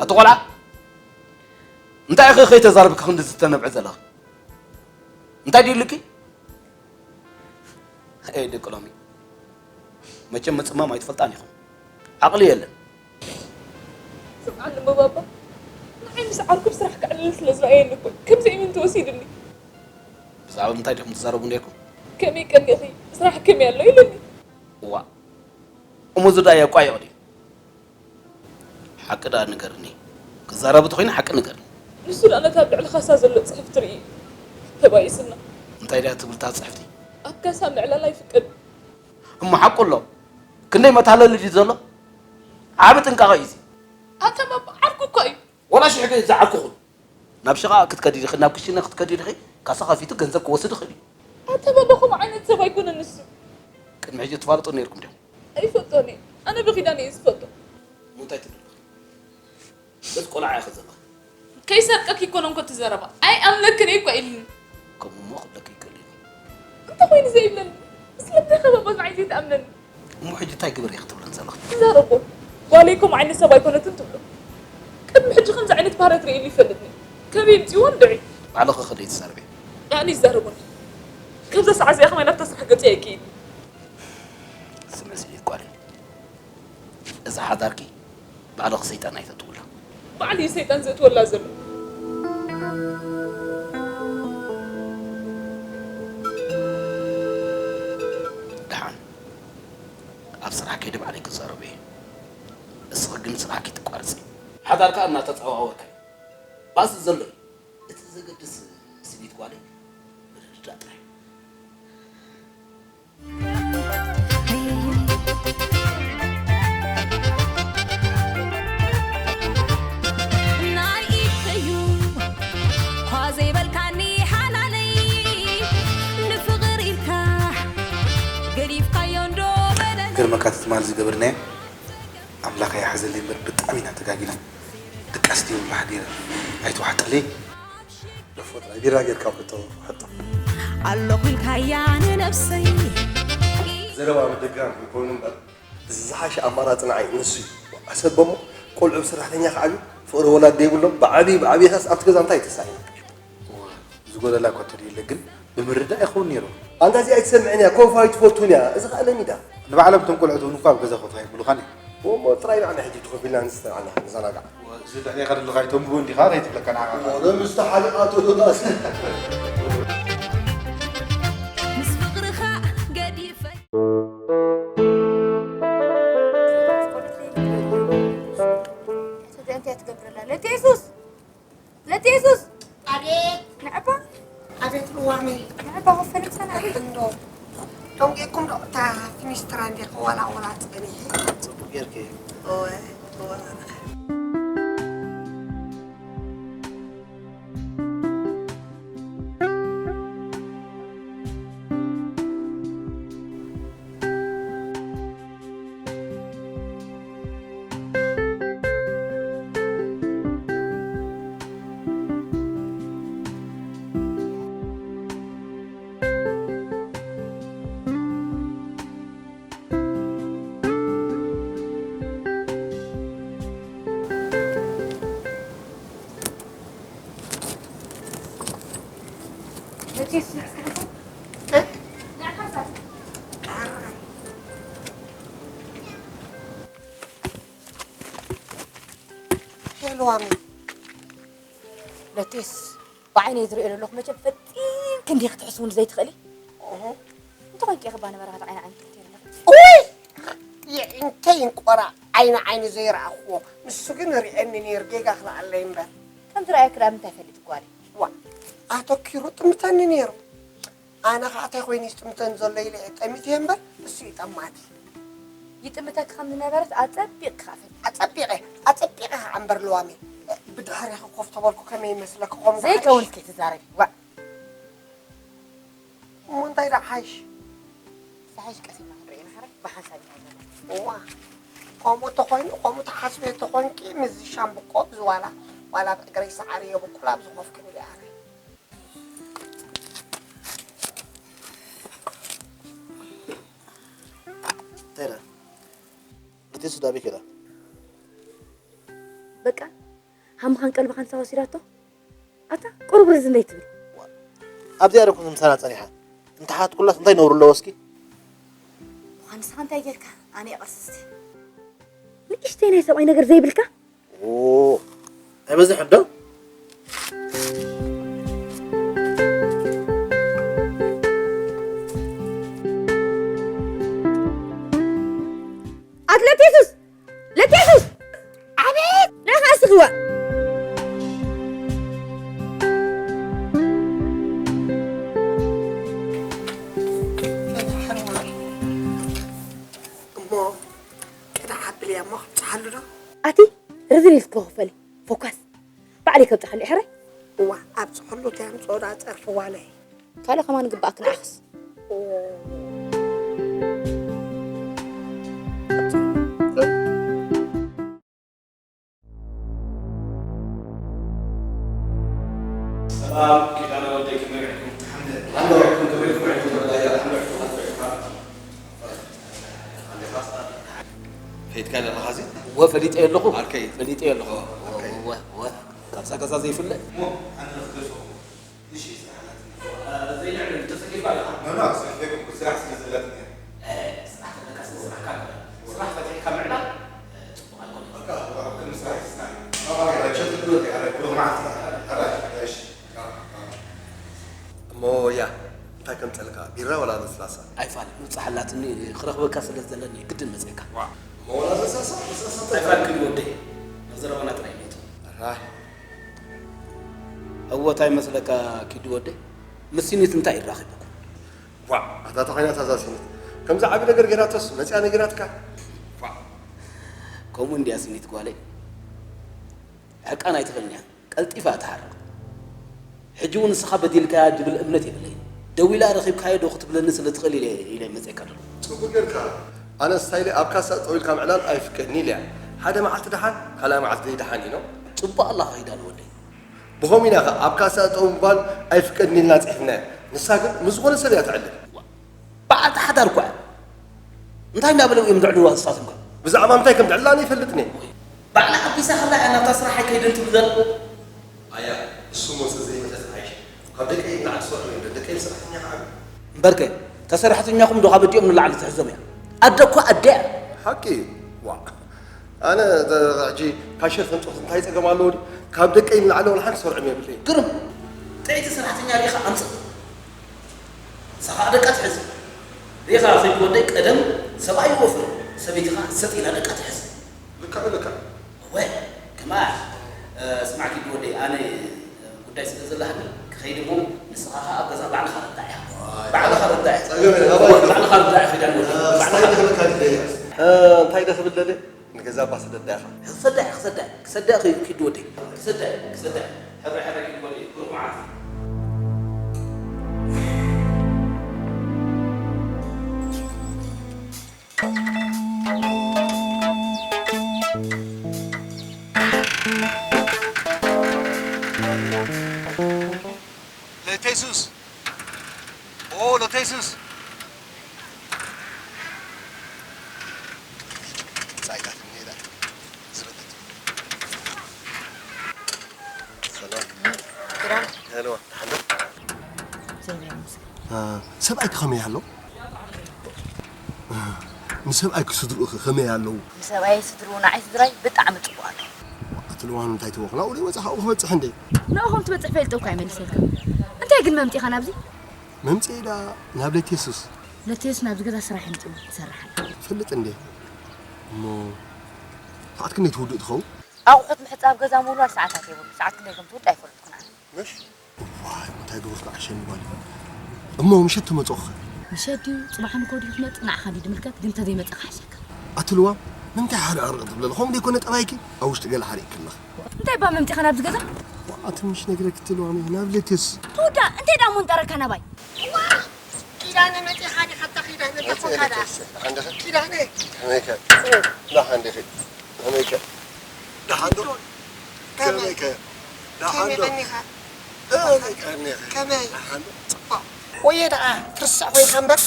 እቲ ቆልዓ እንታይ ኢኺ ከይተዛረብኪ ክንዲ ዝተነብዐ ዘለኺ? እንታይ ድዩ ኢሉኪ? ኤ ደቂ ሎሚ መቸም ምጽማም ኣይትፈልጣን ኢኹም። ዓቕሊ የለን። ስምዓኒ እሞ ባባ፣ ንዓይ ምስ ዓርኩ ብስራሕ ከዕልል ስለ ዝረኣየኒ እኮ ከምዚ ኢሉ እንተወሲድኒ። ብዛዕባ ምንታይ ዲኹም ትዛረቡ ነይርኩም? ከመይ ቀኒእኺ? ስራሕ ከመይ ኣሎ ኢሉኒ። እዋ እሞ እዚ ደኣ የቋይቕ ድዩ? ሓቂ ደኣ ንገርኒ። ክዛረብ ተኾይኑ ሓቂ ንገርኒ። ንሱ ደኣ ነታ ኣብ ልዕሊ ካሳ ዘሎ ጽሕፍቲ ርእዩ ተባኢስና። እንታይ ደኣ ትብል እታ ጽሕፍቲ? ኣብ ካሳ ምዕላል ኣይፍቀድን። እሞ ሓቁ ኣሎ። ክንደይ መታለሊ ድዩ ዘሎ? ዓቢ ጥንቃቐ እዩ እዚ። ኣታ ባባ ዓርኩ እኮ እዩ። ወላ ሽሕ ግዜ ዝዓኩኹ ናብ ሸቓ ክትከዲ ዲኺ ናብ ክሽነ ክትከዲ ዲኺ ካሳ ከፊቱ ገንዘብ ክወስድ ይኽእል እዩ። ኣታ ባባ ከምኡ ዓይነት ሰብ ኣይኮነን ንሱ። ቅድሚ ሕጂ ትፋለጡ ነይርኩም ዲኹም? ኣይፈልጦን እየ። ኣነ ብኺዳን እየ ዝፈልጦ። እሞ እንታይ ትብሊ ኣለኺ? በዚ ቆልዓ ኢኺ ዘለኺ። ከይሰርቀኪ ይኮነ እንኮ እቲ ዘረባ። ኣይኣምነክን እየ እኮ ኢልኒ። ከምኡ እሞ ክብለኪ ይቀልል እዩ። እንተኾይኑ ዘይብለኒ ስለምንታይ ከ ባባ ንዓይ ዘይትኣምነኒ? እሞ ሕጂ እንታይ ግበር ኢኺ ትብለኒ ዘለኺ? ትዛረቦ። ጓለይ ከምኡ ዓይነት ሰብ ኣይኮነትን ትብሎ። ቅድሚ ሕጂ ከምዚ ዓይነት ባህሪ ኣትሪኤሉ ይፈልጥን እዩ። ከመይ የምፅእዎ እንድዒ? ባዕልኺ ከ ደይትዛረቢ? ኣነ ይዛረቡኒ። ከምዛ ሰዓት እዚኣ ከማይ ናብታ ስራሕ ገፀይ ኣይክይድን። ስምዒ ስኢት ጓለይ። እዛ ሓዳርኪ ባዕልኺ ሰይጣን ኣይተእትውላ። ባዕሉ እዩ ሰይጣን ዘእትወላ ዘሎ። ደሓን ኣብ ስራሕ ከይደ ባዕለይ ክዛረቦ እየ። እስኺ ግን ስራሕ ከይተቋርፂ። ሓዳርካ እናተፀዋወርካ እዩ። ባስ ዘሎ እዩ። እቲ ዘገድስ ስኒት ጓለይ ምርድዳእ ጥራሕ እዩ። ናይ ኢድከዩ ኳ ዘይበልካኒ ሓላለይ ንፍቕር ኢልካ ገዲፍካዮ እንዶ በደለይ። ግርመካ እቲ ትማል ዝገበርናዮ ኣምላኽ ኣይሓዘለይ እምበር ብጣዕሚ ኢና ተጋጊና። ድቃስ ድዩ እምበር ሓዲረ ኣይትውሓጠለይ። ደፎ ጥራይ ቢራ ጌርካ ውሕጦ ውሕጦ። ኣለኹ ኢልካያ ንነብሰይ። ዘረባ ምድጋም ይኮኑ እምበር እዚ ዝሓሸ ኣማራፂ ንዓይ ንሱ እዩ። ኣሰብ እሞ ቆልዑ ብሰራሕተኛ ክዓብዩ ፍቕሪ ወላዲ የብሎም። ብዓብዪ ብዓብዪኻስ ኣብቲ ገዛ እንታይ እዩ ተሳኢኑ? ዝጎደላ እኳ ተድልየለ ግን ብምርዳእ ይኸውን ነይሩ። ኣንታ እዚኣ ኣይትሰምዕን እያ፣ ኮፋ ኣይትፈቱን እያ። እዚ ኸኣ ለሚዳ። ንባዕሎም እቶም ቆልዑት እውን እኳ ኣብ ገዛ ኮፍ ኣይብሉኻን እዮም። እሞ ጥራይ ንዓና ሕጂ ትኾፍ ኢልና ንስተርዓና ንዘናጋዕ። እዚ ልዕሌኻ ደለኻ ኣይተንብቦ እንዲኻ ከይትብለካ ንዓኻ። እሞ ዶ ምስቲ ሓሊቓቶ ዶላስ። ምስ ፍቕርኻ ገዲፈ። እንታይ ትገብረላ ለቲ የሱስ ለቲ የሱስ ኣቤት ንዕባ ኣቤት ልዋመይ ንዕባ ወፈለክሰን ኣቤት እንዶ ደንጊዕኩም ዶ እታ ፊኒስትራ እንዴ ክወላወላ ጸኒሐ ጽቡቅ ጌርኪ እወ እወ ሄሎ ዋሚ ለቴስ ብዓይነይ ዝሪኦ ዘለኹ መቸም ፈጢንኪ እንዲኺ ክትሕስውኒ ዘይትኽእሊ እንተኾይንኪ ኢኺ ባኒ በረኸት ዓይኒ ዓይኒ ትልክቲ ኣለኺ ውይ የዒንተይ እንቆራ ዓይኒ ዓይኒ ዘይረኣኽዎ ንሱ ግን ርእየኒ ነይሩ ጌጋ ክልኣለይ እምበር ከምቲ ረኣየኪ ደኣ ምንታይ ፈሊጡ ጓለይ ዋ ኣተኪሩ ጥምተኒ ነይሩ ኣነ ኸዓ እንታይ ኮይኑ ይጥምተን ዘሎ ኢለ እየ ጠሚተ እምበር እሱ እዩ ጠማቲ። ይጥምተኪ ከም ዝነበረት ኣጸቢቕኪ ኸዓ ፈሊጠ። ኣጸቢቐ ኣጸቢቐ ኸዓ እምበር ለዋሚ ብድሕሬኺ ኮፍ ተበልኩ ከመይ ይመስለኪ ከምኡ ዘይከውን እስኪ ትዛረቢ ዋእ። እሞ እንታይ ደኣ ሓይሽ? ዝሓይሽ ቀስ ኢልና ክንርእዮ ንሓረ ብሓንሳብ ኢና ዘለና። እዋ ከምኡ ተኾይኑ ከምኡ ትሓስብዮ ተኾንኪ ምስዚ ሻምብቆ ብዝዋላ ዋላ ብእግረይ ሰዓሪ የብቁል ኣብዚ ኮፍ ክብል እየ ኣነ። እንታይ ደኣ? ርቴስ ዳበይ ከይዳ? በቃ ዓምኻን ቀልብኻን ተዋሲዳቶ? ኣታ ቁሩብ ርዚ እንዴት ትብል? ኣብዚኣ ዶ ኩሉ ምሳና ጸኒሓ? እንተሓትኩላስ እንታይ ነውሪ ኣለዎ እስኪ? እኳ ንስኻ እንታይ ጌርካ? ኣነ እየ ቀስስቲ። ንእሽተይ ናይ ሰብኣይ ነገር ዘይብልካ? ኦ፣ ኣይበዝሕን ዶ? ኣትሌት የሱስ! ለቴሱስ! ኣቤት! ናኻ ስኽዋ! እሞ ቅዳሕ ኣብልያ እሞ ክብጽሓሉ ዶ? ኣቲ ርዝን ኢልኪ ክፈሊ። ፎካስ። ባዕለይ ከብጽሓሉ እየ ሕራይ። እዋ፣ ኣብዚ ኩሉ እንታይ ኣምጽኦ ደኣ ጸርፊ ጓለይ? ካልእ ከማን ግብኣኪ ንዓኽስ። ሰላም ኪዳነ ወደይ፣ ከመይ ውዒልኩም? ሓምደ፣ ሓምደ ውዒልኩም፣ ከመይ ውዒልኩም? ተበላያ፣ ሓምደ ውዒልኩም፣ ሓምደ ውዒልኩም። ፈይትካ ኣለኻ ኸዚ? እወ፣ ፈሊጠዮ ኣለኹ። ዓርከይ። ፈሊጠዮ ኣለኹ። ዓርከይ። እወ፣ እወ። ካብዛ ገዛ ዘይፍለ። እሞ ኣነ ክገዝኦ። ንእሽተይ ስራሕ ኣላትኒ። እ፣ ዘይልዕል ተሰኪፍካ ኣለኻ? ኖ፣ ኖ፣ ሰኪፈ ኣይኮንኩን፣ ስራሕ ስለ ዘላትኒ እያ። እ፣ ስራሕ ተለካ ስለ ስራሕካ ንበል። ስራሕ ፈቲሕካ ምዕላል፣ እ፣ ጽቡቕ ኣይኮነን። በቃ፣ ኣብ ቅድሚ ስራሕ ይስራሕ። ኣብ ኣየር ሸጥ ክብል እየ፣ ኣረ፣ ብሩኽ መዓልቲ። ኣረ፣ እሺ። እሞ ያ፣ እንታይ ከምጸልካ? ቢራ ወላ ለስላሳ? ኣይፋል፣ ምብጻሕ ኣላትኒ፣ ክረኽበካ ስለ ዘለኒ ግድን መጺእካ። ዋ፣ እሞ ወላ ለስላሳ? ለስላሳ እንታይ? ኣይፋል፣ ኪዱ ወደይ፣ ናብ ዘረባና ጥራይ ንእቶ። ኣራይ። እወ፣ እንታይ መስለካ ኪዱ ወደይ? ምስ ሲኒት እንታይ ይራኺብኩም? ዋ፣ ኣታ ተኾይና እታ እዛ ሲኒት። ከምዚ ዓቢ ነገር ገይራቶስ መጺኣ ነጊራትካ? ዋ። ከምኡ እንድያ ሲኒት ጓለይ። ሕቃን ኣይትኽእልን እያ። ቀልጢፋ እያ ትሓርቕ። ሕጂ እውን ንስኻ በዲልካያ ዝብል እምነት የብለይን። ደዊላ ረኺብካዮ ዶ ክትብለኒ ስለ ትኽእል ኢለ፣ ኢለ መጺኤካ ዘለኹ። ጽቡቕ ጌርካ። ኣነ ስታይለይ ኣብ ካሳ ጠው ኢልካ ምዕላል ኣይፍቀድን ኢለያ። ሓደ መዓልቲ ደሓን፣ ካልኣይ መዓልቲ ዘይደሓን እዩ፣ ኖ? ጽቡቕ ኣለኻ ኪዳነ ወደይ። ብኸምኡ ኢና ኸ ኣብ ካሳ ጠው ምባል ኣይፍቀድን ኢልና ጽሒፍናዮ። ንሳ ግን ምስ ዝኾነ ሰብ እያ ትዕልል። በዓልቲ ሓዳር እኳ እያ። እንታይ እንዳበለው እዮም ዘዕልልዋ ንሳቶም ከ? ብዛዕባ ምንታይ ከም ትዕልል ኣነ ኣይፈልጥን እየ። ባዕላ ሓቢሳ ከላ እያ ናብታ ስራሕ ኣይከይድን ትብሉ ዘላ። ኣያ፣ እሱ ሞተ ዘይመተ ተሓይሽ። ካብ ደቀይ ንላዕሊ ትሰርሑ እዮም። ደቀይ ሰራሕተኛ ከዓቢ። እምበርከ፣ ተሰራሕተኛኹም ዶ ካብ ኣዲኦም ንላዕሊ ትሕዞም እያ? ኣደ እኳ ኣደ እያ። ሓቂ እዩ። ዋእ። ኣነ፣ ተ-፣ ሕጂ ካሸር ተምጽኦ እንታይ ጸገም ኣለዎ ድዩ? ካብ ደቀይ ንላዕሊ ዋላ ሓንቲ ሰርዖም የብለይን። ግርም። ጥዕይቲ ሰራሕተኛ ርኢኻ ኣምጽእ። ንሳ ኸኣ ደቃ ትሕዝ። ርኢኻ ኺድ ወደይ ቀደም ሰብኣይ ይወፍር፣ ሰበይቲ ኸኣ ሰጥ ኢላ ደቃ ትሕዝ። ልክዕ፣ ልክዕ። እወ፣ ከማይ፣ እ፣ ስማዕ ኪዱ ወደይ፣ ኣነ፣ እ፣ ጉዳይ ስለ ዘለኒ ክኸይድ እሞ ንስኻ ኸኣ ኣብ ገዛ ባዕልኻ ርዳእ ኢኻ። ዋይ። ባዕልኻ ርዳእ ኢኻ። ጸገም የለን፣ እወ፣ ኣባይ። ባዕልኻ ርዳእ ኢኻ፣ ኪዳነ ወደይ። እ፣ ባዕልኻ። ስታይ ክብለካ ግደያ። እ፣ እንታይ ዶ ክብል ደልየ? ንገዛ እባ ስደዳ ኢኻ። ክሰዳ እየ፣ ክሰዳ እየ፣ ክሰዳ እየ ኪዱ ወደይ። ክሰዳ እየ፣ ክሰዳ እየ። ሕራይ፣ ሕራይ ኪዱ ወደይ። ብሩኽ መዓልቲ። ለተይሱስ፣ ኦ፣ ለተይሱስ። ጻይታት እንሄዳ። ዝረተት። ሰላም። ግራም። ሄሎ፣ ደሓን ዶ? እግዚኣብሔር ይመስገን። እ፣ ሰብኣይኪ ከመይ ኣሎ? እ፣ ንሰብኣይኪ ስድርኡኺ ከመይ ኣለዉ? ንሰብኣይ ስድርኡ ንዓይ ስድራይ ብጣዕሚ ጽቡቕ ኣሎ። ኣቲ ልዋም እንታይ ትብሉ? ናብኡ ደይወጻ ካብኡ ክበጽሕ እንዴ? ናብኡ ከም ትበጽሕ ፈልጠ እኳ ኣይመልሰልካ። እንታይ ግን መምጺኻ ናብዚ? መምጺኤ ደኣ ናብ ለቴሱስ። ለቴሱስ ናብዚ ገዛ ስራሕ ይምጽእ ይሰርሕ ኣሎ። ትፈልጥ እንዴ? እሞ ሰዓት ክንደይ ትውድእ ትኸውን? ኣቑሑት ምሕጻብ ገዛ ምውልዋል ሰዓታት የብሉ። ሰዓት ክንደይ ከም ትውድእ ኣይፈልጥኩን ኣነ። ምሽ? ዋይ፣ እንታይ ግብርኩ ዓሸኒ ጓል። እሞ ምሸት ትመጽኡ ኸ? ምሸት ድዩ? ጽባሕ ንግሆ ድዩ ክመጽእ? ንዓኻ ድዩ ዝምልከት? ግን እንተዘይመጸ ክሓሸካ። ኣቲ ልዋም፣ ንምንታይ ሓደ ዕርቕ ትብለለ? ከምኡ ደይኮነ ጠባይኪ? ኣብ ውሽጢ ገለ ሓሪቕኪ ኣለኺ። እንታይ እባ መምጺኻ ናብዚ ገዛ? ዋኣ፣ ትንሽ ነግረኪ እቲ ልዋም፣ ናብ ለቴስ። ትውዳእ፣ እንታይ ደኣ መንጠረካ ናባይ? ዋ፣ ኪዳነ መጺኻ ዲኻ? ኣታ ኪዳነ፣ እንታይ ኮንካ ደኣ? መጺኤ ለቴስ፣ ደሓን ዲኺ? ኪዳነ። ከመይከ? ደሓን ዲኺ? ከመይከ? ደሓን ዶ? ከመይ? ከመይከ? ደሓን ከመይ ዶ? ቀኒኻ? ከመይ ቀኒኺ? ከመይ? ደሓን ዶ? ጽቡቕ። ወየ ደኣ ትርስዕ ኮይንካ እምበር።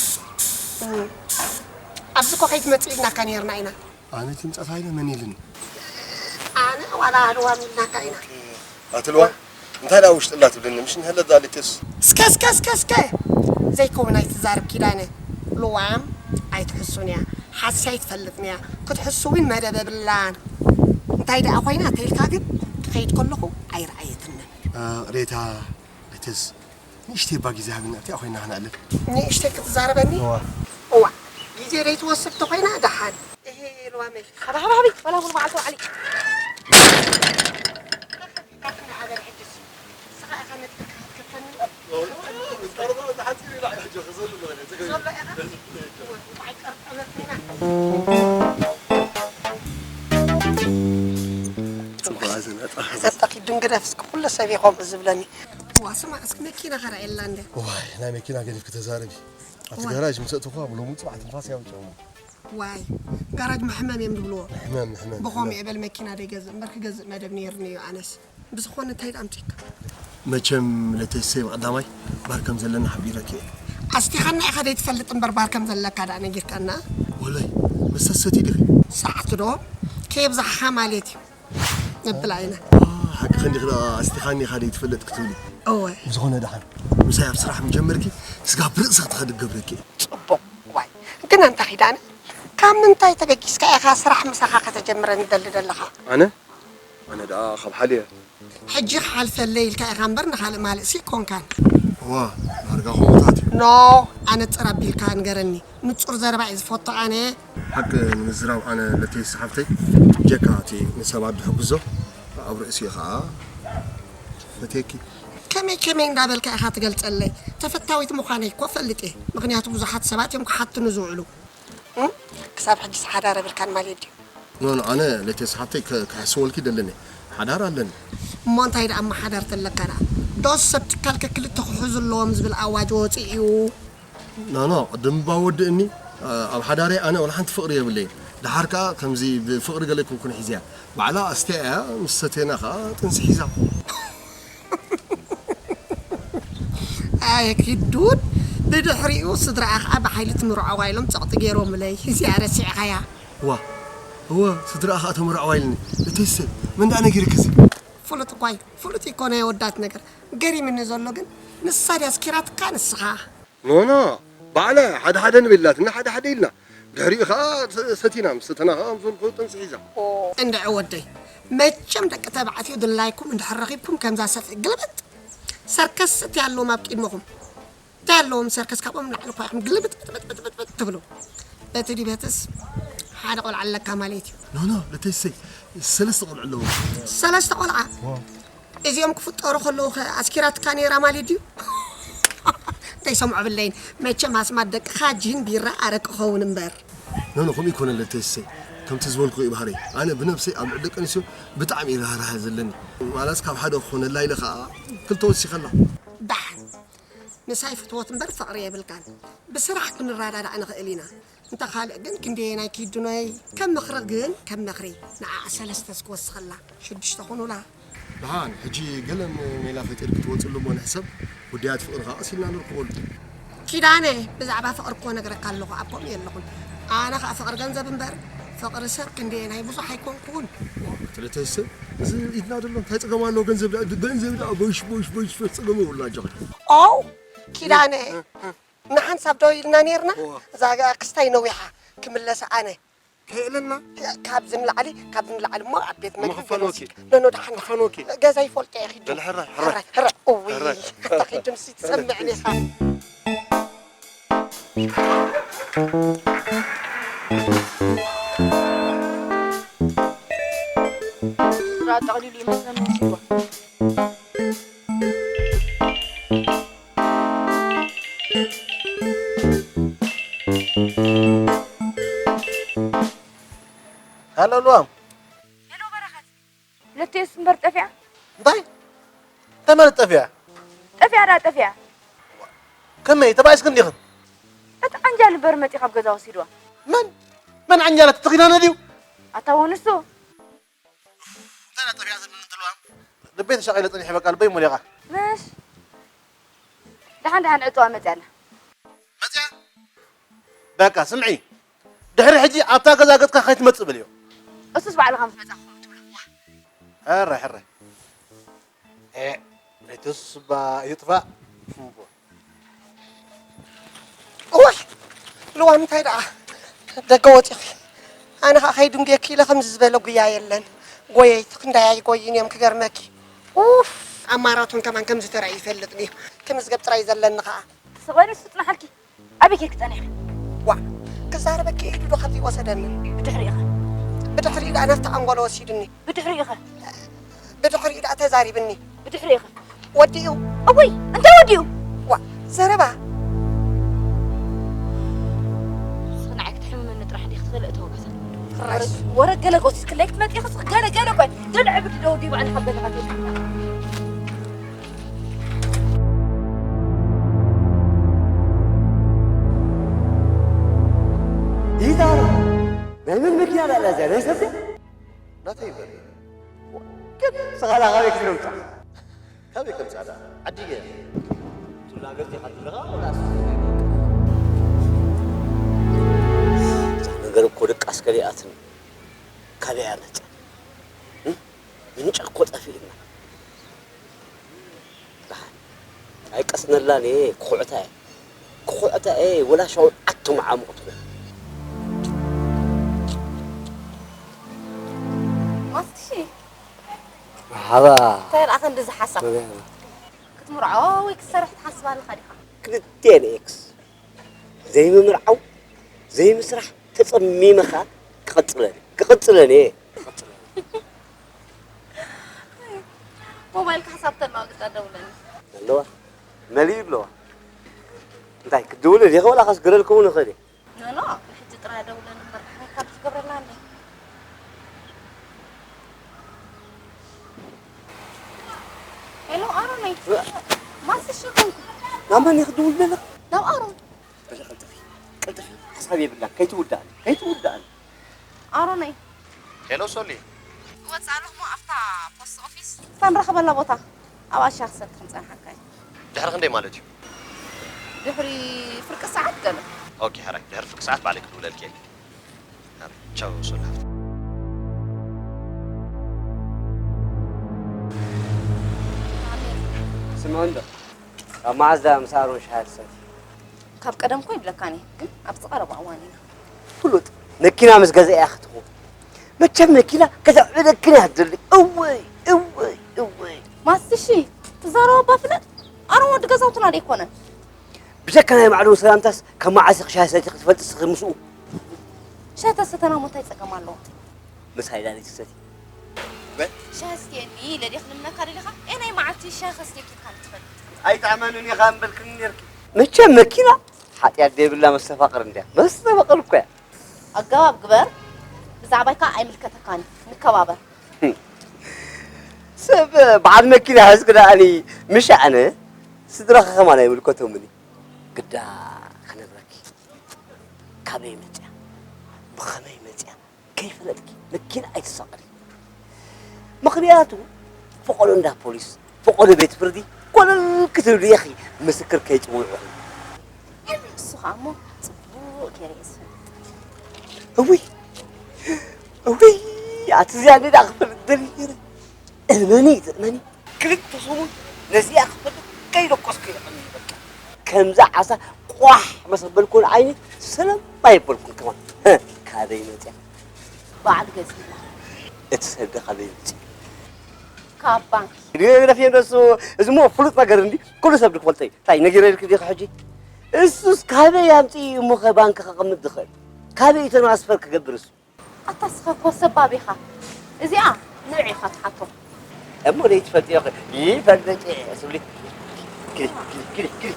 ኣብዚ እኮ ከይትመጽእ ኢልናካ ኔርና ኢና። ኣነ ትምጻእ ኢለ መን ኢልኒ? ኣነ ዋላ ኣልዋም ኢልናካ ኢና። ኣትልዋ እንታይ ደኣ ውሽጥላ ትብልኒ? ምሽ ንህለት ዛሊትስ እስከ እስከ እስከ እስከ ዘይከውን ኣይትዛርብ ኪዳነ። ልዋም ኣይትሕሱን እያ፣ ሓስያ ኣይትፈልጥን እያ። ክትሕሱ እውን መደብ የብላን። እንታይ ደኣ ኮይና ተይልካ ግን ክኸይድ ከለኹ ኣይረኣየትንን። ሬታ፣ ሬተስ ንእሽተይ እባ ግዜ ሃብና፣ እቲኣ ኮይና ክነዕልል። ንእሽተይ ክትዛረበኒ? እዋ። እዋ፣ ግዜ ዘይትወስድ ተኾይና ደሓን። እሄ፣ ሉዋመይ። ሃባ፣ ሃባ፣ ሃቢ፣ ወላ እውን በዓል ተባዕሊ። ካፍና ኣበር ሕጅስ። ስኻ ኢኻ ነጥብካ ክትከፈኒ እምበር። ዘሎ ኢኻ? ጽቡቕ ኣዘናጣ። ዘጣቂ ድንግደፍ እስኪ ኩሉ ሰብ እዩ ከምኡ ዝብለኒ። ዋ፣ ስማዕ እስኪ መኪና ኸራየላ እንደ። ዋይ፣ ናይ መኪና ገዲፍኪ ተዛረቢ። ኣብቲ ዋይ። ጋራጅ ምስ ኣእተኹዋ ብሎሚ ጽባሕ ትንፋስ ያውጽኦም። ዋይ፣ ጋራጅ መሕመም እዮም ዝብልዎ። መሕመም፣ መሕመም፣ ብኸምኡ መሕመም። እየ በል መኪና ደይገዝእ እምበር ክገዝእ መደብ ነይርኒ እዩ ኣነስ። ብዝኾነ እንታይ ደኣ ኣምጺእካ? መቸም ለተይሰይ ብቐዳማይ ባር ከም ዘለና ሓቢረኪ እየ። ኣስቲኻና ኢኻ ዘይትፈልጥ እምበር ባር ከም ዘለካ ደኣ ነጊርካና። ወላይ፣ መስተ ሰቲ ዲኺ? ሰዓት ዶ ከየብዛሕኻ ማለት እዩ። ነብላ ኢና። ሓቂ ኸንዲኺ ደኣ ኣስቲኻኒ ኢኻ ዘይትፈልጥ ክትብሊ። እወ። ብዝኾነ ደሓን ምሳይ ኣብ ስራሕ ምጀመርኪ ስጋብ ብርእሲ ክትኸዲ ክገብረኪ እየ። ጽቡቕ። ዋይ፣ ግን ኣንታ ኪዳነ፣ ካብ ምንታይ ተበጊስካ ኢኻ ስራሕ ምሳኻ ከተጀምረኒ ትደሊ ዘለኻ? ኣነ? ኣነ ደኣ ካብ ሓልየ። ሕጂ ክሓልፈለይ ኢልካ ኢኻ እምበር ንኻልእ ማልእሲ ኣይኮንካን። እዋ፣ ዳርጋ ከምኡታት እዩ። ኖ፣ ኣነጽር ኣቢልካ ንገረኒ። ንጹር ዘረባ እየ ዝፈቱ ኣነ። ሓቂ ንምዝራብ ኣነ ለተይ ሰሓብተይ፣ ብጀካ እቲ ንሰባት ድሕግዞ ኣብ ርእሲ ኸኣ ፈትየኪ። ከመይ ከመይ እንዳበልካ ኢኻ ትገልጸለይ? ተፈታዊት ምዃነይ እኮ እፈልጥ እየ። ምኽንያቱ ብዙሓት ሰባት እዮም ክሓትኑ ዝውዕሉ። እም? ክሳብ ሕጂስ ሓዳር የብልካን ማለት ድዩ? ኖ፣ ኖ፣ ኣነ ለተይ ሰሓብተይ ከ-፣ ክሕስወልኪ ደለኒ። ሓዳር ኣለኒ። እሞ እንታይ ደኣ እሞ ሓዳር ተለካ ደኣ? ዶስ ሰብ ትካል ከክልተ ክሕዙ ኣለዎም ዝብል ኣዋጅ ወፂኡ እዩ? ኖ፣ ኖ፣ ቅድም እባ ወድእኒ። ኣብ ሓዳረይ ኣነ ወላ ሓንቲ ፍቕሪ የብለይን። ደሓር ከኣ ከምዚ ብፍቕሪ ገለ ኣይኮንኩን ሒዘያ። ባዕላ ኣስትያ እያ፣ ምስ ሰተና ከኣ ጥንሲ ሒዛ። ኣየ ኪዱን፣ ብድሕሪኡ ስድራኣ ከኣ ብሓይሊ ትምርዐዋ ኢሎም ጸቕጢ ገይሮምለይ። እዚኣ ረሲዕኻያ? እዋ፣ እወ፣ ስድራኣ ከኣ ተመርዐዋ ኢልኒ። እተይሰ፣ መን ደኣ ነጊርኪ እዚ? ፍሉጥ እኳ እዩ፣ ፍሉጥ እዩ እኮ ናይ ኣወዳት ነገር። ገሪምኒ ዘሎ ግን፣ ንሳ ድያ ኣስኪራትካ ንስኻ? ኖ፣ ኖ፣ ባዕላ ሓደ ሓደ ንብል ኢላትና፣ ሓደ ሓደ ኢልና። ድሕሪኡ ኸኣ ሰ-፣ ሰቲና፣ ምስ ሰተና ኸኣ ምስ በልኩ ጥንሲ ሒዛ። እንድዒ ወደይ፣ መቸም ደቂ ተባዕትዮ ድላይኩም እንድሕር ረኺብኩም ከምዛ ሰፍኢ ግልብጥ፣ ሰርከስ እቲ ኣለዎም ኣብ ቅድመኹም። እንታይ ኣለዎም ሰርከስ ካብኦም ንላዕሊ እኳ ኢኹም ግልብጥብጥብጥብጥ ትብሉ። በቲ ዲበትስ ሓደ ቆልዓ ኣለካ ማለት እዩ። ኖ፣ ኖ፣ ለተይሰይ፣ ሰለስተ ቆልዑ ኣለዎ። ሰለስተ ቆልዓ? ዋው። እዚኦም ክፍጠሩ ከለዉ ከ ኣስኪራትካ ነይራ ማለት ድዩ? እንታይ ሰምዖ ብለይን፣ መቸም ኣስማት ደቅኻ ጂን ቢራ ኣረቂ ክኸውን እምበር። ኖ፣ ኖ፣ ከምኡ ኣይኮነን ለተይሰይ። ከምቲ ዝበልኩ እዩ ባህረይ። ኣነ ብነብሰይ ኣብ ልዕሊ ደቂ ኣንስትዮ ብጣዕሚ እዩ ርህራሀ ዘለኒ። ዋላስ ካብ ሓደ ክኾነላ ኢለ ኸኣ ክልተ ወሲኸላ። ዳሕን ምሳይ ፍትወት እምበር ፍቕሪ የብልካን። ብስራሕ ክንረዳዳእ ንኽእል ኢና። እንተ ካልእ ግን ክንደየናይ ኪዱነይ? ከም ምኽሪ ግን ከም ምኽሪ ንዓኣ ሰለስተ እስክወስኸላ ሽዱሽተ ኩኑላ። ደሓን፣ ሕጂ ገለ ሜላ ፈጢርኪ ትወጽሉ እሞ ንሕሰብ፣ ጉዳያት ፍቕሪ ከኣ ቀስ ኢልና ንርክበሉ። ኪዳነ፣ ብዛዕባ ፍቕሪ እኮ ነግረካ ኣለኹ፣ ኣብ ከምኡ የለኹን። ኣነ ከኣ ፍቕሪ ገንዘብ እምበር፣ ፍቕሪ ሰብ ክንደየናይ ብዙሕ ኣይኮንኩን። ዋ፣ ክልተ ሰብ፣ እዚ ኢድና ደሎ፣ እንታይ ጸገም ኣለዎ? ገንዘብ ደኣ፣ ገንዘብ ደኣ፣ ቦሽ፣ ቦሽ፣ ቦሽ፣ ቦሽ፣ ጸገም የብሉን ኣጆኺ። ኦው፣ ኪዳነ፣ እ፣ እ፣ እ። ንሓንሳብ ደው ኢልና ኔርና፣ እዋ። እዛ ክስታይ ነዊሓ፣ ክምለስ ኣነ። ከየእለና? ካብዚ ንላዕሊ፣ ካብዚ ንላዕሊ እሞ ኣብ ቤት መግቢ ክንፈንወኪ። ገለ ወስድ። ኖ፣ ኖ፣ ደሓን፣ ደሓን። ክንፈንወኪ። ገዛ ይፈልጦ እየ፣ ኪዱ። በል ሕራይ፣ ሕራይ። ሕራይ፣ ሕራይ። እውይ፣ ሕራይ። እንተ ኪዱ ምስቲ ትሰምዕኒ ኢኻ። ስራ ጠቕሊሉ ይመስለኒ ወሲድዋ። ሃሎ ልዋም። ሄሎ በረኸት። ለተየስ እምበር ጠፊኣ። እንታይ? እንታይ ማለት ጠፊኣ? ጠፊኣ ደኣ ጠፊኣ። ከመይ? ተባኢስክን ዲኽን? እቲ ዓንጃል እምበር መፂኡ ካብ ገዛ ወሲድዋ። መን? መን ዓንጃላት? እቲ ኪዳነ ድዩ? ኣታ ወንሱ። እንታይ ደኣ ጠፊኣ ዘብልን ትልዋም? ልበይ ተሻቒለ ጸኒሐ በቃ ልበይ ሞሊቓ። ምሽ? ደሓን ደሓን ዕፅዋ መፅያ ኣላ። መፅያ? በቃ ስምዒ፣ ድሕሪ ሕጂ ኣብታ ገዛ ገፅካ ከይትመፅእ በልዮ። እሱስ ባዕልኻ ምስ መፃኻ ከምኡ ትብሎ። ዋ። ሕረ ሕረ። ኤ፣ ናይትስ እባ ይጥፋእ። እምቦ። እዋይ፣ ልዋም እንታይ ደኣ ደገ ወፂኺ? ኣነ ኸዓ ከይድንጉየኪ ኢለ ከምዚ ዝበለ ጉያ የለን። ጎየይቲ ክንዳይ ኣይጎይን እዮም ክገርመኪ። ኡፍ፣ ኣብ ማራቶን ከማን ከምዚ ተራእዩ ይፈልጥን እዩ። ከምዚ ገብ ጥራይ ዘለኒ ኸዓ። ተሰባሪ ንሱ ጽናሓልኪ። ኣበይ ጌርኪ ጸኒሕኪ? ዋ፣ ክዛረበኪ ኢሉ ዶ ካብዚ ወሰደኒ? ብድሕሪኡ ኸ? ብድሕሪኡ ደኣ ናብቲ ኣንጎሎ ወሲዱኒ። ብድሕሪኡ ኸ? ብድሕሪኡ ደኣ ተዛሪብኒ። ብድሕሪኡ ኸ? ወዲኡ። እውይ፣ እንታይ ወዲኡ? ዋ፣ ዘረባ። ንስኺ ንዓይ ክትሕምምኒ ጥራሕ ዲኺ ትኽእሊ እተወጋሰ? ራሽ። ወረ ገለ ጎሲስክለይ ክትመጺ ኢኺ፣ እስኺ ገለ፣ ገለ እኮ፣ ገለ ዕብድ ደው ዲባ ኣነ ካብ ገዛኻ ትወጽእ። ይዛረብ። ናይ መን መኪና ደኣ እዚኣ? ናይ ሰብ ድያ? ናተይ እምበር። ግን ንስኻ ደኣ ካበይ ክትምጻ? ካበይ ከምጻ ደኣ? ዓዲ እየ። ቱላ ገርዚ ሓድረኻ ወላስ? እዛ ነገር እኮ ድቃስ ከሊኣትኒ። ካበይ እያ መጻ? እም? ምንጫ እኮ ጠፊእና። ደሓን። ኣይቀስነላን እየ፣ ክኹዕታ እየ። ክኹዕታ እየ፣ ወላ ሻውል ዓቶም ዓሙቕ ትኹዕ። ማስትሺ። መርሓባ። እንታይ ደኣ ክንዲ ዝሓሳብ? መርሓባ። ክትምርዖ ወይ ክትሰርሕ ትሓስብ ኣለኻ ዲኻ? ክልቴን ኤክስ። ዘይምምርዓው፣ ዘይምስራሕ ተጸሚመኻ ክቕጽለን፣ ክቕጽለን እየ። ክቕጽለን። ሞባይልካ ሓሳብ ተናግዳ ደውለኒ። ኣለዋ። መሊኡ ኣለዋ። እንታይ ክድውል እየ? ወላ ከስግረልኩም ንኽእል እየ። ኖ፣ ኖ፣ ንሕጂ ጥራይ ደውለኒ እምበር፣ ድሕሪ ካብ ትገብረልና ኣሎ። ሄሎ፣ ኣሮነይ። ማስሽ ኮንኩ። ናብ መን እየ ክድውል ዘለኹ? ናብ ኣሮን። በለ ቀልጥፊ፣ ቀልጥፊ። ሓሳብ የብላን። ከይትውዳእኒ፣ ከይትውዳእኒ። ኣሮነይ። ሄሎ፣ ሶሊ። እወጽእ ኣለኹ እሞ ኣብታ ፖስት ኦፊስ። እታ ንራኸበላ ቦታ። ኣብኣ ሻሂ ክሰቲ ክንጸንሓካ እዩ። ድሕሪ ክንደይ ማለት እዩ? ድሕሪ ፍርቂ ሰዓት ገለ። ኦኬ፣ ሕራይ። ድሕሪ ፍርቂ ሰዓት ባዕለይ ክድውለልኪ እየ። ሕራይ። ቻው፣ ሶሊ ሓፍተይ። ስምዒ እንዶ፣ ካብ መዓዝ ደኣ ምስ ኣሮን ሻሂ ትሰቲ? ካብ ቀደም እኮ ይብለካን እየ፣ ግን ኣብዚ ቀረባ እዋን ኢና። ፍሉጥ፣ መኪና ምስ ገዛ እያ ክትኹ። መቸም መኪና ከዛ ዕደክን እያ ትደሊ። እወይ፣ እወይ፣ እወይ። ማስትሺ፣ ትዛረቦ እባ ፍለጥ። ኣሮን ወዲ ገዛውትና ዶ ኣይኮነን? ብጀካ ናይ ማዕዶ ሰላምታስ ካብ መዓስ ኢኺ ሻሂ ሰቲኺ ትፈልጢ እስኺ ምስኡ? ሻሂ ተሰተና እሞ እንታይ ጸገም ኣለዎ? ምሳይ ዳኒ ትሰቲ። በል። ሻሂ ስትየኒ ኢለ ድየ ክልምነካ ደሊኻ? ኤ ናይ መዓልቲ ሻሂ ከስትየኪ ኢልካ ትፈልጥ? ኣይትኣመንን ኢኻ እምበልክኒ ኔርኪ። መቸም መኪና ሓጢኣት ዘይብላ መስተፋቕር እንድያ። መስተፋቕር እኮ እያ። ኣገባብ ግበር። ብዛዕባይ ከኣ ኣይምልከተካን እዩ። ንከባበር። ሰብ በዓል መኪና ሕዝኪ ደኣኒ ምሽ ኣነ ስድራኺ ከማን ኣይምልከቶምን እዩ። ግዳ ክነግረኪ፣ ካበይ መጽያ፣ ብኸመይ መጽያ ከይፈለጥኪ መኪና ኣይትሳቐሪ። ምኽንያቱ ፈቐዶ እንዳ ፖሊስ፣ ፈቐዶ ቤት ፍርዲ ኮለል ክትብሊ ኢኺ ምስክር ከይጽውዑ። ንሱ ኸኣ እሞ ጽቡቕ ገይረ እየ ዝፈልጥ። እውይ፣ እውይ፣ ኣቲ እዚኣ እንድኣ ክፈልጥ ደልየ ነይረ። እመኒ፣ ትእመኒ፣ ክልተ ሰሙን ነዚኣ ክፈልጥ ከይደቆስኩ ይዕም እዩ በቃ። ከምዛ ዓሳ ቋሕ መሰበልኩን ዓይኒ ሰላም ኣይበልኩን ከማን። ህ፣ ካበይ መጽያ? በዓል ገዚእና። እቲ ሰብ ከ ካበይ መጽዩ? ካብ ባንኪ። ግደፊ እንደሱ፣ እዚ እሞ ፍሉጥ ነገር እንዲ፣ ኩሉ ሰብ ድክፈልጦ እዩ። እንታይ ነጊረ ኢልክ ዲኺ ሕጂ? እሱስ ካበይ ኣምጽኡ እሞ ከ ባንኪ ከቐምጥ ዝኽእል? ካበይ እዩ ትራንስፈር ክገብር እሱ? ኣታ እስኻ እኮ ሰባብ ኢኻ። እዚኣ ንዑ ኢኻ ትሓቶ። እሞ ደይ ትፈልጥዮ ኸ? ይፈልጥ እየ፣ ስብሊ። ግዲ፣ ግዲ፣ ግዲ፣ ግዲ።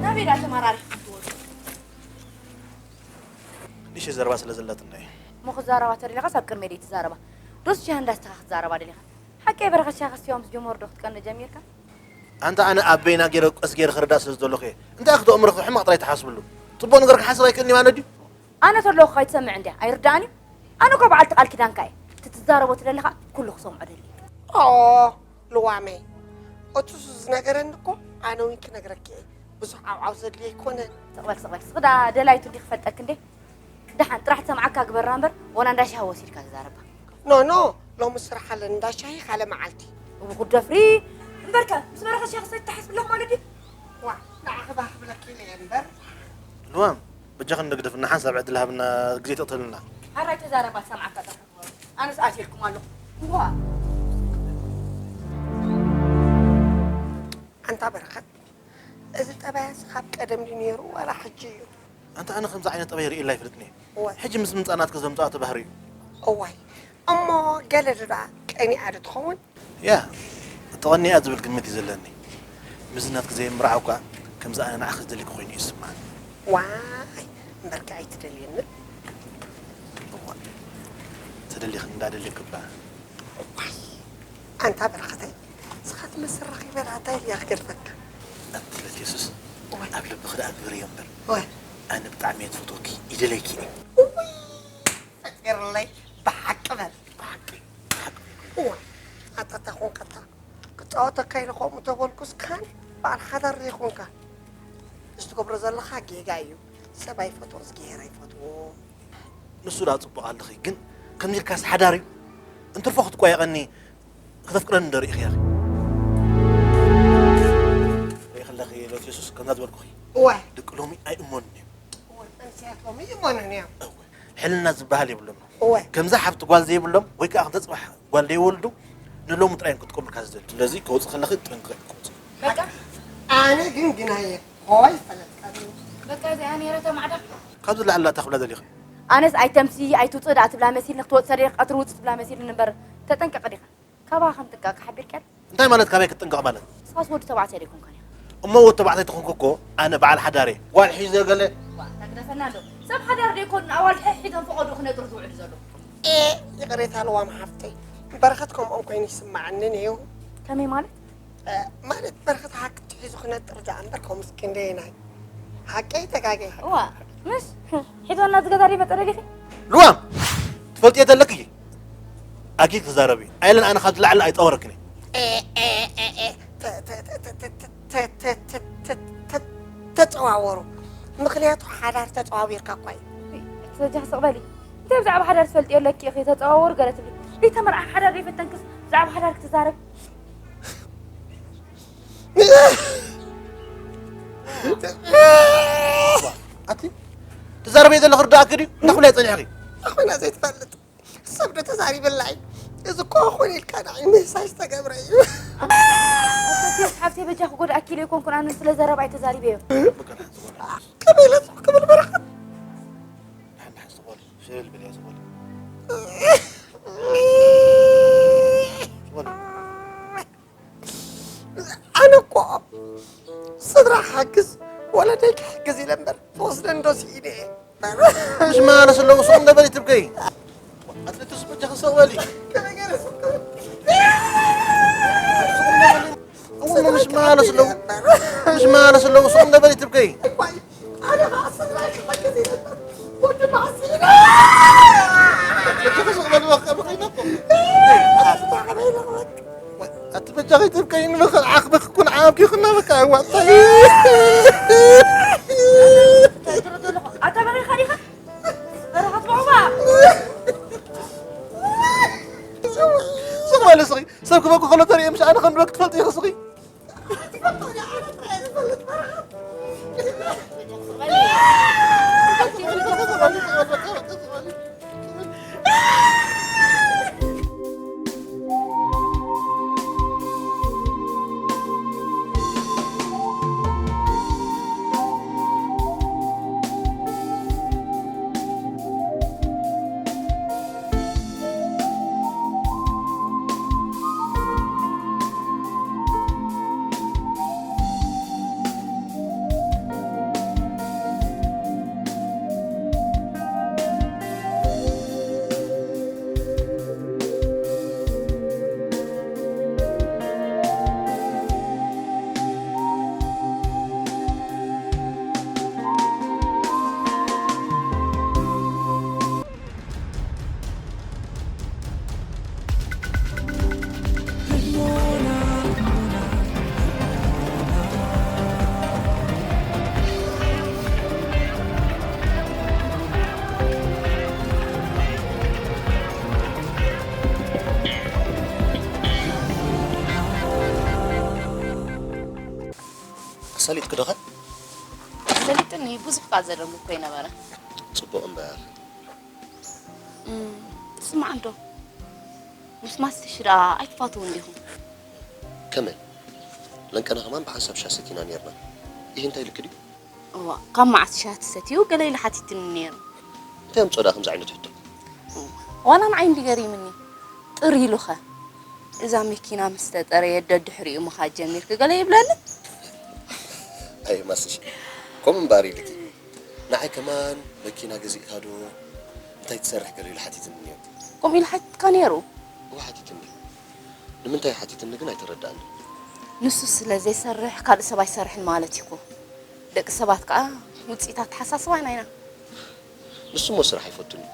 ናበይ ደኣ ተመራሪሕኩም ትወጹ? ንእሽተይ ዘረባ ስለ ዘለትና እየ። እሞ ክዛረባ ተደሊኻስ ኣብ ቅድመይ ደይ ትዛረባ? ዶስ ሻሂ እንዳስተኻ ክትዛረባ ደሊኻ? ሓቀይ በረኸት ሻሂ ከስትዮም ምስ ጀመሩ ዶ ክትቀኒ ጀሚርካ? ኣንታ ኣነ ኣበይና ገይረ ቀስ ገይረ ክርዳእ ስለ ዝደለኹ እየ። እንታይ ክትእምሮ ሕማቕ ጥራይ ትሓስብሉ? ጽቡቕ ነገር ክሓስብ ኣይክእልን እየ ማለት ድዩ? ኣነ ተለኹ ከይትሰምዕ እንድያ ኣይርዳእን እዩ? ኣነ እኮ በዓልቲ ቃል ኪዳንካ እየ። እቲ ትዛረቦ ትደለኻ ኩሉ ክሰምዖ ደሊ። ኦ፣ ልዋመይ፣ እቲ እሱ ዝነገረኒ እኮ ኣነ እውን ክነግረኪ እየ። ብዙሕ ዓውዓው ዘድልዮ ኣይኮነን። ስቕበል፣ ስቕበል። ስቕዳ ደላይቱ እንዲ ክፈልጠክ እንዴ? ደሓን ጥራሕ ትሰምዓካ ግበራ እምበር፣ ወላ እንዳ ሻሂ ወሲድካ ትዛረባ። ኖ፣ ኖ፣ ሎሚ ስራሕ ኣለኒ፣ እንዳ ሻሂ ካልእ መዓልቲ። እው፣ ክትደፍሪ። እምበርከ፣ ምስ በረኸት ሻሂ ክሰቲ ትሓስቢ ኣለኹ ማለት ድዩ? ዋ፣ ንዓኺ ባህ ክብለኪ ኢለ እየ እምበር። ልዋም፣ በጃኽን ንግደፍ፣ ንሓንሳብ ዕድል ሃብና፣ ግዜ ተቕተልና። ሓራይ ተዛረባ፣ ትሰምዓካ ጥራሕ። ኣነስ ኣትየልኩም ኣለኹ። ዋ። ኣንታ በረኸት፣ እዚ ጠባያስ ካብ ቀደም ድዩ ነይሩ ዋላ ሕጂ እዩ? ኣንታ ኣነ ከምዚ ዓይነት ጠባይ ርእየላ ኣይፈልጥን እየ። እዋይ። ሕጂ ምስ ምምጻእ ናትኪ ዘምጽኣቶ ባህሪ እዩ። እዋይ፣ እሞ ገለ ዶ ደኣ ቀኒኣ ዶ ትኸውን? ያ፣ ተቐኒኣ ዝብል ግምት እዩ ዘለኒ። ምስዚ ናትኪ ዘይምርዓው እኳ ከምዚ ኣነ ንዓኺ ዝደልየኪ ኮይኑ እዩ ዝስምዓኒ። ዋይ፣ እምበርከ ኣይትደልየንን? እዋ፣ ተደሊኽኒ እንዳደልየኪ እባ። እዋይ፣ ኣንታ በረኸተይ፣ ንስኻ ትመስል ረኺበ ደኣ እንታይ ኢለ እየ ክገድፈካ? ኣቲ ለት የሱስ፣ እዋይ። ኣብ ልብኺ ደኣ ግበርዮ እምበር። እዋይ። ኣነ ብጣዕሚ እየ ዝፈትወኪ፣ ይደልየኪ እየ። እውይ፣ ፈጢርለይ፣ ብሓቂ በል። ብሓቂ፣ ብሓቂ። እዋይ፣ ኣታ እንታይ ኮንካ ኣታ? ክጻወተካ ኢለ ከምኡ ተበልኩስ ካን በዓል ሓዳር ዘይኮንካ። እዚ ትገብሮ ዘለኻ ጌጋ እዩ። ሰብ ኣይፈትዎ፣ እግዚኣብሄር ኣይፈትዎ። ንሱ ደኣ ጽቡቕ ኣለኺ፣ ግን ከምዚ ኢልካስ ሓዳር እዩ? እንትርፎ ክትቋየቐኒ፣ ከተፍቅረኒ ዶ ርኢኺ ኢኺ? ርኢኺ ኣለኺ ሎት የሱስ፣ ከምዛ ዝበልኩኺ። እወ። ደቂ ሎሚ ኣይእመኑን እዮም። እወ፣ መንእሰያት ሎሚ ይእመኑን እዮም። እወ። ሕልና ዝበሃል የብሎም። እወ። ከምዛ ሓብቲ ጓል ዘይብሎም፣ ወይ ከኣ ከምዛ ጽባሕ ጓል ዘይወልዱ፣ ንሎሚ ጥራይ እዮም ክጥቀሙልካ ዝደልዩ። ስለዚ ከውጽእ ከለኺ ጠንቂቕኪ ክውጽእ። በቃ። ኣነ ግን ግናየ፣ ሆይ ፈለጥካኒ። በቃ እዚኣ ነይረ ተማዕዳ። ካብዚ ላዕሊ ላታ ክብላ ደሊኺ? ኣነስ ኣይተምሲ፣ ኣይትውጽእ ደኣ ትብላ መሲልኒ፣ ክትወጽእ ሰሪር ቀትሪ ውጽእ ትብላ መሲልኒ እምበር፣ ተጠንቀቂ ዲኻ? ካባኻ ከም ጥንቀቕ ሓቢርካ? እንታይ ማለት ካባይ ክትጥንቀቕ ማለት? ንስኻስ ወዲ ተባዕታይ ዶ ኣይኮንካን ኢኻ? እሞ ወዲ ተባዕታይ ተኾንኩ እኮ ኣነ በዓል ሓዳር እየ። ጓል ሒዘ ገለ። ዋ፣ እንታይ ግደፈና ኣሎ? ሰብ ሓዳር ዶ ኣይኮኑን፣ ኣዋልድ ሕሒዞም ፈቐዶ ክነጥሩ ዝውዕሉ ዘለዉ። ኤ፣ ይቕሬታ ልዋም ሓፍተይ። በረኸት ከምኦም ኮይኑ ይስምዓኒ ነይሩ። ከመይ ማለት? እ፣ ማለት በረኸት ሓቂ ትሒዙ ክነጥር ደኣ እምበር ከምኡስ ክንደየናይ? ሓቀይ ተጋገይ ሓቂ። እዋ፣ ምስ ሒዞና ዝገዛ ዶ ይመጸ ደሊኺ? ልዋም! ትፈልጥዮ ዘለኪ? ኣኪ ክዛረቢ። ኣይለን ኣነ ካብ ዝለዓለ ኣይጸወረክን እየ። ኤ፣ ኤ፣ ኤ፣ ኤ፣ ተ-፣ ተ-፣ ተ-፣ ተ-፣ ተ-፣ ተ-፣ ተ-፣ ተ-፣ ተ-፣ ተ-፣ ተጸዋወሩ። ምኽንያቱ ሓዳር ተጸዋዊርካ እኳ እዩ። እይ፣ እቲ በጃኺ ስቕ በሊ። እንታይ ብዛዕባ ሓዳር ትፈልጥዮ ኣለኪ ኢኺ ተጸዋወሩ ገለ ትብሊ? ዘይተመርዓ ሓዳር ዘይፈተንክስ ብዛዕባ ሓዳር ክትዛረብ? ኣቲ ትዛረበይ ዘለኺ ርዳእኪ ድዩ? እንታይ ክብላ ጸኒሕኺ? ኣኾና ዘይትፈልጥ ሰብ ዶ ተዛሪበላ እዩ? እዚ እኮ ኾነ ኢልካ ንዓይ ምህሳይ ዝተገብረ እዩ። ኣቶቴስ ሓብተይ በጃ ክጎድኣኪ ኢለ ኣይኮንኩን፣ ኣነ ስለ ዘረባይ ተዛሪበዮ። በቃ ንሓን ዝጎድኣ። ከመይ ኢለ ክብል በረኸት? ንሓን ንሓን ዝጎድኣ። ሸለል በል እያ ዝጎድኣ። ዝጎድኣ። ኣነ እኮ ስድራ ክሕግዝ ወለደይ ክሕግዝ ኢለ እምበር ክወስደን ዶ ስኢነ እየ። ምሽ ማለት ኣለዉ ሱቕ እንደ በሊ ትብከይ። ኣትሌትስ በጃ ክሰቕ በሊ። እሞ ምሽ ማለት ኣለዉ፣ ምሽ ማለት ኣለዉ ሱቕ እንደ በሊ ትብከይ። ኣነ ኸዓ ስድራይ ክሕግዝ ኢለ እምበር ወዲ ማዕሲነ። በጃ ክሰቕ በሊ በቃ በኸይና እኮ። ኣስታ ከመይ ኢለ ክበል? ኣቲ በጃኺ ትብከይኒ በኸ ዓኽበኺ ኩን ዓብኪ ኩና በቃ ኣዋጣይ። ኣታ በኺኻ ዲኻ? በረኸት በቑባ። ስቕ በሊ ስኺ፣ ሰብ ክበኪ ከሎ ተርእየ ምሽ ኣነ ከም ዝበኪ ትፈልጢ ኢኺ ስኺ። ፈሊጥኪ ዶ ኸ? ፈሊጥኒ፣ ብዙሕ እኳ ዘደንጉ እኮ ይነበረ። ጽቡቕ እምበር። እም፣ ስማዕ እንዶ፣ ምስ ማስትሽ ደኣ ኣይትፋትውን ዲኹም? ከመይ? ለንቀና ከማን ብሓንሳብ ሻሂ ሰቲና ኔርና። ይህ እንታይ ልክ ድዩ? እዋ፣ ካብ መዓስ ሻሂ ትሰትዩ? ገለ ኢሉ ሓቲትኒ ነይሩ። እንታይ ኣምጾ ደኣ ከምዚ ዓይነት ሕቶ? ዋላ ንዓይ እንዲ ገሪምኒ። ጥር ኢሉኸ፣ እዛ መኪና ምስ ተጠረየት ደድሕሪኡ ምኻድ ጀሚርኪ ገለ ይብለኒ። ኣይ ማስሽ፣ ከምኡ እምበኣር ኢልኪ። ንዓይ ከማን መኪና ገዚእካ ዶ እንታይ ትሰርሕ ገለ ኢሉ ሓቲትኒ ነይሩ። ከምኡ ኢሉ ሓቲትካ ነይሩ? እወ ሓቲትኒ። ንምንታይ ሓቲትኒ ግን ኣይተረድኣኒ። ንሱ ስለ ዘይሰርሕ ካልእ ሰብ ኣይሰርሕን ማለት እዩ እኮ። ደቂ ሰባት ከኣ ውጽኢት ኣተሓሳስባና ኢና። ንሱ እሞ ስራሕ ኣይፈቱን እዩ።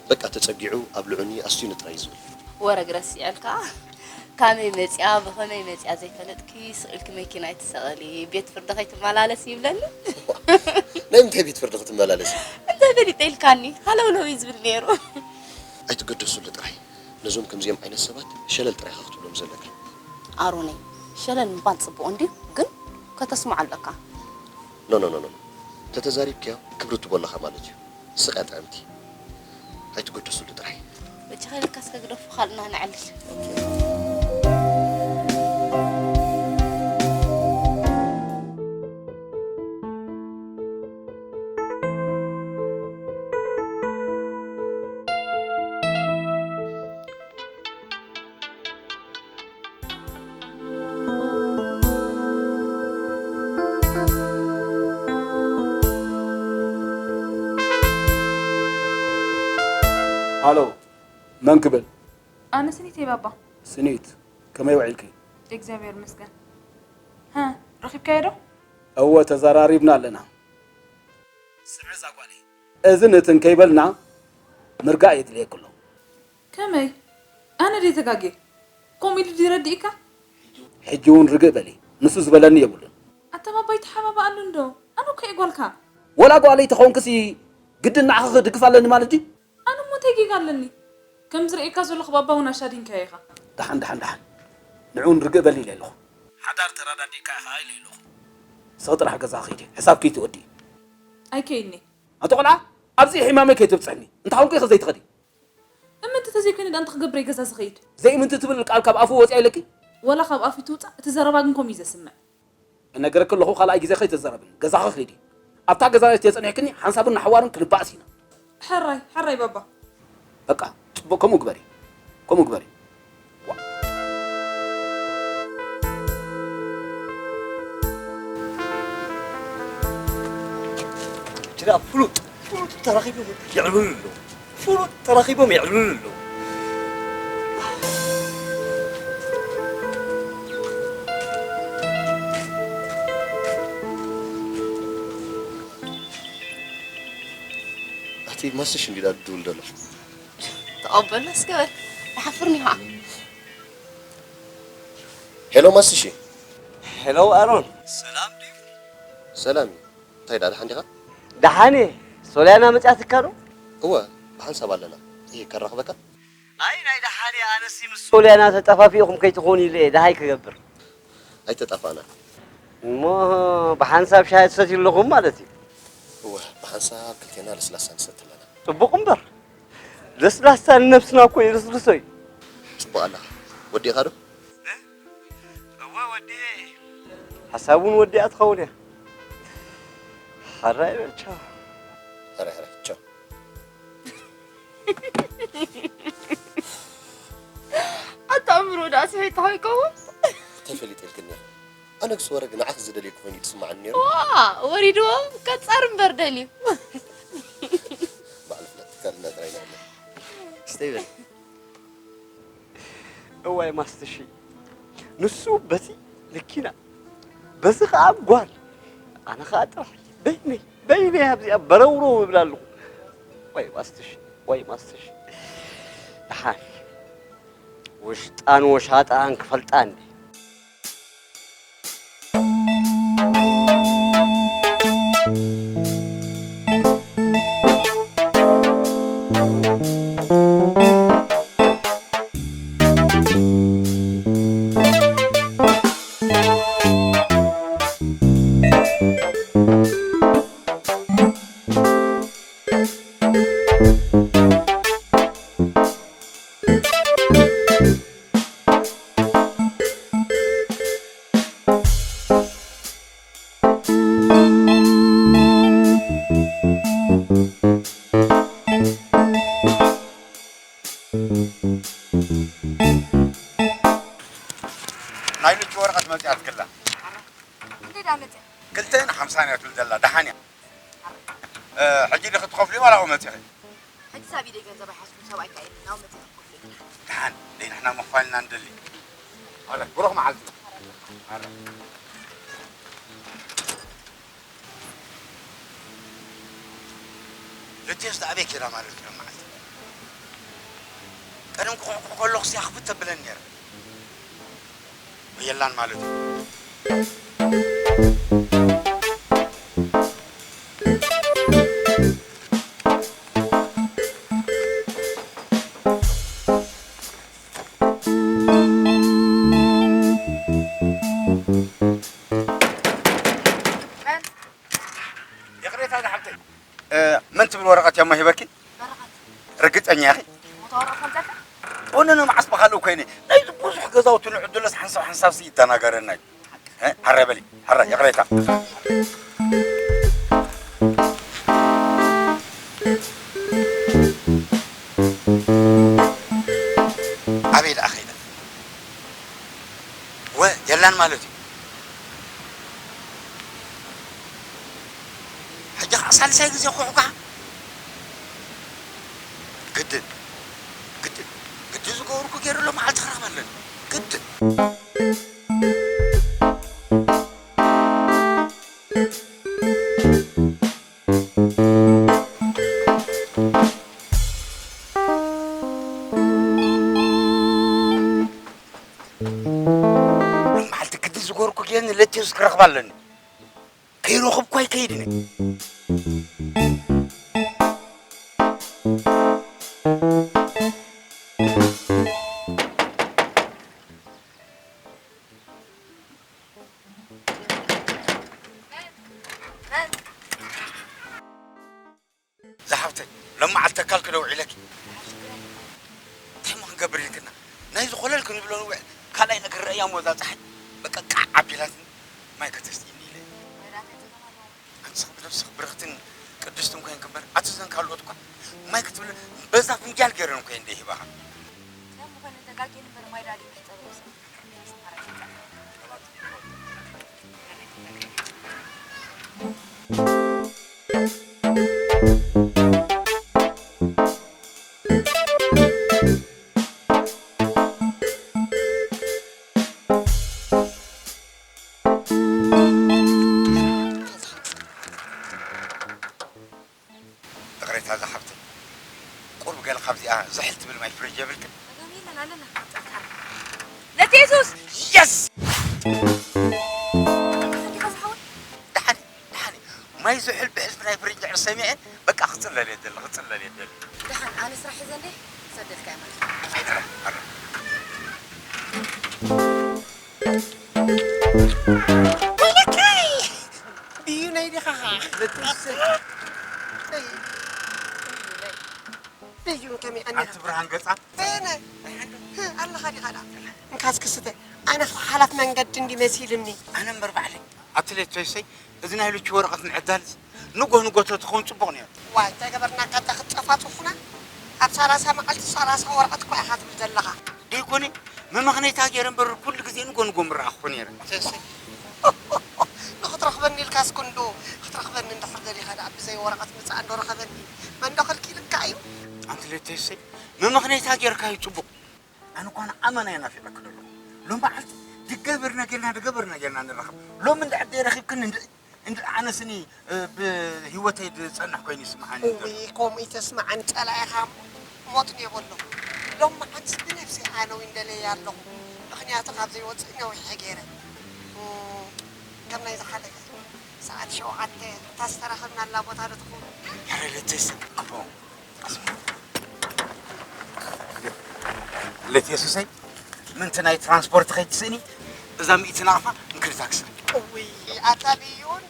በቃ ተጸጊዑ ኣብ ልዑኒ ኣስትዩኒ ጥራይ እዩ ዝብል። ወረ ግረስ ይዐልካ። ካበይ መጺኣ ብኸመይ መጺኣ ዘይፈለጥኪ ስቕ ኢልኪ መኪና ኣይትሰቐሊ። ቤት ፍርዲ ከይትመላለሲ ይብለኒ። ናይ ምንታይ ቤት ፍርዲ ክትመላለሲ? እንተ ፈሊጠ ኢልካኒ ሃለውለው እዩ ዝብል ነይሩ። ኣይትገደሱሉ ጥራይ። ነዞም ከምዚኦም ዓይነት ሰባት ሸለል ጥራይ ኢኻ ክትብሎም ዘለካ። ኣሮነይ፣ ሸለል ምባል ጽቡቕ እንድዩ፣ ግን ከተስምዖ ኣለካ። ኖ ኖ ኖ ኖ ተተዛሪብካዮ ክብሪ ትቦ ኣለኻ ማለት እዩ። ስቀ ጥዕምቲ። ኣይትገደሱሉ ጥራይ። በጃኻ ኢልካ እስከ ግደፎ ካልእና ነዕልል። ሃሎ፣ መን ክብል? ኣነ ስኒት እየ ባባ። ስኒት፣ ከመይ ውዒልኪ? እግዚኣብሔር ይመስገን። ሀ፣ ረኺብካዮ ዶ? እወ፣ ተዘራሪብና ኣለና። ስምዒ እዛ ጓለይ፣ እዝን እትን ከይበልና ምርጋእ የድልየኪ ኣሎ። ከመይ? ኣነ ድየ ተጋግየ? ከምኡ ኢሉ ድዩ ረዲእካ? ሕጂ እውን ርግእ በሊ፣ ንሱ ዝበለኒ የብሉን። ኣታ ባባ ይተሓባበኣሉ እንዶ፣ ኣነ እኮ እየ ጓልካ። ወላ ጓለይ ተኾንክሲ ግድን ንዓኺ ክድግፍ ኣለኒ ማለት ድዩ? ኣነ እሞ እንታይ ጌጋ ኣለኒ? ከም ዝርእየካ ዘለኹ ባባ እውን ኣሻዲንካዮ ኢኻ። ደሓን ደሓን ደሓን፣ ንዑ እውን ርግእ በሊ ኢለ ኣለኹ። ሓዳር ተረዳዲእካ ኢኻ ኢለ ኣለኹ። ስቕ ጥራሕ ገዛ ኺዲ፣ ሕሳብ ከይትወዲ። ኣይከይድኒ። ኣቲ ቆልዓ፣ ኣብዚ ሕማመይ ከይተብፅሕኒ፣ እንታይ ኾንኩ ኢኺ ዘይትኸዲ? እምንቲ ተዘይኮይነ ደኣ እንታይ ክገብር እየ ገዛ ዝኸይድ? ዘይእምንቲ ትብል ቃል ካብ ኣፉ ወፂኣ ኢለኪ? ወላ ካብ ኣፉ ትውፃእ፣ እቲ ዘረባ ግን ከምኡ እዩ ዘስምዕ። እነግረኪ ኣለኹ፣ ካልኣይ ግዜ ከይተዛረብኒ፣ ገዛኺ ኺዲ። ኣብታ ገዛ ተጸኒሕክኒ፣ ሓንሳብን ንሓዋሩን ክንበኣስ ኢና። ሕራይ፣ ሕራይ ባባ። በቃ፣ ጽቡቕ፣ ከምኡ ግበሪ። ከምኡ ግበሪ። ጅራ ፍሉጥ ፍሉጥ ተራኺቦም የዕልሉ ኣለዉ። ፍሉጥ ተራኺቦም የዕልሉ ኣለዉ። ኣቲ ማስሽ እንዲዳ ድውል ደሎ። ተቐበልና እስከ በል። ተሓፍርኒ ኸዓ። ሄሎ ማስሽ። ሄሎ ኣሮን። ሰላም ድዩ? ሰላም እዩ። እንታይ ደኣ ደሓን ዲኻ? ደሓን እየ። ሶልያና መጺኣትካ ዶ? እወ፣ ብሓንሳብ ኣለና። ይህ ከራኽበካ? ኣይ ናይ ደሓን እየ። ኣነሲ ምስ ሶልያና ተጠፋፊእኹም ከይትኾኑ ኢለ እየ ደሃይ ክገብር። ኣይተጣፋእናን። እሞ ብሓንሳብ ሻሂ ትሰትዩ ኣለኹም ማለት እዩ? እወ፣ ብሓንሳብ ክልቴና ለስላሳ ንሰቲ ኣለና። ጽቡቕ እምበር ለስላሳ ንነብስና እኮ የልስልሶ እዩ። ጽቡቕ ኣለኻ። ወዲእኻ ዶ? እወ ወዲኤ። ሓሳብ እውን ወዲኣ ትኸውን እያ። ሓራይ በል ቻው። ሕራይ ሕራይ ቻው። ኣታ ኣእምሮ ደኣ ስሒትካ ይከውን? እንታይ ፈሊጠ ኢልክኒ ኢኺ? ኣነ ክስ ወረ ግን ንዓኺ ዝደልየኪ ኮይኑ እዩ ዝስምዓኒ ነይሩ። ዋ ወሪድዎ ቀጻር እምበር ደልዩ። ባዕሉ ፍለጥ ትካልና ጥራይ ኢና ዘለና። ስተይ በል። እዋይ ማስትሺ ንሱ በቲ መኪና በዚ ኸዓ ጓል ኣነ ኸዓ ጥራሕ በይነይ በይነይ ኣብዚኣ በረውረው እብል ኣለኹ። ዋይ ማስትሽ ዋይ ማስትሽ ደሓን ውሽጣን ወሻጣኣን ክፈልጣ እንዴ። ሕጂ ሳብ ኢደይ ገንዘብ ኣይሓዝኩን፣ ሰብኣይካ እየ ናብ መጽእ ክኸፍለካ። ደሓን ደይ ንሕና ምኽፋል ኢና ንደሊ። ኣረ ብሩኽ መዓልቲ። ኣረ ለቴስ ኣበይ ኬዳ ማለት እዩ መዓልቲ? ቀደም ክኹሕኩሕ ከለኹ ሲያ ክፍት ተብለኒ ነይረ። የላን ማለት እዩ። መን? ይቕሬታ ዝሓብተይ። እ፣ መን ትብል ወረቐት እያ እሞ ሂበኪ? ወረቐት? ርግጸኛ ኢኺ? ሞታ ወረቐት ከምዘልካ? ወነነ መዓስ ብኻልእ ኮይነ። ናይዚ ብዙሕ ገዛውቲ ንዕድለስ ሓንሳብ ሓንሳብሲ ይደናገረና እዩ። እ፣ ሕረ በሊ፣ ሕረ፣ ይቕሬታ። ኣበይ ደኣ ኸይዳ? ወ፣ የላን ማለት እዩ። ሕጂ ኸዓ ሳልሳይ ግዜ ኩሕኳሕ። ግድን፣ ግድን፣ ግድን ዝገበርኩ ገይሩ ሎ መዓልቲ ክረኽባ ኣለኒ። ግድን። መዓልቲ ግድን ዝገበርኩ ገይሩ ለቴስ ክረኽባ ኣለኒ። ከይረኸብኩ ኣይከይድን እየ። ዝሓፍተይ፣ ሎመዓልቲ ተካል ክደውዒለኪ። እንታይ እሞ ክንገብር ኢልክና? ናይዚ ኮለል ክንብሎ ንውዕል። ካልኣይ ነገር ረእያ እሞ እዛ ጸሓይ በቃ ቃዕ ኣቢላትኒ ማይ ከተስትይኒ ኢለ። ኣንቲ ስኽ ብነብስኽ ብርኽትን ቅድስትን ኮይንክ እምበር፣ ኣቲ እዘን ካልኦት እኳ ማይ ክትብል በዛ ፍንጃል ገይረን እኮ እየን ደይህባኻ። ከም ዝኾነ ተጋግየን እምበር ማይ ዳኣ መሕጸቢ ርእሲ። ይቕሬታ ዝሓፍተይ፣ ቁሩብ ገለ ካብዚኣ ዝሕል ትብል ማይ ፍሪጅ የብልክን? ጸገም የለን፣ ኣለና። ነቲ የሱስ! የስ! ደሓን፣ ደሓን። ማይ ዝሕል ብሕልፊ ናይ ፍሪጅ ድሕሪ ሰሚዐ፣ በቃ ክጽለል እየ ደሊ፣ ክጽለል እየ ደሊ። ደሓን፣ ኣነ ስራሕ ሒዘ እንዴ? ክሰደልካ እየ ማለት እዩ። ኣረ፣ ኣረ። ወይለከይ! ብዩነይ ዲኻ? ብዩነይ። ብዩን ከመይ ቀኒኻ? ኣንቲ ብርሃን ገጻ? በየነ? ኣለኻ ዲኻ ደኣ? እንካ እስኪ ስተ። ኣነ ሓላፍ መንገዲ እንዲ መሲልኒ። ኣነ እምበር ባዕለይ። ኣቲ ሌቶይሰይ፣ እዚ ናይ ልቹ ወረቐት ምዕዳልስ ንጎ ንጎ ተትኸውን ጽቡቕ ነይሩ። ዋይ፣ እንታይ ገበርናካ እንተ ክትጠፋጥፉና? ኣብ ሰላሳ መዓልቲ ሰላሳ ወረቐት እኮ ኢኻ ትብል ዘለኻ። ደይኮነ፣ መመኽነይታ ገይረ እምበር ኩሉ ግዜ ንጎ ንጎ ምረኣኹ ነይረ። እሰይ፣ እሰይ። ንኽትረኽበኒ ኢልካስ ክንዱ፣ ክትረኽበኒ እንድሕር ደሊኻ ደኣ ብዘይ ወረቐት ምጻእ እንዶ ረኸበኒ። መን ዶ ከልኪልካ እዩ? ኣንቲ ሌተይሰይ፣ መመኽነይታ ጌርካዩ ጽቡቕ። ኣነ እኳ ንኣመና እየ ናፊቐኪ ዘለኹ። ሎም መዓልቲ ድገበርና ጌርና፣ ድገበርና ጌርና ንራኸብ። ሎም እንድሕር ደይረኺብክኒ እንድ-፣ እንድ-፣ ኣነስኒ፣ እ፣ ብህይወተይ ዝጸንሕ ኮይኑ ይስምዓኒ እዩ ዘሎ። እውይ፣ ከምኡ ይተስምዓኒ ጸላኢኻ ሞት ንየበሎ። ሎም መዓልትስ ብነብሰይ ኣነ እውን ደለየ ኣለኹ። ምኽንያቱ ካብ ዘይወጽእ ነዊሐ ገይረ። እ፣ ከም ናይ ዝሓለፈ ሰዓት ሸውዓተ እታ ዝተራኸብናላ ቦታ ዶ ትኸውን? ሕረ ለተይሰ ክፎ። ለት የሱሰይ፣ ምንቲ ናይ ትራንስፖርት ከይትስእኒ፣ እዛ ሚእቲ ናቕፋ እንክሪ ታክሲ። እውይ፣ ኣታ ብዩን፣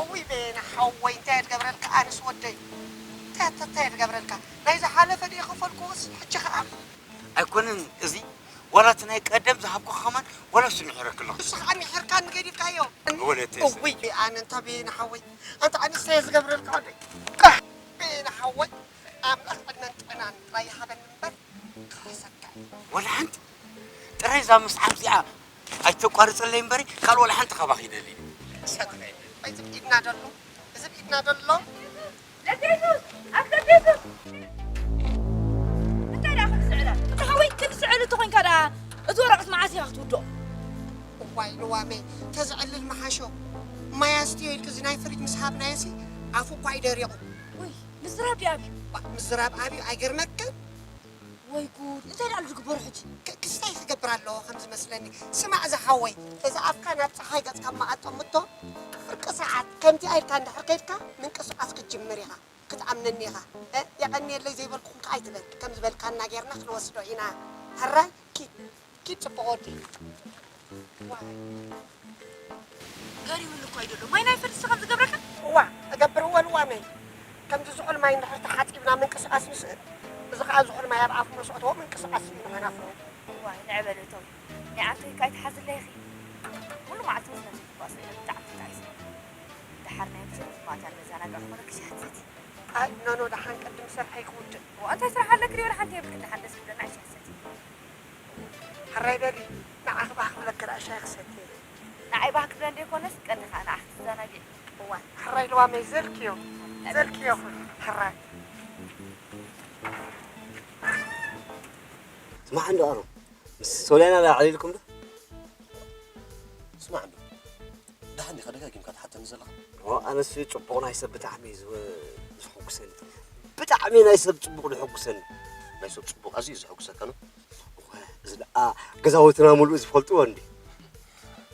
እውይ፣ በየነ ሓወይ፣ እንታይ እየ ዝገብረልካ ኣነስ ወደይ? እንታይ፣ እንታይ፣ እንታይ እየ ዝገብረልካ? ናይ ዝሓለፈ ድየ ከፈልኩዎስ፣ ሕጂ ኸኣ? ኣይኮነን፣ እዚ ዋላ እቲ ናይ ቀደም ዝሃብኩኻ ኸማን፣ ዋላ እሱ ምሒረኪ ኣለኹ። እሱ ኸኣ ምሒርካኒ ገዲፍካዮ። ወለተይ እውይ፣ ኣነ እንታ በየነ ሓወይ፣ ኣንታ ኣነስ እንታይ እየ ዝገብረልካ ወደይ? ቃ፣ በየነ ሓወይ፣ ኣምላኽ ዕድመን ጥዕናን ጥራይ ይሃበኒ እምበር፣ ክኸሰካ እየ። ዋላ ሓንቲ ጥራይ እዛ ምስዓም እዚኣ ኣይተቋርጸለይ እምበሪ፣ ካልእ ዋላ ሓንቲ ካባኺ ይደሊ። እሳት ናይ፣ እዚ ብኢድና ደሎ፣ እዚ ብኢድና ደሎ። ለቤቱ፣ ኣብ ለቤቱ። እዋይ ልዋመይ፣ ተዝዕልል ምሓሾ። ማይ ኣስትዮ ኢልኪ እዚ ናይ ፍሪጅ ምስ ሃብናዮሲ ኣፉ እኳ እዩ ደሪቑ። ውይ፣ ምዝራብ ድዩ ኣብዩ? ባ፣ ምዝራብ ኣብዩ ኣይገርመክን? ወይ ጉድ፣ እንታይ ደኣ ዝግበሮ ሕጂ? ክ-፣ ክስታይ ክገብር ኣለዎ ከም ዝመስለኒ። ስማዕ ዝሓወይ፣ እዚ ኣፍካ ናብ ጸሓይ ገጽካ እማ ኣጠምቶ። ፍርቂ ሰዓት ከምቲ ኢልካ እንድሕር ከይድካ ምንቅስቓስ ክትጅምር ኢኻ። ክትኣምነኒ ኢኻ። እ፣ የቐንየለይ ዘይበልኩኹም ከኣ ኣይትበል። ከም ዝበልካና ጌርና ክንወስዶ ኢና። ሕራይ፣ ኪድ፣ ኪድ ጽቡቕ ወዲ። ዋይ። ገሪሙኒ እኮ እዩ ዘሎ። ማይ ናይ ፈድስ ከም ዝገብረካ? እዋ፣ እገብር እወ ልዋመይ። ከምዚ ዝሑል ማይ እንድሕር ተሓጺብና ምንቅስቓስ ንስእል። እዚ ኸኣ ዝሑል ማይ ኣብ ኣፉ ምስ ኣእተዎ ምንቅስቓስ እዩ ንኸናፍሮ። እዋይ፣ ንዕበለተው። ናይ ዓርከይ ከኣ ኣይትሓዝለይ ኢኺ። ኩሉ መዓልቲ ምስ ነብሲ ትጓስ ብጣዕሚ ተታሒዘ። ደሓር ናይ ምሸት ማታ ንመዘናግዒ ክኾነኪ ሻሂ ትሰቲ። ኣይ፣ ኖ፣ ኖ፣ ደሓን ቅድሚ ስርሐይ ክውድእ። እዋ፣ እንታይ ስራሕ ኣለኪ ድዩ? ወላ ሓንቲ የብልክን። ደሓን ደስ ክብለና ሻሂ ትሰቲ። ሕራይ በሊ፣ ንዓኺ ባህ ክብለኪ ደኣ ሻሂ ክሰቲ። ንዓይ ባህ ክብለን ደይኮነስ፣ ቀንዲ ኸኣ ንዓኺ ክትዘናግዒ። እዋይ፣ ሕራይ ልዋመይ ዘልክዮ፣ ዘልክዮ ኹን፣ ሕራይ። ስማዕ እንዶ ኣሮን፣ ምስ ሶልያና ዶ ኣዕሊልኩም ዶ? ስማዕ እንዶ፣ ደሓን ዲኻ ደጋጊምካ ትሓተኒ ዘለኻ? ኦ፣ ኣነስ ጽቡቕ ናይ ሰብ ብጣዕሚ እዩ ዝወ-፣ ዝሕጉሰኒ። ብጣዕሚ ናይ ሰብ ጽቡቕ ዝሕጉሰኒ። ናይ ሰብ ጽቡቕ ኣዝዩ እዩ ዘሐጉሰካ ነው? እወ፣ እዚ ደኣ ገዛውትና ሙሉእ ዝፈልጥዎ እንዲ።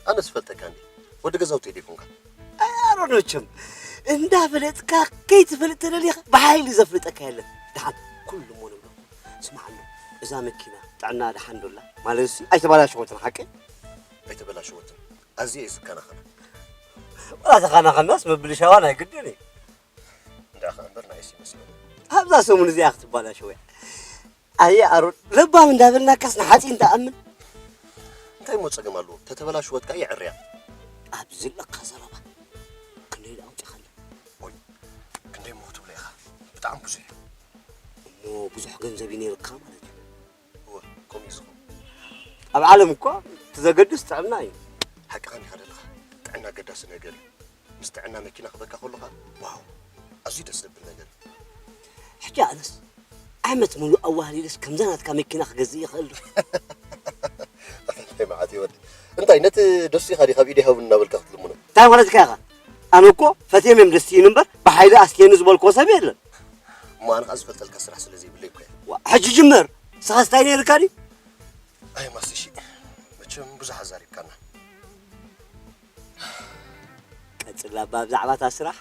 ኣነ ዝፈልጠካ እንዲ። ወዲ ገዛውቲ ዶ ይኮንካ? ኣይ፣ ኣሮን መቸም፣ እንዳፈለጥካ ከይትፈልጥ ተደሊኻ ብሓይሊ ዘፍልጠካ የለን። ደሓን ኩሉ እሞ ንብሎ። ስማዕ ኣሎ፣ እዛ መኪና ጥዕና ደሓን ዶ ኣላ? ማለትሲ ኣይተባላሸወትን ሓቀይ? ኣይተበላሸወትን። ኣዝየ እየ ዝከናኸና። ዋላ ተኻናኸናስ ምብልሻዋ ናይ ግድን እዩ። እንዳ ኸኣ እምበር ንዓይስ ይመስለኒ። ኣብዛ ሰሙን እዚኣ ክትባላሸው እያ። ኣየ ኣሮን፣ ለባም እንዳበልናካስ ንሓጺን ትኣምን? እንታይ እሞ ጸገም ኣለዎ? ተተበላሸወት ከኣ የዕርያ። ኣብ ዝለካ ዘረባ ክንደይ ደኣ ኣውጺኻላ? ወይ፣ ክንደይ እሞ ክትብሎ ኢኻ? ብጣዕሚ ብዙሕ እዩ። እሞ ብዙሕ ገንዘብ እዩ ነይርካ ማለት እዩ? እወ፣ ከምኡ እዩ ዝኸውን። ኣብ ዓለም እኮ እቲ ዘገድስ ጥዕና እዩ። ሓቅኻ እንዲኻ ዘለኻ። ጥዕና ኣገዳሲ ነገር እዩ። ምስ ጥዕና መኪና ክበካ ከሎ ኸኣ፣ ዋው፣ ኣዝዩ ደስ ዘብል ነገር እዩ። ሕጂ ኣነስ ዓመት ሙሉእ ኣዋህሊለስ ከምዛ ናትካ መኪና ክገዝእ ይኽእል ዶ? ኣታ እንታይ መዓት እዩ ወዲ? እንታይ ነቲ ደሲኻ ዲኻ ኣብ ኢደይ ሃቡኒ እናበልካ ክትልምኖ? እንታይ ማለትካ ኢኻ? ኣነ እኮ ፈትየም እዮም ደስ ይብሉ እምበር ብሓይሊ ኣስትየኒ ዝበልክዎ ሰብ የለን። እሞ ኣነ ኸኣ ዝፈልጠልካ ስራሕ ስለ ዘይብለይ እኮ እየ። ዋ፣ ሕጂ ጅምር። ንስኻስ እንታይ ነይርካ ድዩ? ኣይ ማስሺ፣ መቸም ብዙሕ ኣዛሪብካና። ቀጽላ እባ ብዛዕባ እታ ስራሕ።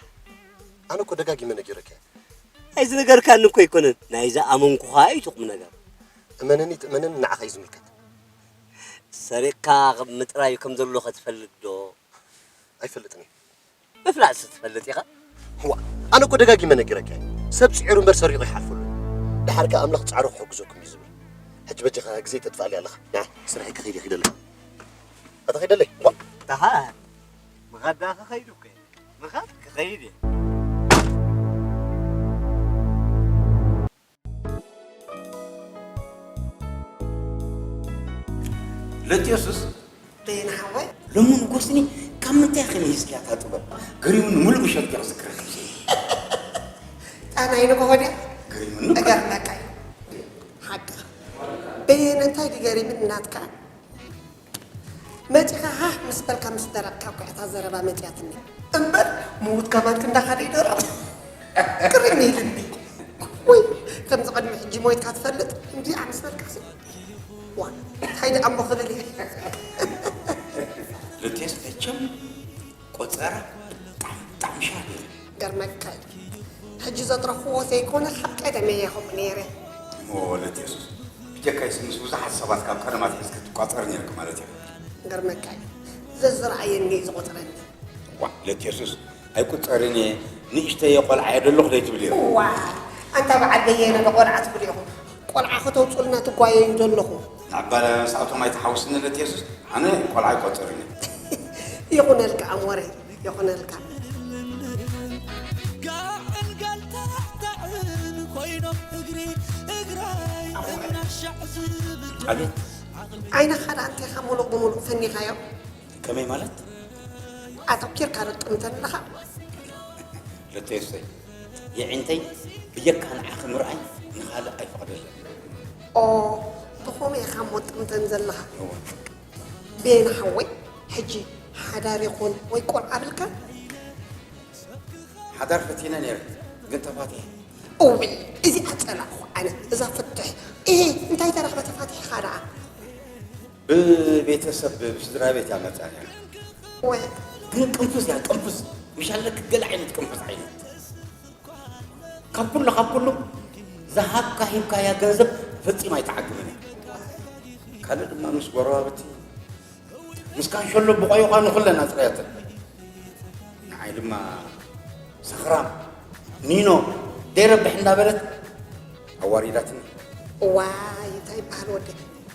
ኣነ እኮ ደጋጊመ ነጊረካ እየ። ኣይዝነገርካኒ እኮ ኣይኮነን፣ ናይ ዝኣመንኩኻ እዩ እቲ ቁም ነገር። እመነኒ ትእመነኒ ንዓኻ እዩ ዝምልከት። ሰሪቕካ ምጥራይ ከም ዘሎኸ ትፈልጥ ዶ? ኣይፈልጥን እየ። ምፍላጥሲ ትፈልጥ ኢኻ? እዋ፣ ኣነ እኮ ደጋጊመ ነጊረካ እየ። ሰብ ጽዒሩ እምበር ሰሪቑ ይሓልፈሉ። ደሓር ከኣ ኣምላኽ ጻዕሩ ክሕግዘኩም እዩ ዝብል። ሕጂ በጃኻ ግዜ ተጥፍኣለይ ኣለኻ። ንዓ፣ ስራሐይ ክኸይድ እየ፣ ኪደለይ። ኣታ ኺደለይ። ዋ። ደሓር። ምኻድ ደኣ ክኸይድ እኮ እየ። ምኻድ ክኸይድ እየ። ለጥዮስስ በየነ ሓወይ። ሎሚ ንጎስኒ ካብ ምንታይ ኸይነ ሒዝክያ እታ ጥበብ? ገሪሙኒ፣ ሙሉእ ምሸት እየ ክዝክረኪ። ጣና ይንጎ ሆድያ? ገሪሙኒ እኮ። እገርመካ እዩ። ሓቅኻ። በየነ እንታይ ድዩ ገሪሙኒ ናትካ? መጺኻ ሃህ ምስ በልካ ምስ ደረቕካ እኮ እታ ዘረባ መጺኣትኒ። እምበር ምዉት ከማን ክንዳኻ ደይደረቕ። ቅርኒ ልቢ። ወይ ከምዚ ቅድሚ ሕጂ ሞይትካ ትፈልጥ? እንዲኣ ምስ በልካሲ። ዋ፣ እንታይ ደኣ እሞ ክብል እየ። ልቴስ መቸም ቆጸራ ብጣዕሚ፣ ብጣዕሚ ሻርፕ እዩ። ገርመካ እዩ። ሕጂ ዘጥረኽዎ ዘይኮነ፣ ካብ ቀደመ እየ ከምኡ ነይረ። እሞ ወለት የሱስ፣ ብጀካይስ ምስ ብዙሓት ሰባት ካብ ቀደም ኣትሒዝኪ ትቋጸሪ ነይርኪ ማለት እዩ። ገርመካ እዩ። ዘዝረኣየኒ እዩ ዝቖጽረኒ። ዋ፣ ወለት የሱስ፣ ኣይቁጸርን እየ፣ ንእሽተየ ቆልዓ እየ ደለኹ ዘይትብሊ እየ። ዋ፣ ኣንታ በዓል በየነ ዶ ቆልዓ ትብሉ ኢኹም? ቆልዓ ከተውጽኡልና ትጓየዩ ደለኹም። ንዕባለ ምስኣቶም ኣይትሓውስኒ ወለት የሱስ፣ ኣነ ቆልዓ ኣይቆጽርን እየ። ይኹነልካ ኣሞረይ፣ ይኹነልካ። ጋዕን ጋልታዕታዕን ኮይኖም እግሪ እግራይ እናሻዕ ዝብል። ኣቤት። ዓይንኻ ደኣ እንቴኻ ሙሉእ ብሙሉእ ፈኒኻዮ? ከመይ ማለት? ኣተኲርካ ዶ ትጥምተኒ ኣለኻ? ለተየሰይ፣ የዒንተይ ብጀካ ንዓኺ ምርኣይ ንኻልእ ኣይፈቕደለን። ኦ፣ ብኸመይ ኢኻ እሞ ትጥምተኒ ዘለኻ? እወ። ቤና ሓወይ፣ ሕጂ ሓዳር ይኹን ወይ ቆልዓ ኣብልካ? ሓዳር ፈቲነ ነይረ፣ ግን ተፋቲሐ። እውይ፣ እዚኣ ጸላእኹ ኣነ፣ እዛ ፍትሕ። እሄ፣ እንታይ ተረኽበ ተፋቲሕኻ ደኣ? ብቤተሰብ፣ ብስድራ ቤት እያ መጻ ነይራ። ወ- ግን ቅንፍዝ እያ፣ ቅንፍዝ። ምሻለ ክገለ ዓይነት ቅንፍዝ ዓይነት። ካብ ኩሉ፣ ካብ ኩሉ ዝሃብካ ሂብካያ ገንዘብ ፈጺማ ኣይትዓግብን እያ። ካልእ ድማ ምስ ጎረባብቲ፣ ምስ ካንሸሎ ብቆይቋ ንኹለን ኣጽረያተን። ንዓይ ድማ ሰኽራም፣ ኒኖ፣ ዘይረብሕ እንዳበለት ኣዋሪዳትኒ። እዋይ፣ እንታይ ይበሃል ወዲ?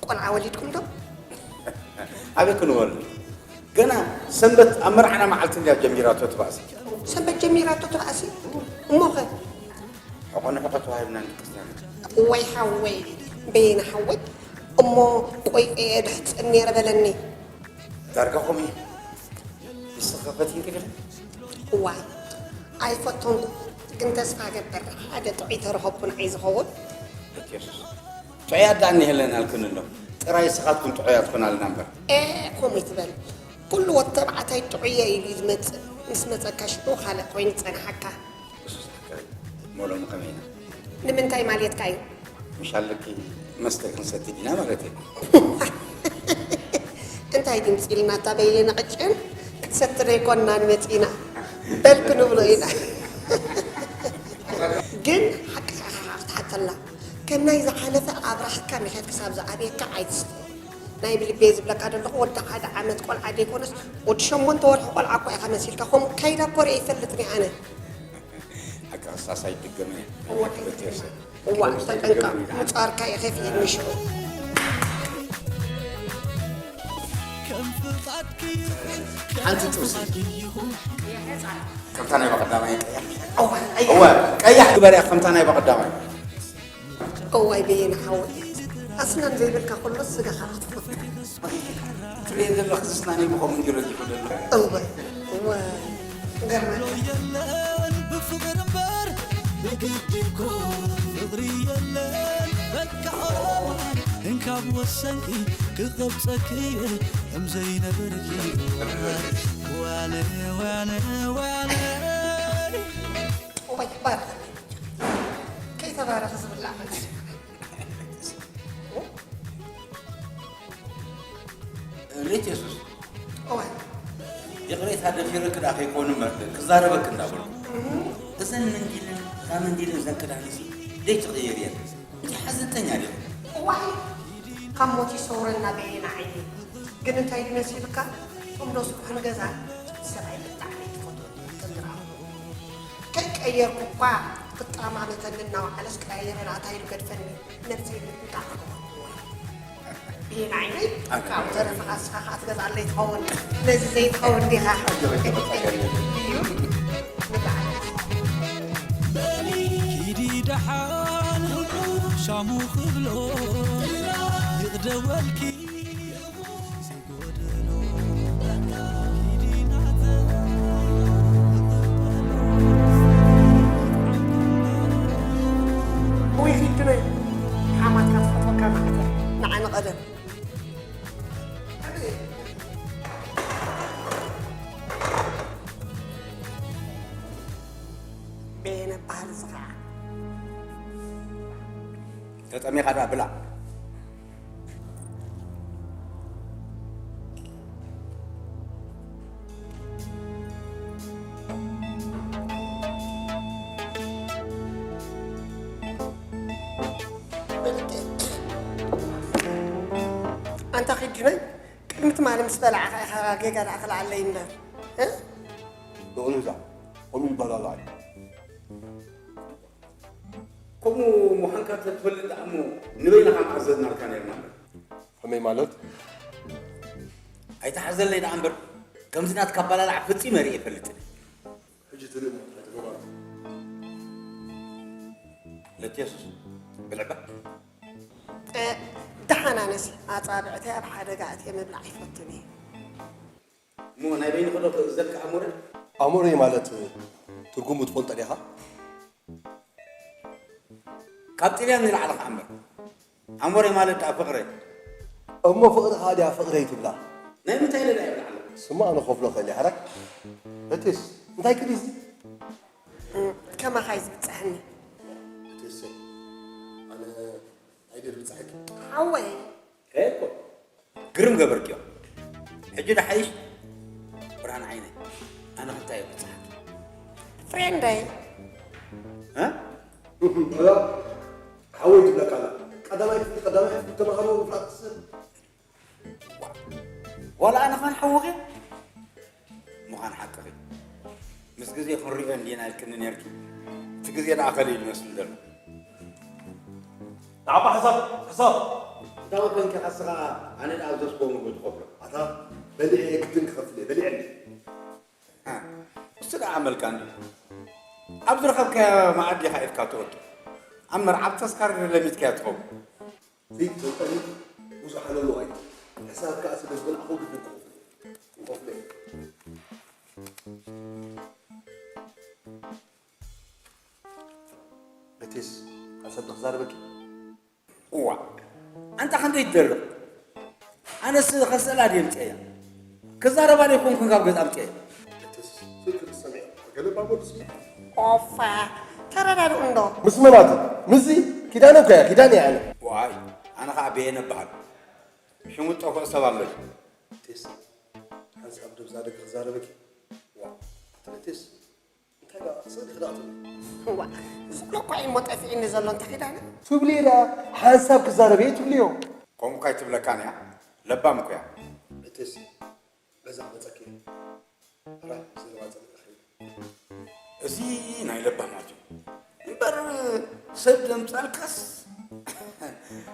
ቆልዓ ወሊድኩም ዶ? ኣበይ ክንወልድ? ገና ሰንበት ኣብ መርዓና መዓልቲ እንድያ ጀሚራቶ ትባእሲ። ሰንበት ጀሚራቶ ትባእሲ? እሞኸ? ሕቆ ንሕቆ ተዋሂብና ንድቅስና። እዋይ ሓወይ፣ በየነ ሓወይ፣ እሞ ቆይ እየ ድሕጽን ነይረ በለኒ። ዳርጋ ከምኡ እዩ። ንስኺ ፈቲንኪ ዲኺ? እዋይ፣ ኣይፈተንኩ፣ ግን ተስፋ እገብር ሓደ ጥዑይ ተረኸብኩ ንዓይ ዝኸውን። እቲ የሱስ። ጥዑያት ደኣ እኒሀለናልክን ኣሎ። ጥራይ ንስኻትኩም ጥዑያት ኮናልና እምበር። ኤ፣ ከምኡ ይትበል። ኩሉ ወዲ ተባዕታይ ጥዑየ ኢሉ እዩ ዝመጽእ። ምስ መጸካ ሽዑ ካልእ ኮይኑ ዝጸንሓካ። እሱስ ሓቀይ። እሞ ሎሚ ከመይ ኢና? ንምንታይ ማለትካ እዩ? ምሽ ኣለኪ መስተ ክንሰቲ ዲና ማለት እዩ። እንታይ ድምፂ ኢልና እታ በይነ ቅጭን ክትሰቲ ዘይኮንና ንመፂና። በል ክንብሎ ኢና። ግን ሓቂ ሓቂ ክትሓተላ። ከም ናይ ዝሓለፈ ኣብራኽካ ምሸት ክሳብ ዝኣብየካ ኣይትስተ። ናይ ብልቤ ዝብለካ ዘለኹ ወዲ ሓደ ዓመት ቆልዓ ዘይኮነስ ወዲ ሸሞንተ ወርሒ ቆልዓ እኮ ኢኻ መሲልካ። ከምኡ ከይዳ እኮ ርእየ ይፈልጥን እየ ኣነ። ኣቃሳስ ኣይድገምን እየ። እዋ፣ እዋ፣ ተጠንቀቕ። ምጻርካ ኢኸ ፍየል ምሽዑ። ሓንቲ ጥብሲ። ከምታ ናይ በቐዳማይ ቀያሕ። እዋ፣ እዋ፣ ቀያሕ ግበርያ ከምታ ናይ በቐዳማይ። እዋይ በየነ ሓወይ፣ ኣስናን ዘይብልካ ኩሉ ስጋኻ ክትፈቱ። ትሪኦ ዘለኺ ስናነይ ብኸምኡ እንዲዩ ረጊፉ ዘሎ። እወ፣ እወ፣ ገርመካ። የለን ብፍቕሪ እምበር ብግዲ እኮ ፍቕሪ የለን። በቃ ኦሮሞ እንካብ ወሰንኪ ክቐብጸኪ እየ ከም ዘይነበርኪ። ዋነ፣ ዋነ፣ ዋነ። እወ፣ ይባረኽ። ከይተባረኸ ዝብላዕ መልሲ። ሌት የሱስ፣ እዋይ። ይቕሬታ ደፊረክ ደኣ ከይኮኑ እምበር ክዛረበክ እንዳበልኩ። እዘን መንዲልን እዛ መንዲልን እዘን ክዳንሲ ዘይትቕየር እየን። እንታይ ሓዘንተኛ ዲኹም? እዋይ። ካብ ሞት ይሰውረና በየነ ዓይኒ። ግን እንታይ ድመሲልካ? እቶም ዶ ስብሕን ገዛ ሰብኣይ ብጣዕሚ ትፈትዎ። ተዝረኣኹ። ከይቀየርኩ እኳ ክጠማመተኒ እናወዓለስ ቀያይረን ኣታ ኢሉ ገድፈኒ። ነብሰይ ምጥንቃቕ ክገብር። ብየን ዓይነይ ካብ ተረፈ ኣስኻ ከኣ ትገዝኣለይ ትኸውን። ነዚ ዘይትኸውን ዲኻ? እዩ። ንብዓል። ኪዲ ደሓን ሻሙ ክብሎ ይቕደወልኪ። ውይ ኪድነይ ሓማትካ ትፈትወካ ማለት እያ። ንዓ ንቐደም። በየነ በሃል እዚ ኸዓ። ተጠሚኻ ደኣ ብላዕ። ኣንታ ኪድነይ፣ ቅድሚ ትማሊ ምስ በላዕኻ ኢኻ ጌጋ ደኣ ክልዓለይ እምበር፣ እ? ብቕንዛ፣ ከምኡ ይበላላዕ። ከምኡ ምዃንካ እንተትፈልጥ ደኣ እሞ ንበይንኻ ምኣዘዝናልካ ነይርና እምበር። ከመይ ማለት? ኣይትሓዘለይ ደኣ እምበር፣ ከምዚ ናትካ ኣባላልዓ ፈጺመ ርእየ ኣይፈልጥን። ሕጂ ትርኢ እሞ እንታይ ትገብር? ለትየሱስ፣ ብልዕባ። እ፣ ደሓን ኣነሲ ኣጻብዕተይ ኣብ ሓደጋ ኣትየ ምብላዕ ኣይፈቱን እየ። እሞ ናይ በይንኺ ዶ ክእዘልኪ ኣሞረ? ኣሞረ ማለት ትርጉሙ ትፈልጦ ዲኻ? ካብ ጥልያን ንላዕሊ ኸኣ እምበር። ኣሞረ ማለት ደኣ ፍቕረይ። እሞ ፍቕርኻ ድያ ፍቕረይ ትብላ? ናይ ምንታይ ነዳ ይብልዓለ? ስማ ኣነ ከፍሎ ኸእል ሓራይ። እቲስ እንታይ ክዲ እዚ? ከማኻ እዩ ዝብፅሐኒ። እቲስ ኣነ ኣይደ ዝብፅሐኪ። ሓወይ ከየኮ ግርም ገበርክዮ። ሕጂ ዳሓይሽ ብርሃን ዓይነይ ኣነ ክንታይ እየ ብፅሓት ፍሬንደይ እ? ሓወይ ትብለካ ኣላ። ቀዳማይ ክፍሊ ቀዳማይ ክፍሊ ተማሃሮ ምፍላጥ ትስእል። ዋላ ኣነ ኻን ሓውኺ ምዃን ሓቅኺ ምስ ግዜ ክንሪኦ እንዲና ኢልክኒ ነርኪ። እቲ ግዜ ደኣ ከሊእ ይመስል ዘሎ። ንዓባ ሕሳብ ሕሳብ እንታወ ኮንኪ ኻስኻ ኣነ ደኣ ኣብ ዘስኮ ምግቢ ትኸፍሎ። ኣታ በሊዐ ግድን ክኸፍል እየ በሊዐኒ። እሱ ደኣ ኣመልካ እንዲ ኣብ ዝረኸብካዮ መኣዲ ኢኻ ኢድካ ትወዱ። ኣብ መርዓብ ተስካር ለሚትካዮ ትኸውን። ዘይትፈልጠኒ ብዙሕ ኣለዎ ኣይተ ሕሳብ ከኣ ስለ ዝበላዕኹ ግድን ክኸፍል እየ። ክኸፍል እየ። እቴስ ሓንሳብ ዶ ክዛረበኪ? እዋ ኣንታ ክንደይ ትደርቕ? ኣነስ ከስእላ ድየ ምፅኤያ? ክዛረባ ዘይኮንኩን ካብ ገዛ ምፅኤ። እቴስ ስልኪ ክትሰምዒ ገለ ባቦ ድስሚ ኦፋ ተረዳድኡ እንዶ ምስ መናቱ ምስዚ ኪዳነ እኮ እያ ኪዳነ እያ ኣነ ዋይ ኣነ ከዓ በየነ እበሃል። ሽሙ ጠፍኦ ሰብ ኣሎ ድዩ? እቴስ ሓንሳብ ዶ ብዛ ደገ ክዛረበኪ? ዋ እቴስ እንታይ ደኣ ስእሊ ክዳእቱ ዋ ዝኾነ እኳ እዩ እሞ ጠፊእኒ ዘሎ እንታይ ኪዳነ ትብሊ ደኣ ሓንሳብ ክዛረብ እየ ትብልዮ። ከምኡ እኳ ኣይትብለካን እያ። ለባም እኮ እያ። እቴስ በዛ ክመፀኪ እየ። ራይ ዘረባ ፀሊእ ኸይድ እዚ ናይ ለባማት እዩ እምበር ሰብ ደምፃልካስ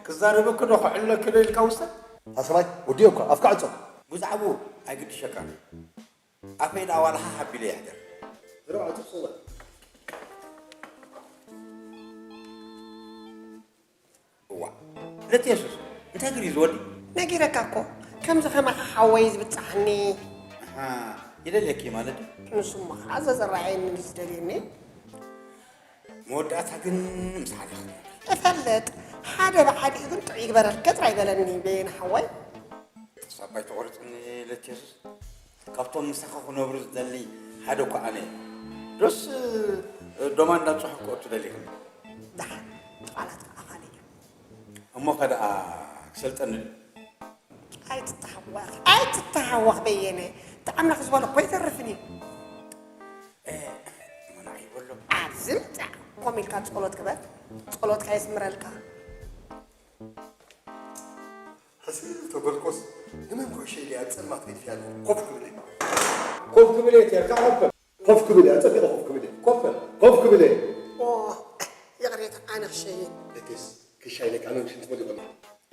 ክዛረበኪ ዶ ክዕለኪ ዶ ኢልካ ውሰድ። ኣሰማይ ወዲኦ እኳ ኣፍካ ዕፆ። ብዛዕብኡ ኣይግድሸካን። ኣፈይ ደኣ ዋላ ሃህ ኣቢለ ይሕደር። ዘረባ ዕፅፍ ሰውላ እዋ ለቲ የሱስ እንታይ ግር እዩ ዝወዲ? ነጊረካ እኮ ከምዚ ከማኻ ሓወይ ዝብፅሓኒ። ኣሃ ይደልየኪ ማለት ድዩ? ንሱ እሞ ከዓ ዘዘራኣየኒ እዩ ዝደልየኒ። መወዳእታ ግን ምስ ሓደ ክትነብሪ። እፈልጥ ሓደ ብሓዲኡ ግን ጥዑይ ይግበረልከ ጥራይ በለኒ በየነ ሓወይ። ተስፋ ኣይተቑርፅኒ ለቲ የሱስ። ካብቶም ምሳኻ ክነብሩ ዝደሊ ሓደ እኳ ኣነ እየ። ዶስ ዶማ እንዳፅሑፍ ክእቱ ደሊኽኒ? ደሓን ቃላት ከዓ ካልእ እዩ። እሞ ከ ደኣ ክሰልጠኒ ድዩ? ኣይትተሃወኽ ኣይትተሃወኽ በየነ እቲ ኣምላኽ ዝበሎ እኮ ይተርፍን እዩ። መናዒ ይበሎ። ኣብዚ ምፃእ ኮም ኢልካ ፆሎት ግበር ፆሎትካ የስምረልካ። ሕስብ ተበልኮስ ንመን ኩዕሾ ኢለ ኣብ ጸልማት ገዲፈያ ኣለኹ። ኮፍ ክብል እየ። ኮፍ ክብል እየ ትብል፣ ከኣ ኮፍ በል። ኮፍ ክብል እየ፣ ኣጸቢቐ ኮፍ ክብል እየ። ኮፍ በል። ኮፍ ክብል እየ። ኦ፣ ይቕሬታ፣ ኣነ ክሸይን። እቴስ፣ ክሻይነካ፣ ኣነ ሽንቲ መሊቑኒ።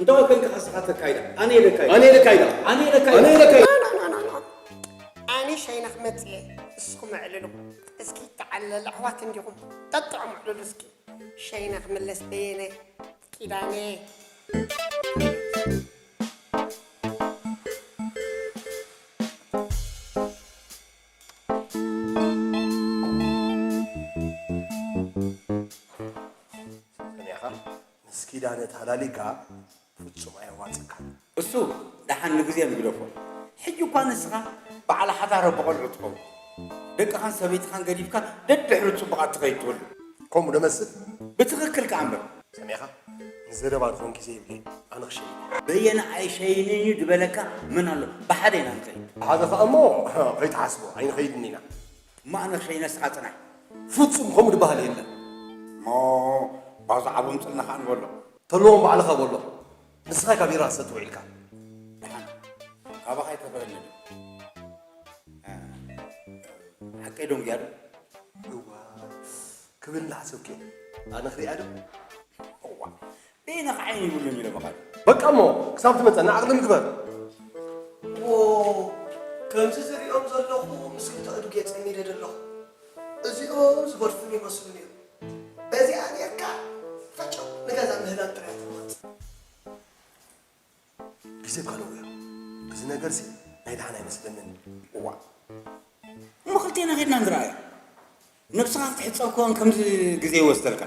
እንተ ወከልካ ሓስኻ ተካይዳ፣ ኣነ ኢለካ ኢለ። ኣነ ኢለካ ኢለ። ኣነ ኢለካ ኢለ። ኣነ ኢለካ ኢለ። ኖ፣ ኖ፣ ኖ፣ ኖ፣ ኖ። ኣነ ሸይነ ክመጽእ እየ፣ እስኹም ኣዕልሉ። እስኪ ተዓለል፣ ኣሕዋት እንዲኹም። ጠጥዑም ኣዕልሉ እስኪ። ሸይነ ክምለስ በየነ። ኪዳነ። ሰሚዕኻ? ምስ ኪዳነ ተሃላሊካ ፍጹም ኣየዋጽእካን። እሱ ደሓን ንግዜ ንግደፎ። ሕጂ እኳ ንስኻ በዓል ሓዳር ኣቦ ቆልዑ ትኸውን። ደቅኻን ሰበይትኻን ገዲፍካ ደድሕሪ ጽቡቓት ትኸይድ ትህሉ። ከምኡ ዶ መስል? ብትኽክል ከኣ እምበር። ሰሚዕኻ? ንዘረባ ዝኾን ግዜ የብለይን። ኣነ ክሸይን እየ። በየነ ኣይሸይንን እዩ ዝበለካ መን ኣሎ? ብሓደ ኢና ንኸይድ። ብሓደ ከኣ እሞ ከይትሓስቦ ኣይንኸይድን ኢና። እሞ ኣነ ክሸይን ንስኻ ጽናሕ። ፍጹም ከምኡ ዝበሃል የለን። እሞ ባዛ ዓቦምጽልና ከኣ ንበሎ። ተለዎም ባዕልኻ በሎ። ንስኻ ኢኻ ቢራ ክሰቲ ውዒልካ። ደሓን ካባኻ ኣይተፍረኒ ድዩ? ሓቀይ ደንጉያ ዶ? እዋ ክብል እናሓሰብኩ እየ። ኣነ ክሪኣ ዶ? እዋ በይነ ከዓ ዓይኒ ይብሉን ኢለ በቓ ድዩ? በቃ እሞ ክሳብ ትመፀና ዓቕሊ ንግበር። ዎ ከምዚ ዝሪኦም ዘለኹ ምስ ክልተ ኣእዱግ እየ ፀሚደ ዘለኹ። እዚኦም ዝገድፉኒ ይመስሉኒ እዮም። በዚኣ ጌርካ ፈጨው ንገዛ ምህዳን ጥራይ ትመርፅ። ግዜ እኳ ነዊሑ። እዚ ነገርሲ ናይ ደሓን ኣይመስለንን። እዋእ እሞ ክልቴና ኬድና ንርኣያ። ነብስኻ ክትሕጸብ ከውን ከምዚ ግዜ ይወስደልካ።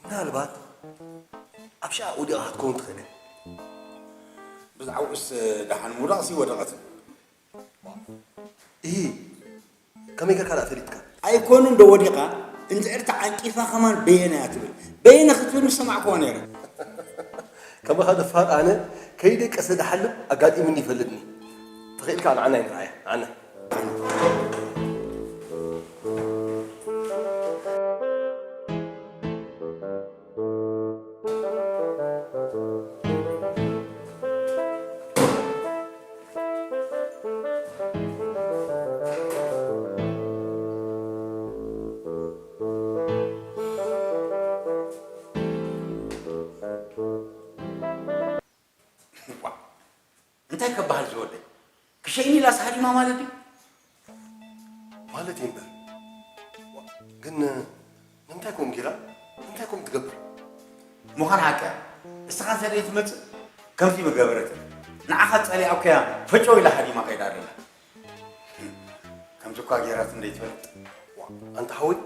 ምናልባት ኣብ ሽቓቕ ወዲቓ ክትከውን ትኽእል እያ። ብዛዕባኡስ ደሓን ምውዳቕሲ ወደቐት። እሂ፣ ከመይ ጌርካ ደኣ ፈሊጥካ? ኣይኮኑን ዶ ወዲቓ? እንድሕር ተዓንቂፋ ከማን በየነ እያ ትብል። በየነ ክትብል ምሰማዕክዋ ነይረ። ከማኻ ደፋር ኣነ ከይደቀሰ ደሓልም ኣጋጢሙኒ ይፈልጥኒ። ተኽኢልካ ንዓና ይንርኣያ፣ ንዓና። እንታይ ከበሃል ዝወደይ ክሸይኒ ኢላስ ሃዲማ ማለት ድዩ? ማለት እዩ እምበር። ግን ንምንታይ ከምኡ ጌራ? እንታይ ከምኡ ትገብር? ምዃን ሓቂ እያ። እስኻ እንተ ዘይትመጽእ ከምዚ ምገበረትን። ንዓኻ ጸሊኣ እኮ እያ ፈጨው ኢላ ሃዲማ ከይዳ ደላ። ከምዚ እኳ ጌራት እንደይትፈልጥ። ኣንታ ሓወይ፣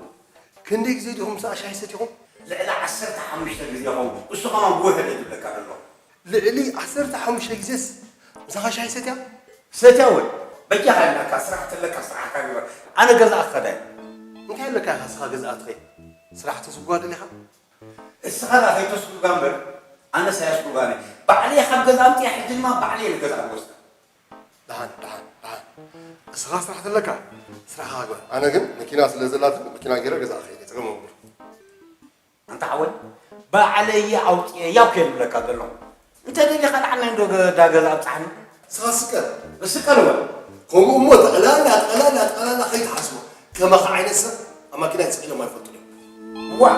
ክንደይ ግዜ ዲኹም ምሳኣ ሻሂ ሰቲኹም? ልዕሊ ዓሰርተ ሓሙሽተ ግዜ ኸውን። እሱ ኸማን ብውሕድ እዩ ዝብለካ ዘሎ። ልዕሊ ዓሰርተ ሓሙሽተ ግዜስ ምሳኻ ሻሂ ሰትያ? ሰትያ እውን በጃኻ ኢልካ ስራሕ ተለካ ስራሕካ ግበር። ኣነ ገዛ ክኸዳ እየ። እንታይ ኣለካ ኢኻ እስኻ ገዛ ትኸይድ? ስራሕ ተስጓ ደሊኻ? እስኻ ዳ ከይተስጉጋ እምበር ኣነስ ኣየስጉጋን እየ። ባዕለይ ካብ ገዛ ኣምፅያ ሕጂ ድማ ባዕለይ እየ ንገዛ ዝወስዳ። ደሓን ደሓን ደሓን እስኻ ስራሕ ተለካ ስራሕኻ ግበር። ኣነ ግን መኪና ስለ ዘላትኒ መኪና ገይረ ገዛ ክኸይድ እየ። ፀገም የብሉን። ኣንታ ሓወይ ባዕለይ ኣውፅኤያ እኮ እየ ዝብለካ ዘለኹ። እንተ ደሊኻ ንዓናይ እንዶ ዳ ገዛ ኣብፅሓኒ። ንስኻ ስቀል። ስቀል በል። ከምኡ እሞ ጠቕላላ ጠቕላላ ጠቕላላ ከይትሓስቦ። ከማኻ ዓይነት ሰብ ኣብ ማኪና ተሰቒሎም ኣይፈልጡን እዮም። ዋእ።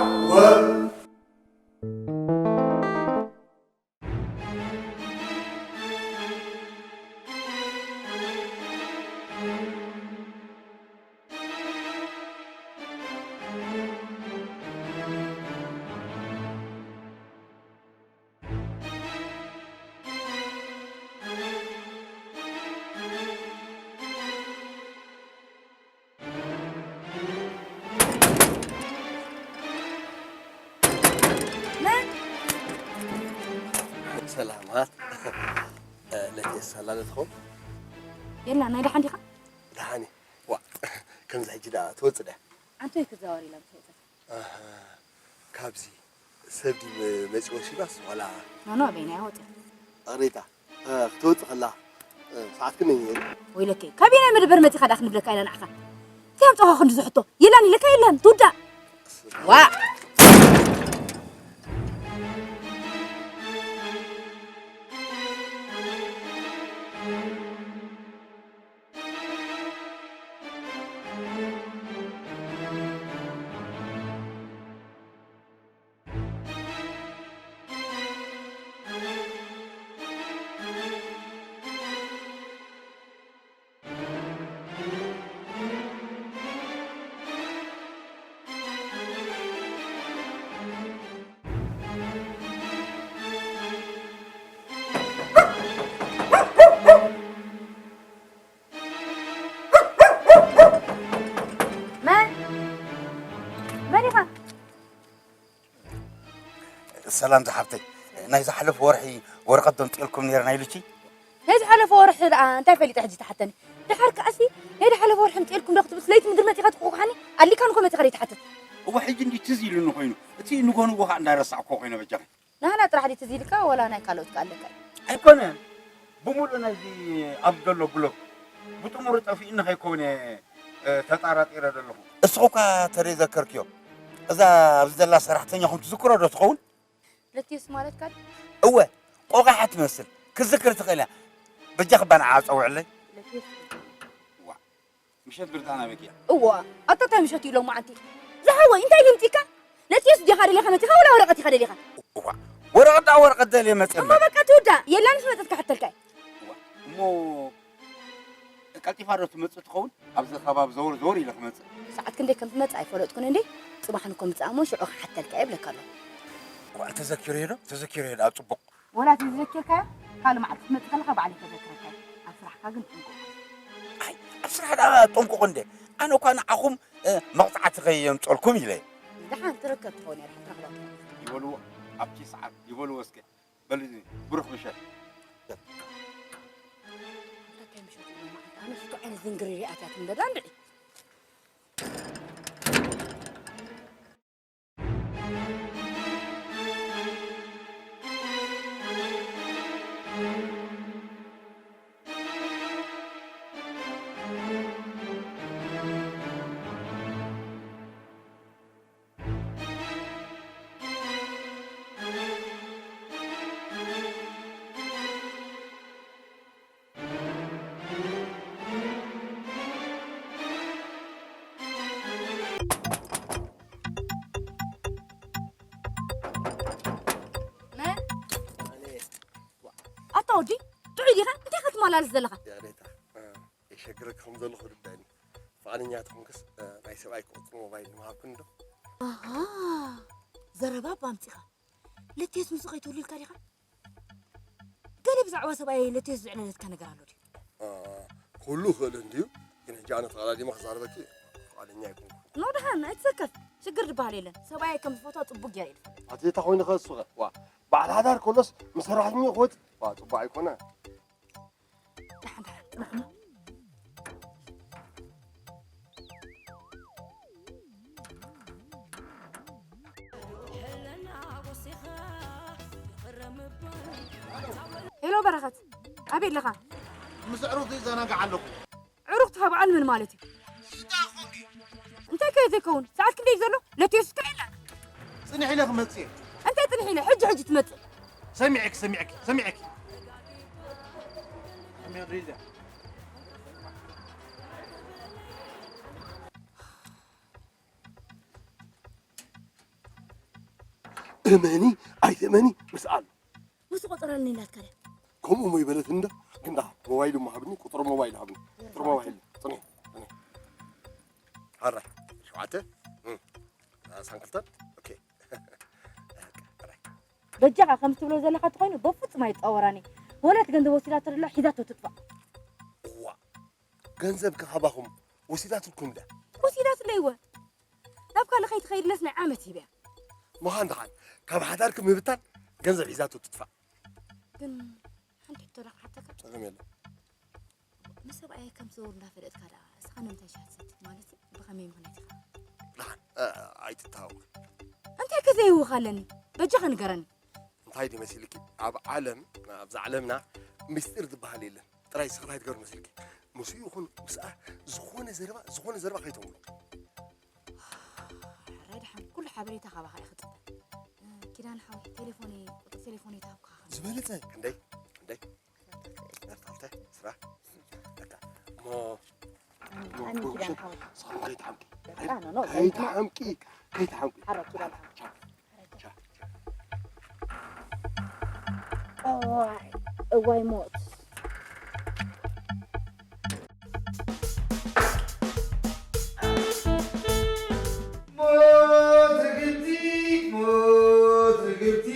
መን? ሰላማት ለትየስ ኣላለትኹም የላ ናይ ደሓን ዲኻ? ደሓን ዋ ከምዚ ሕጂ ደኣ ትወፅእ ድያ ኣንቶይ ክዛወር ኢላ ምስ ወፀት ካብዚ ሰብ ድዩ መፂኡ ወሲዳስ ዋላ ኖኖ ኣበይና እያ ወፂኣ ኣሬታ ክትወፅእ ከላ ሰዓት ክንደይ ነይሩ ወይለከይ ካበየናይ መደበር መፂኻ ደኣ ክንብለካ ኢና ንዓኻ እንታይ ኣምፀኻ ክንዲ ዝሕቶ የላን ኢለካ የላን ትውዳእ ዋእ ሰላም ዝሓፍተይ ናይ ዝሓለፈ ወርሒ ወረቐት ዶ ኣምፅኤልኩም ነይረ ናይ ሉቺ ናይ ዝሓለፈ ወርሒ ደኣ እንታይ ፈሊጠ ሕጂ ትሓተኒ ድሓር ከኣሲ ናይ ዝሓለፈ ወርሒ ኣምፅኤልኩም ዶ ክትብስ ለይቲ ምድሪ መፂኻ ትኩኩሓኒ ኣሊካ ንኮ መፂኻ ደይትሓትት እወ ሕጂ እንዲ ትዝ ኢሉኒ ኮይኑ እቲ ንጎ ንጎ ከዓ እንዳረሳዕኮ ኮይነ በጃኺ ናህና ጥራሕ ድዩ ትዝ ኢልካ ወላ ናይ ካልኦት ከ ኣለካ እዩ? ኣይኮነን። ብምሉእ ናይዚ ኣብዚ ዘሎ ብሎክ ብጥሙሩ ጠፊኡኒ ከይከውን እየ ተጣራጢረ ዘለኹ። እስኺ እኳ ተደይዘከርክዮ እዛ ኣብዚ ዘላ ሰራሕተኛኹም ትዝክሮ ዶ ትኸውን? ለትየስ ማለት ካል? እወ ቆቓሓ ትመስል ክትዝክር ትኽእል እያ። በጃኺ እባ ንዓኣ ጸውዕለይ። ለትየስ ምሸት ብርጣና በኪያ። እዋ ኣታ እንታይ ምሸት እዩ ሎማዓንቲ ዝሓወይ እንታይ ልምፂካ ነፂስ ዲኻ ደሊኻ መፂኻ ወላ ወረቐት ኢኻ ደሊኻ እዋ ወረቐት ደኣ ወረቐት ደልየ መፀ እሞ በቃ ትውዳእ የላንስ መፀት ክሓተልካ እየ እዋ እሞ ቀልጢፋ ዶ ትመፅእ ትኸውን ኣብዚ ከባቢ ዘወር ዘወር ኢለ ክመፅእ ሰዓት ክንደይ ከም ትመፅእ ኣይፈለጥኩን እንዴ ፅባሕ ንኮ ምፅኣ እሞ ሽዑ ክሓተልካ እየ እብለካ ኣለኹ እዋ ተዘኪረዮ ዶ ተዘኪረዮ ዶ ኣብ ፅቡቕ ወላ እቲ ዝዘኪርካዮ ካልእ መዓልቲ ክትመጽእ ከለኻ ባዕለይ ከዘክረካ እየ። ኣብ ስራሕካ ግን ጥንቁቕ። ኣይ ኣብ ስራሕ ደኣ ጠንቁቕ እንዴ ኣነ እኳ ንዓኹም መቕጻዕቲ ከየምጸልኩም ኢለ እየ። ደሓን ትርከብ ትኸውን እያ ደሓን ትረኽባ ትኸውን። ይበልዎ ኣብቲ ሰዓት ይበልዎ እስከ በል ብሩኽ ምሸት። እንታይ ምሸት እዩ መዓልቲ? ኣነስ እኮ ዓይነት ዝንግሪር እያ ኣትያ ትንበዳ እንድዒ። መን? ኣነ። ኣታ ወዲ፣ ጥዑይ ዲኻ? እንታይ ኢኻ ትመላለስ ዘለኻ? ያሬታ፣ እ፣ የሸግረካ ከም ዘለኹ ርዳእኒ። ፍቓደኛ ተኾንክስ፣ እ፣ ናይ ሰብኣይ ቁጽሪ ሞባይል ምሃብክኒ ዶ? ኣሃ፣ ዘረባ እባ ኣምጺኻ። ለቴስ ምስኡ ከይትህሉ ኢልካ ዲኻ? ገለ ብዛዕባ ሰብኣይ ለቴስ ዝዕለለትካ ነገር ኣሎ ድዩ? እ፣ ክህሉ ይኽእል እንድዩ፣ ግን ሕጂ ኣነ ተቐዳዲመ ክዛረበኪ ፍቓደኛ ኣይኮንኩን። ኖ ደሓን፣ ኣይትሰከፍ። ሽግር ዝበሃል የለን። ሰብኣይ ከም ዝፈትዋ ጽቡቅ ገይረ እየ ዝፈልጥ። ኣትሌታ ኮይኑ ከ እሱ ኸ? ዋ፣ በዓል ሓዳር ከሎስ ምስ ሰራሕተኛ ክወጽእ? ዋ፣ ጽቡቅ ኣይኮነ። ደሓን፣ ደሓን፣ ጽናሕ እሞ። ሄሎ በረኸት፣ ኣበይ ኣለኻ? ምስ ኣዕሩኽተይ ይዘናጋዕ ኣለኹ። ዕሩኽትኻ በዓል መን ማለት እዩ? እንታይ ከ ዘይከውን? ሰዓት ክንደይ ዘሎ? ለቴሱካ የላን። ጽንሕ ኢለ ክመጽእ እየ። እንታይ ጽንሕ ኢለ? ሕጂ ሕጂ ትመጽእ። ሰሚዐኪ፣ ሰሚዐኪ፣ ሰሚዐኪ። እመኒ ኣይትእመኒ ምስኣል። ምስ ቆጸረልኒ ናትካ ድያ? ከምኡ እሞ ይበለት እንደ ግን ደኣ ሞባይል እሞ ሃብኒ፣ ቁጽሪ ሞባይል ሃብኒ። ቁጽሪ ሞባይል፣ ጽንሒ፣ ጽንሒ። ሕራይ፣ ሸውዓተ፣ እም፣ ሰላሳን ክልተን፣ ኦኬ። ሕራይ። በጃኻ ከምዚ ትብሎ ዘለኻ ተኾይኑ በፍጹም ኣይጻወራን እየ። ወላ እቲ ገንዘብ ወሲዳቶ ደላ ሒዛቶ ትጥፋእ። እዋ፣ ገንዘብ ከ ካባኹም ወሲዳትልኩም ድያ? ወሲዳትለይ እወ። ናብ ካልእ ከይትኸይድለስ ናይ ዓመት ሂበያ። ምዃን ደሓን፣ ካብ ሓዳርኪ ምብታን ገንዘብ ሒዛቶ ትጥፋእ። ግን ሓንቲ ሕቶ ዶ ክሓተካ? ጸገም የለን። ንሰብኣየይ ከም ዝዘውር እንዳፈለጥካ ደኣ፣ እስኻ ንምንታይ ሻሂ ትሰቲ? ማለት እዩ፣ ብኸመይ ምኽንያት ኢኻ? ደሓን፣ እ፣ ኣይትተሃወኽ። እንታይ ከ ዘይህውኽ ኣለኒ? በጃኻ ንገረኒ። እንታይ ድዩ መሲልኪ? ኣብ ዓለም፣ ኣብዛ ዓለምና ምስጢር ዝበሃል የለን። ጥራይ እስኺ እንታይ ትገብሪ መሲልኪ? ምስኡ ይኹን ምስኣ ዝኾነ ዘረባ፣ ዝኾነ ዘረባ ከይተውሩ። ሕራይ ደሓን፣ ኩሉ ሓበሬታ ካባኻ እየ ክጽበ። እ፣ ኪዳነ ሓወይ፣ ቴሌፎነይ፣ ቁጽሪ ቴሌፎነይ ተሃብኩኻ። ዝበለጸ። ክንደይ? ክንደይ? ዕስራ ክልተ፣ ዕስራ። በቃ። እሞ፣ ኣነ እሞ፣ ኪዳነ ሓወይ። ሳሮን ከይትሓምቂ። በቃ፣ ኖ፣ ኖ፣ ከይትሓምቂ፣ ከይትሓምቂ። ሓራ ኪዳነ ሓወይ። ቻው። ቻው፣ ቻው። እዋይ፣ እዋይ ሞት። ሞት ርግምቲ፣ ሞት ርግምቲ፣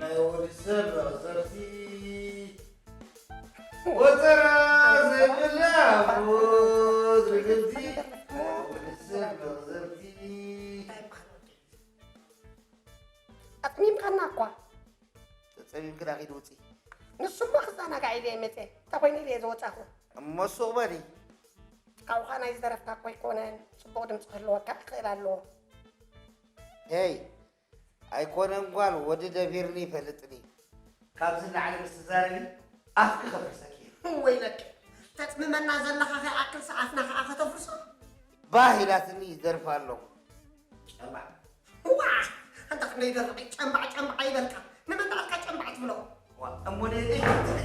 ናይ ወዲ ሰብ መቕዘፍቲ። ቆጸራ ዘይብላ ሞት ርግምቲ፣ ናይ ወዲ ሰብ መቕዘፍቲ። ኣጽሚምካና እኳ። ተጸሚምኪ ዳኺ ትውጺ? ንሱ እሞ ክዘናጋዕ ኢለ እየ መጽየ። እንታይ ኮይኑ ኢለ እየ ዝወጻኹ? እሞ ሱቕ በሊ። ካብኡ ኸኣ ናይ ዝደረፍካ እኮ ኣይኮነን። ጽቡቕ ድምጺ ክህልወካ ክኽእል ኣለዎ። ሄይ፣ ኣይኮነን ጓል፣ ወዲ ደቢርኒ ይፈልጥኒ። ካብዚ ንላዕሊ ምስ ትዛረቢ ኣፍኪ ከፍርሰኪ እየ። ወይለኪ፣ ተጽምመና ዘለኻ ከይኣክልሲ ኣፍና ከኣ ከተፍርሶ? ባህ ኢላትኒ ይደርፍ ኣለኹ። ጨንባዕ። ዋ! ኣንታ ክንደይ ደርቂ ጨንባዕ ጨንባዕ ይበልካ። ንመን ደኣልካ ጨንባዕ ትብሎ? ዋ፣ እሞ ነ-፣ ወይ ኣብኔ!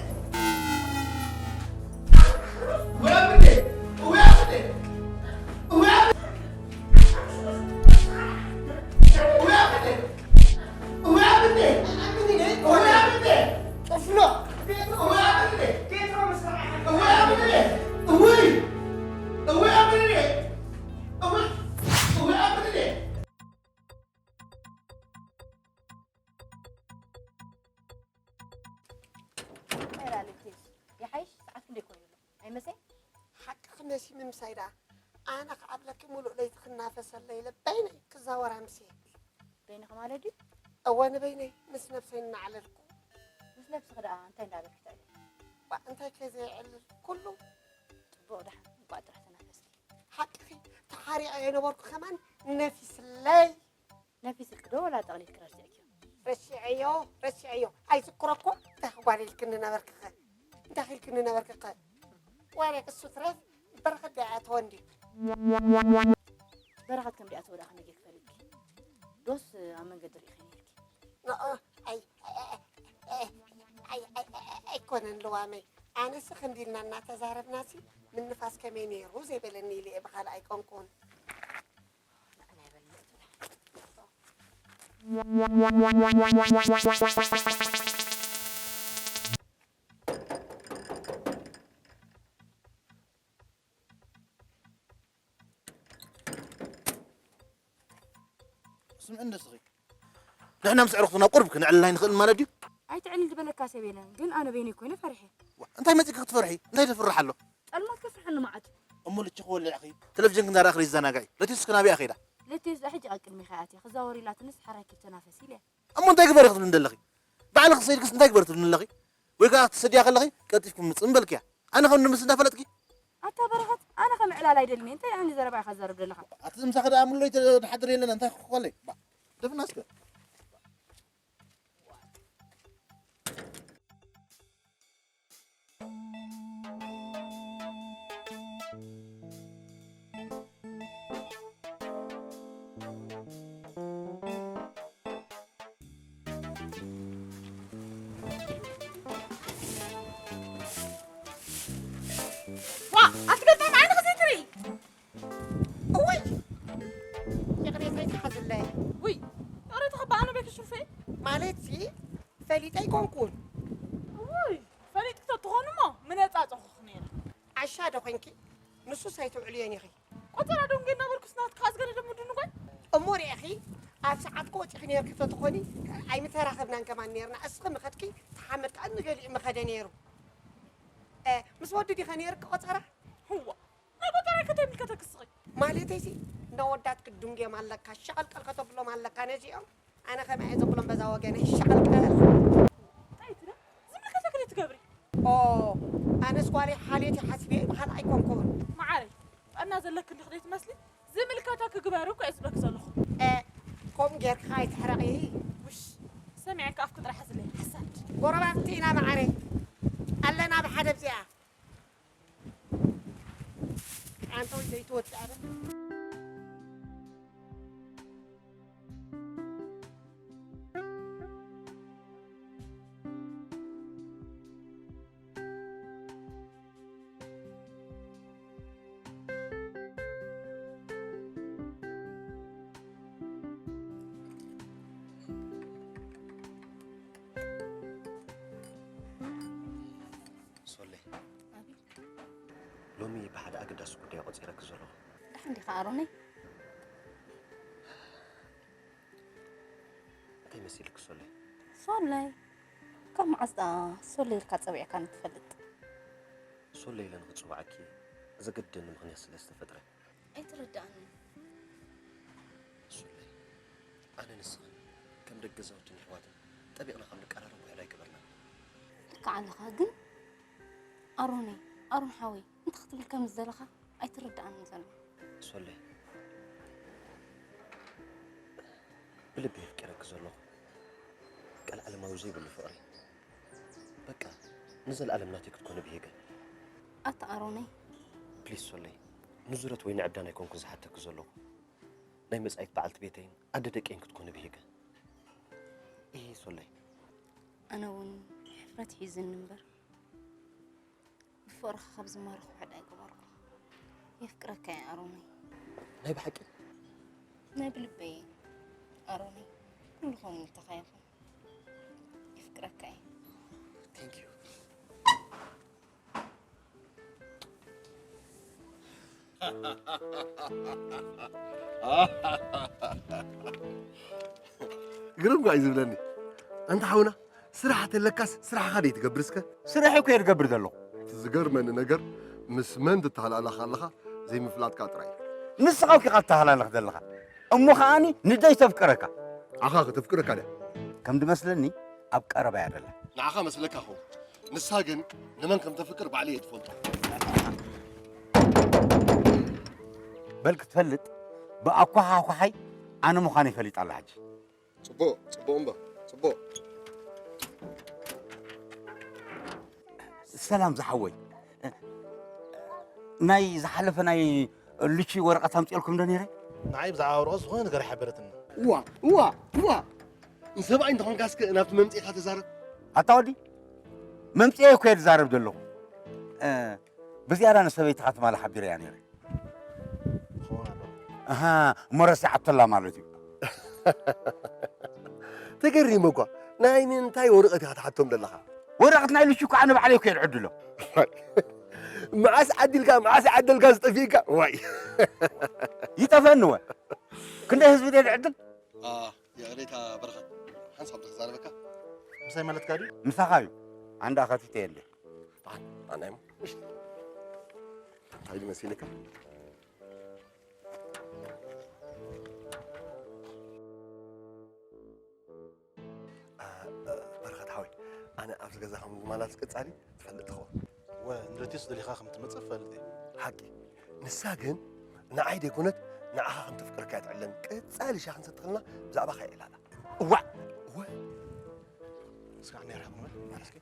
ወይ ኣብኔ! ወይ ኣብኔ! ወይ ኣብኔ! ወይ ኣብኔ! ወይ ኣብኔ! ጭፍሎ! ወይ ኣብኔ! ወይ ኣብኔ! ወይ! ወይ ኣብኔ! ወይ! ወይ ኣብኔ! እንታይ ኢላ ለቴስ? ይሓይሽ፣ ሰዓት ክንደይ ኮይኑ ኣሎ? ኣይመሰይ? ሓቅኺ መሲ ምምሳይ ደኣ። ኣነ ክኣብለኪ ሙሉእ ለይቲ ክናፈሰለይ ኢለ በይነይ ክዛወር ኣምስየ። በይንኺ ማለት ድዩ? እወ፣ ንበይነይ ምስ ነብሰይ እናዕለልኩ። ምስ ነብስኺ ደኣ እንታይ እንዳበልኪ ትዕልሊ? እንታይ ከ ዘየዕልል ኩሉ? ጽቡቕ ደሓን፣ እንቋዕ ጥራሕ ተናፈስኪ። ሓቅኺ፣ ተሓሪቐ የነበርኩ ከማን ነፊስለይ። ነፊስልኪ ዶ ወላ ጠቕሊልኪ ረሲዕክዮ? ረሲዐዮ፣ ረሲዐዮ። ኣይዝክሮ እኮ። እንታይ ክጓል ኢልክኒ ነበርክኸ? እንታይ ኢልክኒ ነበርክኸ? ወረ እሱ ትረፍ፣ በረኸት ዶ ኣይኣተወን ድዩ? በረኸት ከም ድኣተወ ደኣ ከመይ ጌርኪ ፈሊጥኪ? ዶስ ኣብ መንገዲ ርኢኺ ነይርኪ? ንኦ፣ ኣይ፣ ኣይ፣ ኣይኮነን ልዋመይ። ኣነስ ከምዚ ኢልና እናተዛረብናሲ ምንፋስ ከመይ ነይሩ ዘይበለኒ ኢለ እየ ብኻልእ ኣይኮንኩን። ስምዒ እንዶ እስኺ። ንሕና ምስ ኣዕሩኽትና ቁሩብ ክነዕልል ኣይንኽእልን ማለት ድዩ? ኣይትዕልል ዝበለካ ሰብ የለን፣ ግን ኣነ በይነይ ኮይነ ፈሪሐ። ዋ፣ እንታይ መጺእኪ ክትፈርሒ? እንታይ ዘፍርሕ ኣሎ? ጸልማት ከፍርሐኒ መዓት እዩ። እሞ ልችኺ ወሊዕኺ፣ ቴሌቪዥን ክንዳረኣኽሪ ይዘናጋዒ። ለቲስ ክናበይ ከይዳ? ለቲስ ሕጂ ኣብ ቅድሚኻ እያ ኣትያ። ክዛወር ኢላትንስ ሓራይ ክተናፈስ ኢለ። እሞ እንታይ ግበሪ ክትብልኒ ዘለኺ? ባዕልኺ ሰይድክስ እንታይ ግበሪ ትብልኒ ኣለኺ? ወይ ከኣ ክትሰድያ ከለኺ ቀልጢፍኪ ምጽእ ምበልክያ። ኣነ ከም ንምስ እንዳፈለጥኪ? ኣታ በረኸት፣ ኣነ ከም ዕላል ኣይደልን እየ። እንታይ ዓይነት ዘረባ ኢኻ ትዛረብ ዘለኻ? ኣቲ ምሳኺ ደኣ ምሎይ ተሓድር የለን፣ እንታይ ክኾለይ? ባ፣ ደፍና እስከ። ዋ፣ ኣቲ ገጣም ዓይንኺ ዘይትርኢ። እወይ፣ ይቕሬታ ይትሓዝለይ። ውይ፣ ይቕሬታ ከ ብኣነ ቤኪ ሹፌ? ማለትሲ፣ ፈሊጠ ኣይኮንኩን። ውይ፣ ፈሊጥኪ ተትኾኒ እሞ ምነጻጸኹኺ ነይረ። ዓሻ ዶ ኾንኪ? ንሱስ ኣይተውዕልዮን ኢኺ። ቆጸራ ደንጉየ እናበልኩስ ናትካ ኣዝገደ ደሞ ድንጓይ? እሞ ርኢኺ፣ ኣብ ሰዓትኪ ወጺኺ ነይርኪ ተትኾኒ፣ ኣይምተራኸብናን ከማን ነይርና። እስኺ ምኸድኪ፣ ተሓመድ ከኣ ንገሊኡ ምኸደ ነይሩ። እ፣ ምስ ወዲ ዲኸ ነይርኪ ቆጸራ? ህዋ፣ ናይ ቆጸራይ ከ እንታይ ይምልከተኪ እስኺ? ማለተይሲ፣ ነወዳት ክትድንጉዮም ኣለካ፣ ሸቐልቀል ከተብሎም ኣለካ ነዚኦም። ኣነ ከመይ እየ ዘብሎም በዛ ወገነይ ሸቐልቀል። እንታይ ትብል? ዝምልከተኪ ዶ ትገብሪ? ኦ፣ ኣነስ ጓለይ ሓልዮት እየ ሓሲበ እየ፣ ብኻልእ ኣይኮንኩን። መዓረይ፣ ጥዕና ዘለኪ እንዲኺ ዘይትመስሊ። ዝምልከተኪ ግበሪ እኮ እየ ዝብለኪ ዘለኹ። እ፣ ከምኡ ጌርኪ ኸኣ ኣይትሕረቒ። ውሽ፣ ሰሚዐኪ ኣፍኪ ጥራሕ ዝለይ ሓሳድ። ጎረባብቲ ኢና መዓረይ። ኣለና ብሓደ ኣብዚኣ። ኣንተ ወደይ ትወድእ ኣረ። ሶሌ፣ ኣቤት። ሎሚ ብሓደ ኣገዳሲ ጉዳይ ቆጺረኪ ዘለኹ። ደሓን ዲኻ ኣሮነይ? እንታይ መሲልኪ ሶሌ? ሶለይ? ካብ መዓስ ደኣ ሶለይ ኢልካ ጸዊዕካኒ ትፈልጥ? ሶለይ ኢለ ንኽጽውዓኪ ዘገድደኒ ምኽንያት ስለ ዝተፈጥረ። ኣይትረድኣንን። ሶለይ፣ ኣነ ንስኽን ከም ደቂ ገዛውትን ኣሕዋትን ጠቢቕና ከም ንቀራረብ ውዕል ኣይገበርናን። ልክዕ ኣለኻ፣ ግን ኣሮነይ፣ ኣሮን ሓወይ፣ እንታይ ክትብል ከም ዝደለኻ ኣይትርድኣንን ዘሎ። ሶለይ፣ ብልቢ የፍቅረኪ ዘለኹ ቀልዓለማዊ ዘይብሉ ፍቕሪ። በቃ፣ ንዘለኣለም ናተይ ክትኮኒ ብሂገ። ኣታ ኣሮነይ። ፕሊስ ሶለይ፣ ንዙረት ወይ ንዕዳን ኣይኮንኩን ዝሓተኪ ዘለኹ። ናይ መጻኢት በዓልቲ ቤተይን ኣደ ደቀይን ክትኮኒ ብሂገ። ኢሂ ሶለይ። ኣነ እውን ሕፍረት ሒዝኒ እምበር፣ ብፍቕርኻ ካብ ዝማረኹ ውሕድ ኣይገበርኩን። የፍቅረካ እየ ኣሮነይ። ናይ ብሓቂ? ናይ ብልበይ እየ ኣሮነይ። ኩሉ ኾይኑልካ ይኹን። የፍቅረካ እየ። Thank you። ግርም ጓይ ዝብለኒ። ኣንታ ሓውና፣ ስራሕ ተለካስ ስራሕኻ ደይ ትገብር እስከ? ስራሕ እኮ እየ ዝገብር ዘለኹ። እቲ ዝገርመኒ ነገር፣ ምስ መን ትተሃላለኻ ኣለኻ ዘይምፍላጥካ ጥራይ እዩ። ንስኻ እኮ ኢኻ ትተሃላለኽ ዘለኻ። እሞ ኸኣኒ ንደይ ተፍቅረካ። ኣኻ ከተፍቅረካ ድያ? ከም ድመስለኒ ኣብ ቀረባ እያ ዘላ። ንዓኻ መስለካ ኸውን። ንሳ ግን ንመን ከም ተፍቅር ባዕለይ እየ ዝፈልጦ። በል ክትፈልጥ ብኣኳሓኳሓይ ኣነ ምዃነይ ፈሊጣ ኣላ ሕጂ። ጽቡቕ፣ ጽቡቕ እምበር፣ ጽቡቕ። ሰላም ዝሓወይ፣ ናይ ዝሓለፈ ናይ ልቺ ወረቐት ኣምጺኦልኩም ዶ ነይረ? ንዓይ ብዛዕባ ወረቐት ዝኾነ ነገር ኣይሓበረትኒ። እዋ፣ እዋ፣ እዋ። ንሰብኣይ እንተኾንካ እስከ ናብቲ መምጽኢኻ ተዛረብ። ኣታ ወዲ፣ መምጽኤ እኮ እየ ዝዛረብ ዘለኹ። እ፣ ብዝያዳ ንሰበይትኻ ትማሊ ሓቢረያ ነይረ። ክኸውን ኣለዎ። ኣሃ፣ እሞ ረሲዓቶላ ማለት እዩ። ተገሪመ እኳ። ናይ ምንታይ ወረቐት ኢኻ ትሓቶም ዘለኻ? ወረቐት ናይ ልቺ እኮ ኣነ ባዕለይ እኮ እየ ዝዕድሎ። መዓስ ዓዲልካ፣ መዓስ ዓደልካ ዝጠፊእካ? ዋይ። ይጠፈኒ ወ። ክንደይ ህዝቢ ድየ ዝዕድል? አ፣ ይቕሬታ በረኸት። ሓንሳብ ዶ ክዛረበካ? ምሳይ ማለትካ ድዩ? ምሳኻ እዩ። ኣንዳ ኸቲተ የለ። ኣን-፣ ኣናይሞ። እሺ። እንታይ ድመሲልካ? አ፣ አ፣ በረኸት ሓወይ፣ ኣነ ኣብዚ ገዛ ከም ዝማላስ ቀጻሊ ትፈልጥ ትኸውን። ወ፣ ንረቲስ ደሊኻ ከም ትመጽእ እፈልጥ እየ። ሓቂ። ንሳ ግን ንዓይ ደይኮነት ንዓኻ ከም ተፍቅረካ እያ ትዕለም። ቀጻሊ ሻሂ ክንሰቲ ከለና ብዛዕባኻ እያ ዕላላ። እዋእ! ወ፣ እስካዕ ነይራ ክንብል ማለት እስኪ።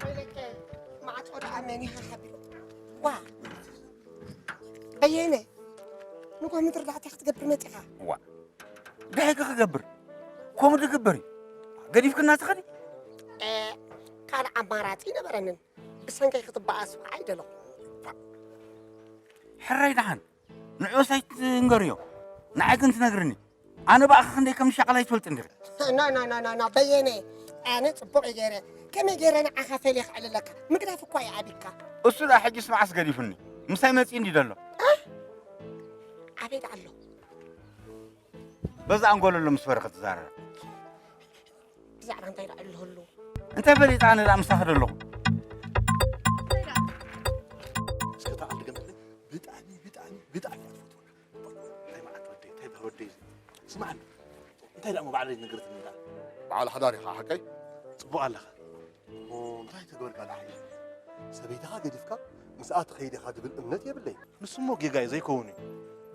ወይለከ፣ ማዕጾ ደኣ መን ኢኻ ሓቢሩ? ዋ! በየነ፣ ንጎ ምድሪ ዳዕታ ክትገብር መጺኻ? ዋ! እንታይ ከ ክገብር? ከምኡ ድግበር እዩ። ገዲፍክና ትኸዲ? እ፣ ካልእ ኣማራጺ ኣይነበረንን። ብሰንከይ ክትበኣስ ከዓ ኣይደለኹ። ሕራይ ደሓን። ንዑስ ኣይትንገርዮ። ንዓይ ግን ትነግርኒ። ኣነ ብኣኻ ክንደይ ከም ዝሻቐል ኣይትፈልጥን ዲኺ? ኖ፣ ኖ፣ ኖ፣ ኖ፣ ኖ፣ በየነ፣ ኣነ ጽቡቕ እየ ገይረ። ከመይ ገይረ ንዓኻ ፈልየ ክዕልለካ? ምግዳፍ እኳ እዩ ኣቢካ። እሱ ደኣ ሕጂስ መዓስ ገዲፉኒ? ምሳይ መጺኡ እንዲ ዘሎ። እ? ኣበይ ደኣ ኣሎ? በዛ ኣንጎሎ ኣሎ ምስ በረኸት ትዛረብ። ብዛዕባ እንታይ ደኣ ኣሎ ህሉ? እንታይ ፈሊጣ ኣነ ደኣ ምሳኺ ዶ ኣለኹ? እስከ እታ ዓዲ ገምትለይ ብጣዕሚ፣ ብጣዕሚ፣ ብጣዕሚ እያ ትፈትወካ። እንታይ መዓት ወደይ፣ እንታይ ባህር ወደይ እዚ? ስማዕኒ፣ እንታይ ደኣ እሞ ባዕለይ ነገረትኒ ደኣ? በዓል ሓዳር ኢኻ ሓቀይ? ጽቡቕ ኣለኻ። እሞ እንታይ ተገበርካ ደሓን? ሰበይትኻ ገዲፍካ ምስኣ ትኸይድ ኢኻ ዝብል እምነት የብለይን። ንሱ እሞ ጌጋ እዩ፣ ዘይከውን እዩ።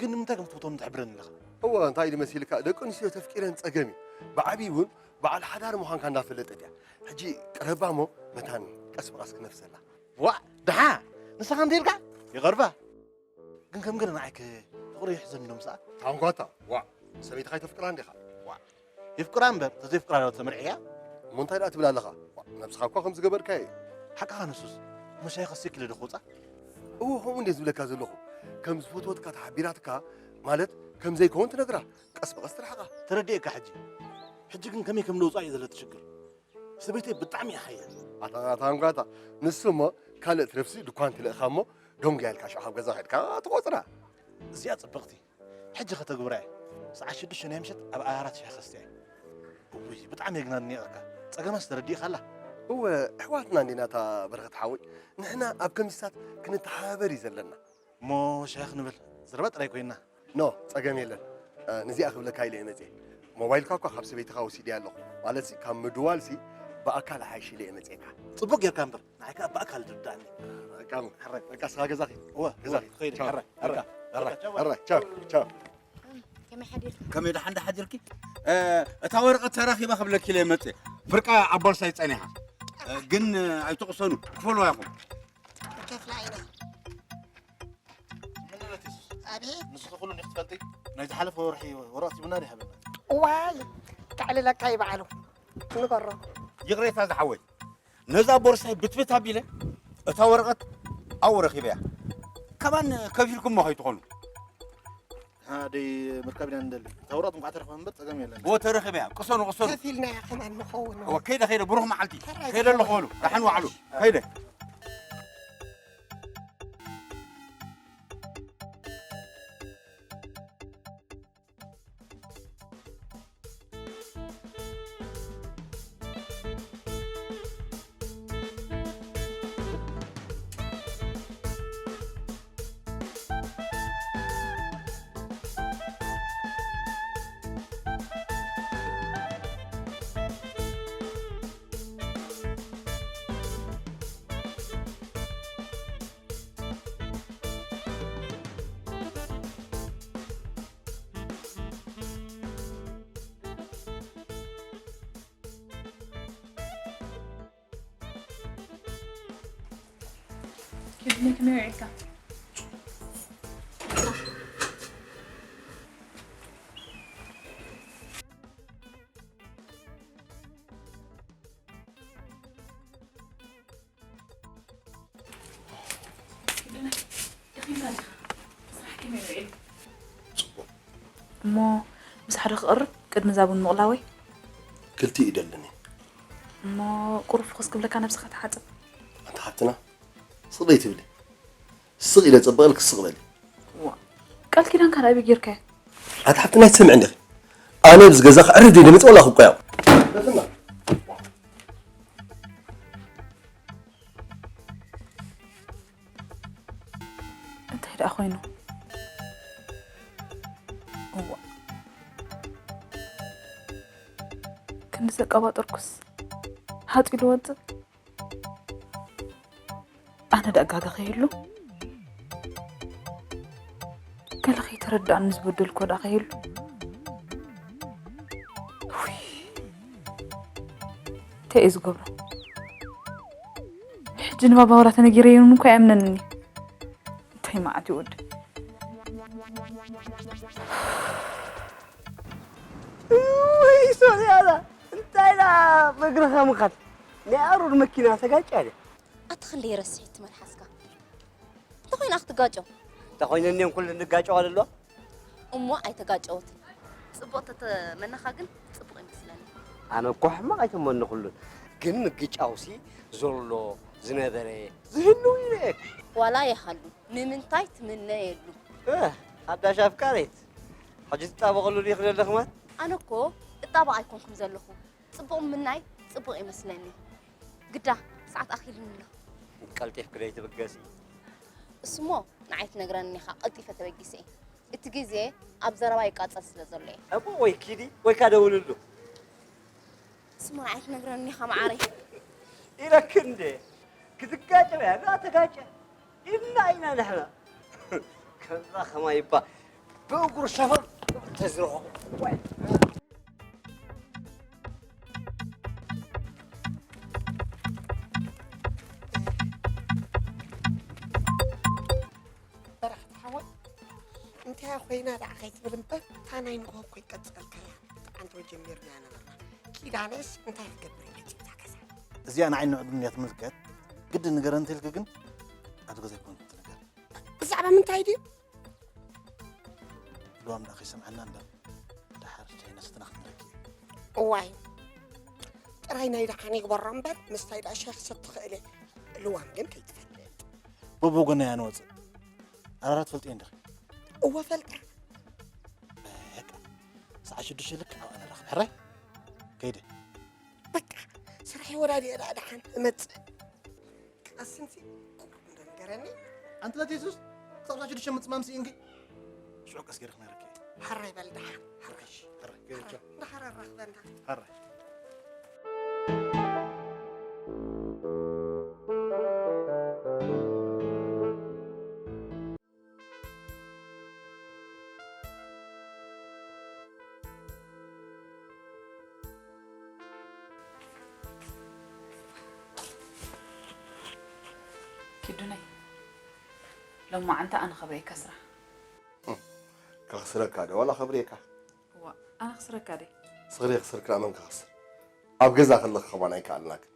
ግን ንምንታይ ከም ትፈትወኒ ትሕብረኒ ኣለኻ? እወ፣ እንታይ ኢሉ መሲልካ? ደቂ ኣንስትዮ ተፍቂረን ጸገም እዩ። ብዓብዪ እውን በዓል ሓዳር ምዃንካ እንዳፈለጠት እያ። ሕጂ ቅረባ እሞ መታን ቀስ ብቐስ ክነፍሰላ። ዋእ፣ ደሓ! ንስኻ እንተ ኢልካ ይቐርባ። ግን ከም ገለ ንዓይ ከ ፍቕሪ ይሕዘኒ ዶ ምስኣ? ታንኳታ፣ ዋእ፣ ሰበይትኻ ኣይተፍቅራን ዲኻ? ዋእ፣ የፍቅራ እምበር፣ ተዘይፍቅራ ዶ ተመርዕያ? እሞ እንታይ ደኣ ትብል ኣለኻ? ዋእ፣ ነብስኻ እኳ ከም ዝገበርካዮ እዩ። ሓቅኻ ንሱስ፣ እሞ ሻሂ ከስቲኪ ኢለ ዶ ክወጻ? እወ፣ ከምኡ እንድየ ዝብለካ ዘለኹ። ከም ዝፈትወትካ ተሓቢራትካ፣ ማለት ከም ዘይከውን ትነግራ፣ ቀስ ብቐስ ትርሕቓ። ተረዲኤካ ሕጂ። ሕጂ ግን ከመይ ከም ለውጻ እዩ ዘለቲ ሽግር። ሰበይተይ ብጣዕሚ እያ ሓያል። ኣታ፣ ኣታ ኣንጓታ፣ ንሱ እሞ ካልእ ትነፍሲ ድኳን ትልእኻ እሞ ደንጉያ ኢልካ ሽዑ ካብ ገዛ ከድካ ትቖጽራ። እዚኣ ጽብቕቲ። ሕጂ ከተግብራ እየ። ሰዓት ሽዱሽተ ናይ ምሸት ኣብ ኣራት ሻሂ ከስትያ እየ። እውይ፣ ብጣዕሚ እየ ግና ዝኒቐካ። ጸገማስ ተረዲእካ ኣላ? እወ፣ ኣሕዋትና እንዲና እታ በረኸት ሓወይ። ንሕና ኣብ ከምዚታት ክንተሓባበር እዩ ዘለና። እሞ ሻሂ ክንብል ዘረባ ጥራይ ኮይና። ኖ፣ ጸገም የለን። እ፣ ነዚኣ ክብለካ ኢለ እየ መጽየ። ሞባይልካ እኳ ካብ ሰበይትኻ ወሲደያ ኣለኹ። ማለትሲ፣ ካብ ምድዋልሲ፣ ብኣካል ሓይሽ ኢለ እየ መጽየካ። ጽቡቕ ጌርካ እምበር፣ ንዓይ ከኣ ብኣካል ትርድኣኒ። በቃ፣ ሕራይ። በቃ፣ ስኻ ገዛ ኺድ። እወ፣ ገዛ እወ፣ ኺድ። ኸይደ፣ ቻው። ሕራይ፣ በቃ፣ ሕራይ፣ በቃ፣ ቻው። ሕራይ፣ ቻው። ከመይ ሓዲርካ? ከመይ ደሓን ዶ ሓዲርኪ? እ፣ እታ ወረቐት ተረኺባ ክብለኪ ኢለ እየ መጽየ። ፍርቃ ኣብ ቦርሳይ ጸኒሓ። እ፣ ግን፣ እ፣ ኣይትቕሰኑ፣ ክፈልዋ ኢኹም። ክከፍላ ኢለ። ምን ነቲ የሱስ? ኣቤት። ንስኺ ኩሉ እንዲኺ ትፈልጢ? ናይ ዝሓለፈ ወርሒ ወረቐት ሂቡና ዶ ይሃበና? እዋይ፣ ከዕልለካ እዩ በዓሉ። ንገሮ። ይቕሬታ ዝሓወይ፣ ነዛ ቦርሳይ ብትብት ኣቢለ እታ ወረቐት ኣብኡ ረኺበያ። ካባን ከፊልኩሞ ከይትኾኑ። ኣደይ ምርካብ ኢና ንደሊ። ታውራት እንኳዕ ተረኽበ እምበር ጸገም የለን። ወተረኽበያ፣ ቅሰኑ፣ ቅሰኑ። ከፊልና ከማን ንኸውን። እወ፣ ከይደ፣ ከይደ፣ ብሩኽ መዓልቲ። ሕራይ ከይደ ኣለኹ በሉ። ደሓን ዋዕሉ። ከይደ። ኪድኒ ከመይ ውዒልካ? ኪድኒ፣ ደኺምካ ዲኻ? ስራሕ ከመይ ውዒሉ? ጽቡቕ። እሞ ምሳሕ ዶ ክቐርብ ቅድሚ እዛ ቡን ምቕላወይ? ክልቲኡ ይደልኒ። እሞ ቁሩብ ፍኹስ ክብለካ ነብስኻ ትሓጽብ። ኣንታ ሓብትና፣ ስቕ በይ ትብሊ። ስቕ ኢለ ጸበቐልኪ ስቕ በሊ። ዋ፣ ቃል ኪዳንካ ደኣ ኣበይ ጌርካዮ? ኣቲ ሓብትና ኣይትሰምዕን ዲኺ? ኣነ ኣብዚ ገዛ ክዕርፍ ደይ ደመጽ ወላ ክቆያው። እንታይ ደኣ ኮይኑ? እዋ። ክንዲ ዘቀባጠርኩስ ሃጥ ኢሉ ወጽእ። ኣነ ደኣ ጋገ ከይህሉ? ገለ ከይተረድኣኒ ዝበደልኩዎ ደኣ ከይህሉ? ውይ፣ እንታይ እየ ዝገብሮ? ሕጂ ንባባ ዋላ ተነጊረዮ እውን እኮ ኣይኣምነንን እዩ። እንታይ መዓት እዩ ወዲ? ውይ፣ ሶልያና፣ እንታይ ደኣ ብእግርኻ ምኻድ? ናይ ኣሩር መኪና ተጋጭያ ድያ? ኣቲ ክንደይ ረስሒት መልሓስካ። እንተኾይና ክትጋጨው። እንተኾይነኒ እየን ኩለን ዝጋጨዋ ዘለዋ። እሞ ኣይተጋጨወትን። ጽቡቕ ተተመነኻ ግን ጽቡቕ ይመስለኒ። ኣነ እኮ ሕማቕ ኣይተመንኹሉን። ግን ምግጫውሲ ዘሎ ዝነበረ ዝህልው ኢለ እየ። ዋላ ይሃሉ፣ ንምንታይ ትምነየሉ? እ፣ ሓዳሽ ኣፍቃሪት። ሕጂ ትጣበቐሉ ዲኺ ዘለኺ ማለት? ኣነ እኮ እጣበቕ ኣይኮንኩን ዘለኹ። ጽቡቕ ምምናይ ጽቡቕ ይመስለኒ። ግዳ፣ ሰዓት ኣኺሉኒ ኣሎ። ቀልጢፍኪ ደይትብገሲ። እሱሞ ንዓይ ትነግረኒ ኢኻ፣ ቀልጢፈ ተበጊሰ እየ። እቲ ግዜ ኣብ ዘረባ ይቃጸል ስለ ዘሎ እየ። እሞ ወይ ኪዲ ወይ ከኣ ደውልሉ። እሱሞ ንዓይ ትነግረኒ ኢኻ መዓረይ። ኢለኪ እንደ ክትጋጨው እያ፣ እዛ ተጋጨ። ኢልና ኢና ንሕና። ከምዛ ከማይ እባ ብእግሩ ሸፈር ተዝረኸቦ። ዋይ። በረኸት ሓወይ፣ እንታይ ኮይና ደኣ ከይትብል እምበር፣ እታ ናይ ንግሆ እኮ ይቀጸልካያ። ብጣዕሚ ጀሚርናያ ነበርና። ኪዳነስ እንታይ ክትገብር እዩ መጺኡ እዛ ገዛ? እዚኣ ንዓይ ንዕድም እያ ትምልከት። ግድን ንገረኒ እንተኢልኪ ግን፣ ኣብዚ ገዛ ኣይኮንኩን ትነገር። ብዛዕባ ምንታይ ድዩ? ልዋም ደኣ ከይሰምዓና እምበር፣ ደሓር ቻይና ስትና ክትነኪ። እዋይ፣ ጥራይ ናይ ደሓን ይግበራ እምበር፣ ምስታይ ደኣ ሻሂ ክሰቲ ክእል እየ። ልዋም ግን ከይትፈልጥ። በብወገና እያ ንወፅእ። ኣራራ ትፈልጥዮ እንዲኺ? እወ፣ ፈልጣ። በቃ፣ ሰዓት ሽዱሽተ ልክዕ ኣብኣ ንራኸብ። ሕራይ? ከይደ። በቃ፣ ስራሕ ወዳዲ እዳ ደሓን እመጽእ። ቀስንሲ ቁሩብ እንዶ ንገረኒ። ኣንቲ ለት የሱስ፣ ክሳብ ሰዓት ሽዱሽተ ምጽማም ስኢንኪ። ሽዑ ቀስ ገይረ ክነግረኪ። ሕራይ በል ደሓን፣ ሕራይ። ሕራይ፣ ገይረ ቻው። ደሓር ኣራኽበና። ሕራይ። ኪዱነይ፣ ሎማዓንቲ ኣነ ከብርየካ ስራሕ። ከኽስረካ ዶ ዋላ ከብርየካ? እዋ፣ ኣነ ክስረካ ድየ? ስኽሪ ክስር ክልኣ መን ክኸስር? ኣብ ገዛ ከለኺ ከማን ኣይከኣልናክን።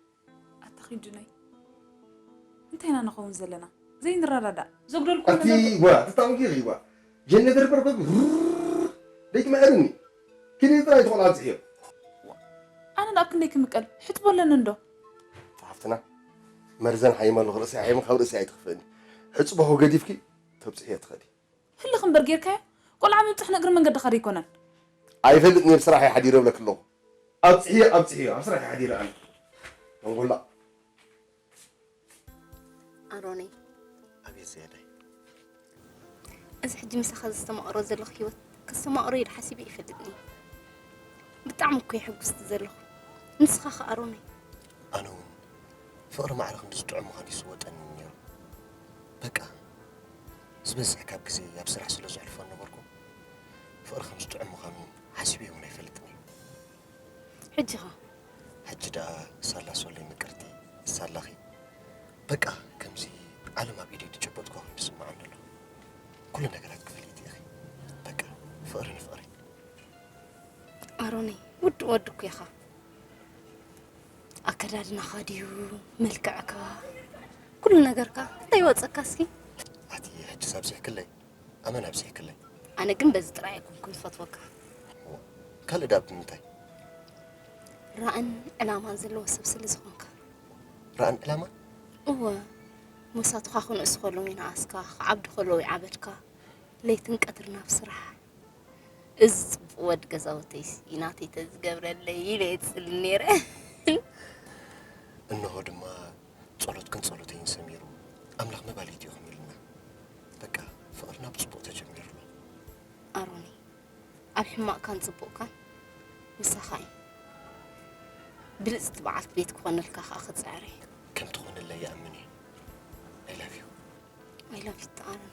ኣታ ኪዱነይ፣ እንታይ ኢና ንኸውን ዘለና? ዘይንረዳዳእ፣ ዘጉደልኩዎ ኣቲ ነገር ዋ፣ ትታወቂ ሪዋ። ጀነተር በርበብ ሩር ደይትምዕርኒ። ኪዲ ጥራይ ትኾን ኣብዝሕዮ። ኣነ ናብ ክንደይ ክምቀል ሕጥቦ ኣለኒ እንዶ። ሓፍትና መርዘን ሓይማ ኣለኹ ርእሲ ሓይማ ካብ ርእሲ ኣይትኽፍእኒ። ሕፅቦኹ ገዲፍኪ ተብፅሕዮ ትኸዲ። ህልኽ እምበር ጌርካዮ። ቆልዓ ምብፅሕ ንእግሪ መንገዲ ኸደ ኣይኮነን። ኣይፈልጥን እየ ብስራሕ እየ ሓዲረ እብለኪ ኣለኹ። ኣብፅሕዮ ኣብፅሕዮ ኣብ ስራሕ እየ ሓዲረ ኣነ። መንጎላ ኣሮነይ ኣቤት ዝያዳይ። እዚ ሕጂ ምሳኻ ዘስተማቕሮ ዘለኹ ህይወት ከስተማቕሮ ኢለ ሓሲበ ይፈልጥኒ። ብጣዕሚ እኮ እየ ሕጉስቲ ዘለኹ። ንስኻ ኸ ኣሮነይ? ኣነ እውን ፍቕሪ ማዕረ ክንዲ ዝጥዑም ምዃኑ ይስወጠኒ ነይሩ። በቃ ዝበዝሕ ካብ ግዜ ኣብ ስራሕ ስለ ዘሕልፎ ነበርኩ ፍቕሪ ከም ዝጥዑም ምዃኑ ሓሲበ እውን ኣይፈልጥን እየ። ሕጂ ኸ? ሕጂ ደኣ ሳላ ሶለይ ምቅርቲ ሳላኺ በቃ ከምዚ ዓለም ኣብ ኢደይ ዝጨበጥኳ ኮይኑ ዝስምዓኒ ኣሎ። ኩሉ ነገራት ክፍሊት ኢኺ። በቃ ፍቕሪ ንፍቕሪ። ኣሮነይ ውዱእ ወዲ እኮ ኢኻ። ኣከዳድናኻ ድዩ መልክዕካ ኩሉ ነገርካ እንታይ ይወፀካ እስኪ? ኣቲ ሕጂ ሳብዚሕክለይ ኣመን ኣብዚሕክለይ። ኣነ ግን በዚ ጥራይ ኣይኮንኩን ዝፈትወካ። ካልእ ደኣ ብምንታይ? ራእን ዕላማን ዘለዎ ሰብ ስለ ዝኾንካ። ራእን ዕላማን? እወ መሳቱኻ ክንእስ ከለዉ ይነኣስካ፣ ክዓብዱ ከለዉ ይዓበድካ፣ ለይትን ቀትርን ኣብ ስራሕ። እዚ ፅቡቕ ወዲ ገዛውተይሲ ናተይ ተዝገብረለይ ኢለ እየ ዝፅሊ ነይረ። እንሆ ድማ ጸሎትክን ጸሎተይን ሰሚሩ ኣምላኽ መባልይቱ ኢኹም ኢሉና። በቃ ፍቕርና ብጽቡቕ ተጀሚሩ ኣሎ። ኣሮኒ ኣብ ሕማቕካን ጽቡቕካን ምሳኻ እየ። ብልጽቲ በዓልቲ ቤት ክኾነልካ ከኣ ክጽዕር እየ። ከም ትኾነለይ ይኣምን እየ። I love you። I love you ኣሮኒ።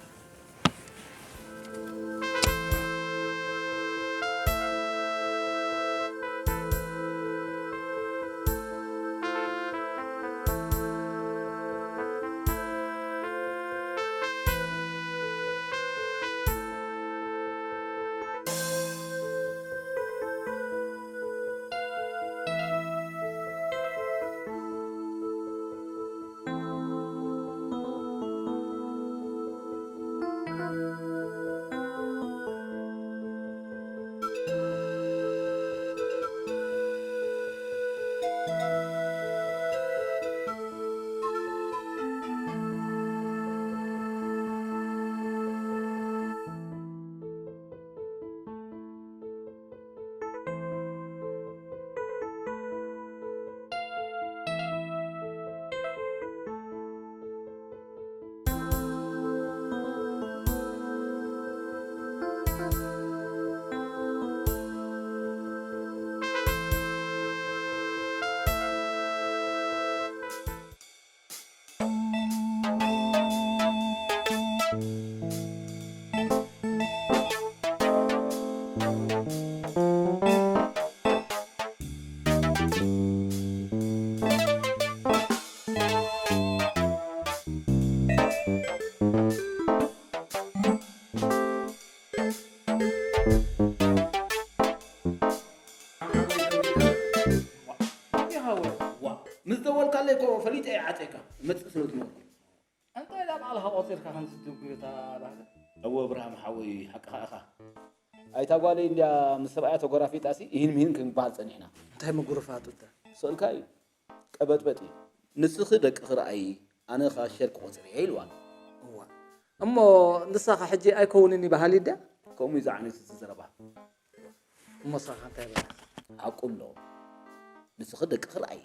ምስ ደወልካለይ እኮ ፈሊጠ እየ ዓፅየካ መፅእ ስለ ዝነበርኩ። እንታይ ኢላ ባዕልኻ ቆፂርካ ከምዚ ትጉታ ባህሊ? እወ እብርሃም ሓወይ ሓቅኻ ኢኻ። ኣይታ ጓለይ እንድያ ምስ ሰብኣያ ተጎራፊጣሲ ኢሂን ምሂን ክንበሃል ፀኒሕና። እንታይ ምጉርፋጡ እተ? ስእልካ እዩ። ቀበጥበጥ እዩ። ንስኺ ደቅኺ ረኣዪ ኣነ ኸኣ ሸር ክቖጽር እየ ኢልዋ። እዋ እሞ ንሳኸ ሕጂ ኣይከውንን እዩ በሃሊት ድያ? ከምኡ እዩ ዝዓይነቱ እቲ ዘረባ። እሞ ንሳኸ እንታይ በላ? ሓቁ ኣሎ። ንስኺ ደቅኺ ረኣዪ።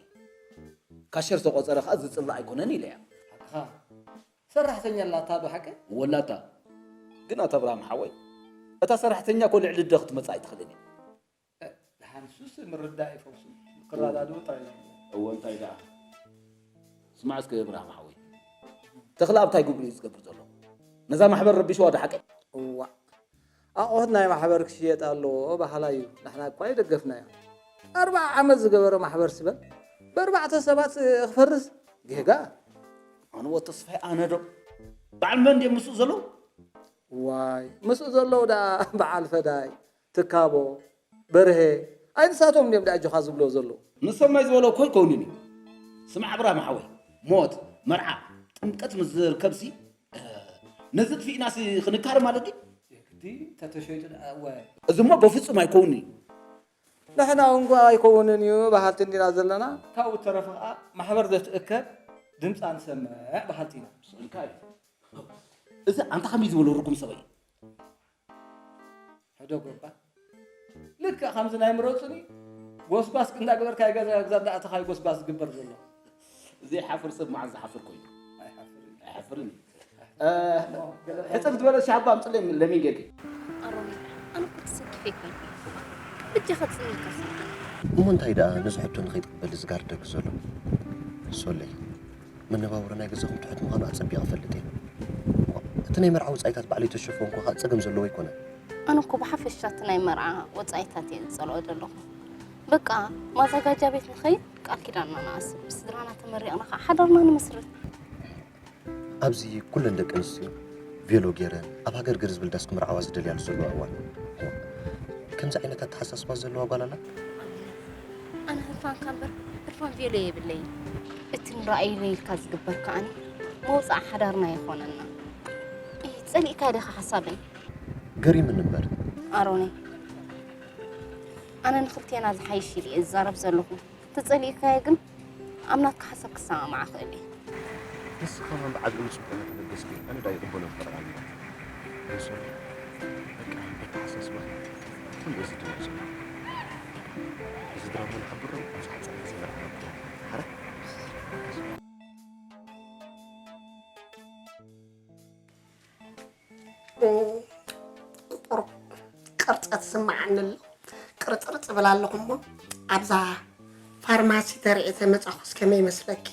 ካሸር ዝተቖጸረ ኸኣ ዝጽላእ ኣይኮነን ኢለያ። ሓቅኻ። ሰራሕተኛ ኣላታ ዶ ሓቀይ? እወ ኣላታ። ግን ኣታ ኣብርሃም ሓወይ እታ ሰራሕተኛ እኮ ልዕሊ ኣደ ክትመጽእ ኣይትኽእልን እያ። ደሓን እሱስ ምርዳእ እዩ ፈውሱ። ክረዳድኡ ጥራይ ናይ እወ እንታይ ደኣ። ስማዕ እስከ እብርሃም ሓወይ። ተኽለ ኣብታይ ጉግል እዩ ዝገብር ዘሎ። ነዛ ማሕበር ረቢሽዋ ዶ ሓቀይ? እዋእ ኣቑሑት ናይ ማሕበር ክሽየጥ ኣለዎ በሃላይ እዩ። ንሕና እኳ ኣይደገፍናዮ። ኣርብዓ ዓመት ዝገበረ ማሕበር ስበል ብኣርባዕተ ሰባት ክፈርስ ጌጋ። ኣነ ወ ተስፋይ ኣነ ዶ በዓል መን ድዮም ምስኡ ዘለዉ? ዋይ ምስኡ ዘለዉ ደኣ በዓል ፈዳይ ትካቦ በርሄ ኣይ ንሳቶም እንድዮም ደኣ ኣጆኻ ዝብልዎ ዘለዉ። ንሶም ናይ ዝበሎ እኮ ኣይከውንን እዩ። ስማዕ ኣብርሃም ሓወይ ሞት መርዓ ጥምቀት ምስ ዝርከብሲ ነዚ ጥፊእናሲ ክንካረ ማለት ድዩ? ተተሸይጡ ደኣ እወ። እዚ እሞ በፍጹም ኣይከውንን እዩ። ንሕና እውን ጓ ኣይከውንን እዩ በሃልቲ እንዲና ዘለና። ካብኡ ተረፈ ኸዓ ማሕበር ዘትእከብ ድምፃ ንሰምዕ በሃልቲ ኢና። ስእልካ እዩ። እዚ ኣንታ ከመይ ዝበለ ርጉም ሰበይ እዩ። ሕደጎ እባ። ልክዕ ከምዚ ናይ ምረፁኒ ጎስጓስ እንዳገበርካ ገዛ ገዛ እንዳኣተኻ እዩ ጎስጓስ ዝግበር ዘሎ። ዘይሓፍር ሰብ መዓዝ ዝሓፍር ኮይኑ? ኣይሓፍርን። ኣይሓፍርን እዩ። ሕፅር ዝበለ ሻባ ኣምፅለይ ለሚን ጌርኪ። ኣሮኒ፣ ኣነ እኮ ተሰኪፈ ኣይኮንኩን። ብጃኻ ትፅንካ ስልካ። እሞ እንታይ ደኣ ነዚ ሕቶ ንኸይትቅበል ዝጋርደኪ ዘሎ? ሶለይ፣ መነባብሮ ናይ ገዛኹም ትሑት ምዃኑ ኣጸቢቐ እፈልጥ እየ። እቲ ናይ መርዓ ወጻኢታት ባዕለይ ተሸፈንኩ ከኣ ጸገም ዘለዎ ኣይኮነን። ኣነ እኮ ብሓፈሻ እቲ ናይ መርዓ ወጻኢታት እየ ዝጸልኦ ዘለኹ። በቃ ማዘጋጃ ቤት ንኸይድ፣ ቃል ኪዳንና ንኣስር፣ ብስድራና ተመሪቕና ከኣ ሓዳርና ንመስርት። ኣብዚ ኩለን ደቂ ኣንስትዮ ቬሎ ገይረን ኣብ ሃገር ገር ዝብል ዳስ ክምርዓዋ ዝደልያሉ ዘለዋ እዋን። ከምዚ ዓይነት ኣተሓሳስባ ዘለዋ ጓል ኣላ? ኣነ ህርፋንካ እምበር ህርፋን ቬሎ የብለይን። እቲ ንረኣየለይ ኢልካ ዝግበር ከኣኒ መውጽዓ ሓዳርና ይኾነና። እይ፣ ጸሊእካዮ ዲኻ ሓሳበይ? ገሪምኒ እምበር። ኣሮነይ፣ ኣነ ንኽልቴና ዝሓይሽ ኢለ እየ ዝዛረብ ዘለኹ። ተጸሊእካዮ ግን ኣብ ናትካ ሓሳብ ክሰማማዕ እኽእል እየ። ንስኻ ከማን ብዓቢኡ ንጽቡቕ እናተበገስኪ፣ ኣነ ደኣ ይቕበሎ እምበር ኣልባ። ንሶም በቃ በተሓሳስባ ኩሉ እዚ ድምፅ እዚ ድራማ ንሓብሮ ኣብ ዝሓፀረ ግዜ ንረኽቦ። ሓረ? ቁር-፣ ቅርፀ ትስምዓኒ ኣሎ። ቅርፅርፅ እብል ኣለኹ እሞ ኣብዛ ፋርማሲ ተሪኤ ተመፃኹስ ከመይ ይመስለኪ?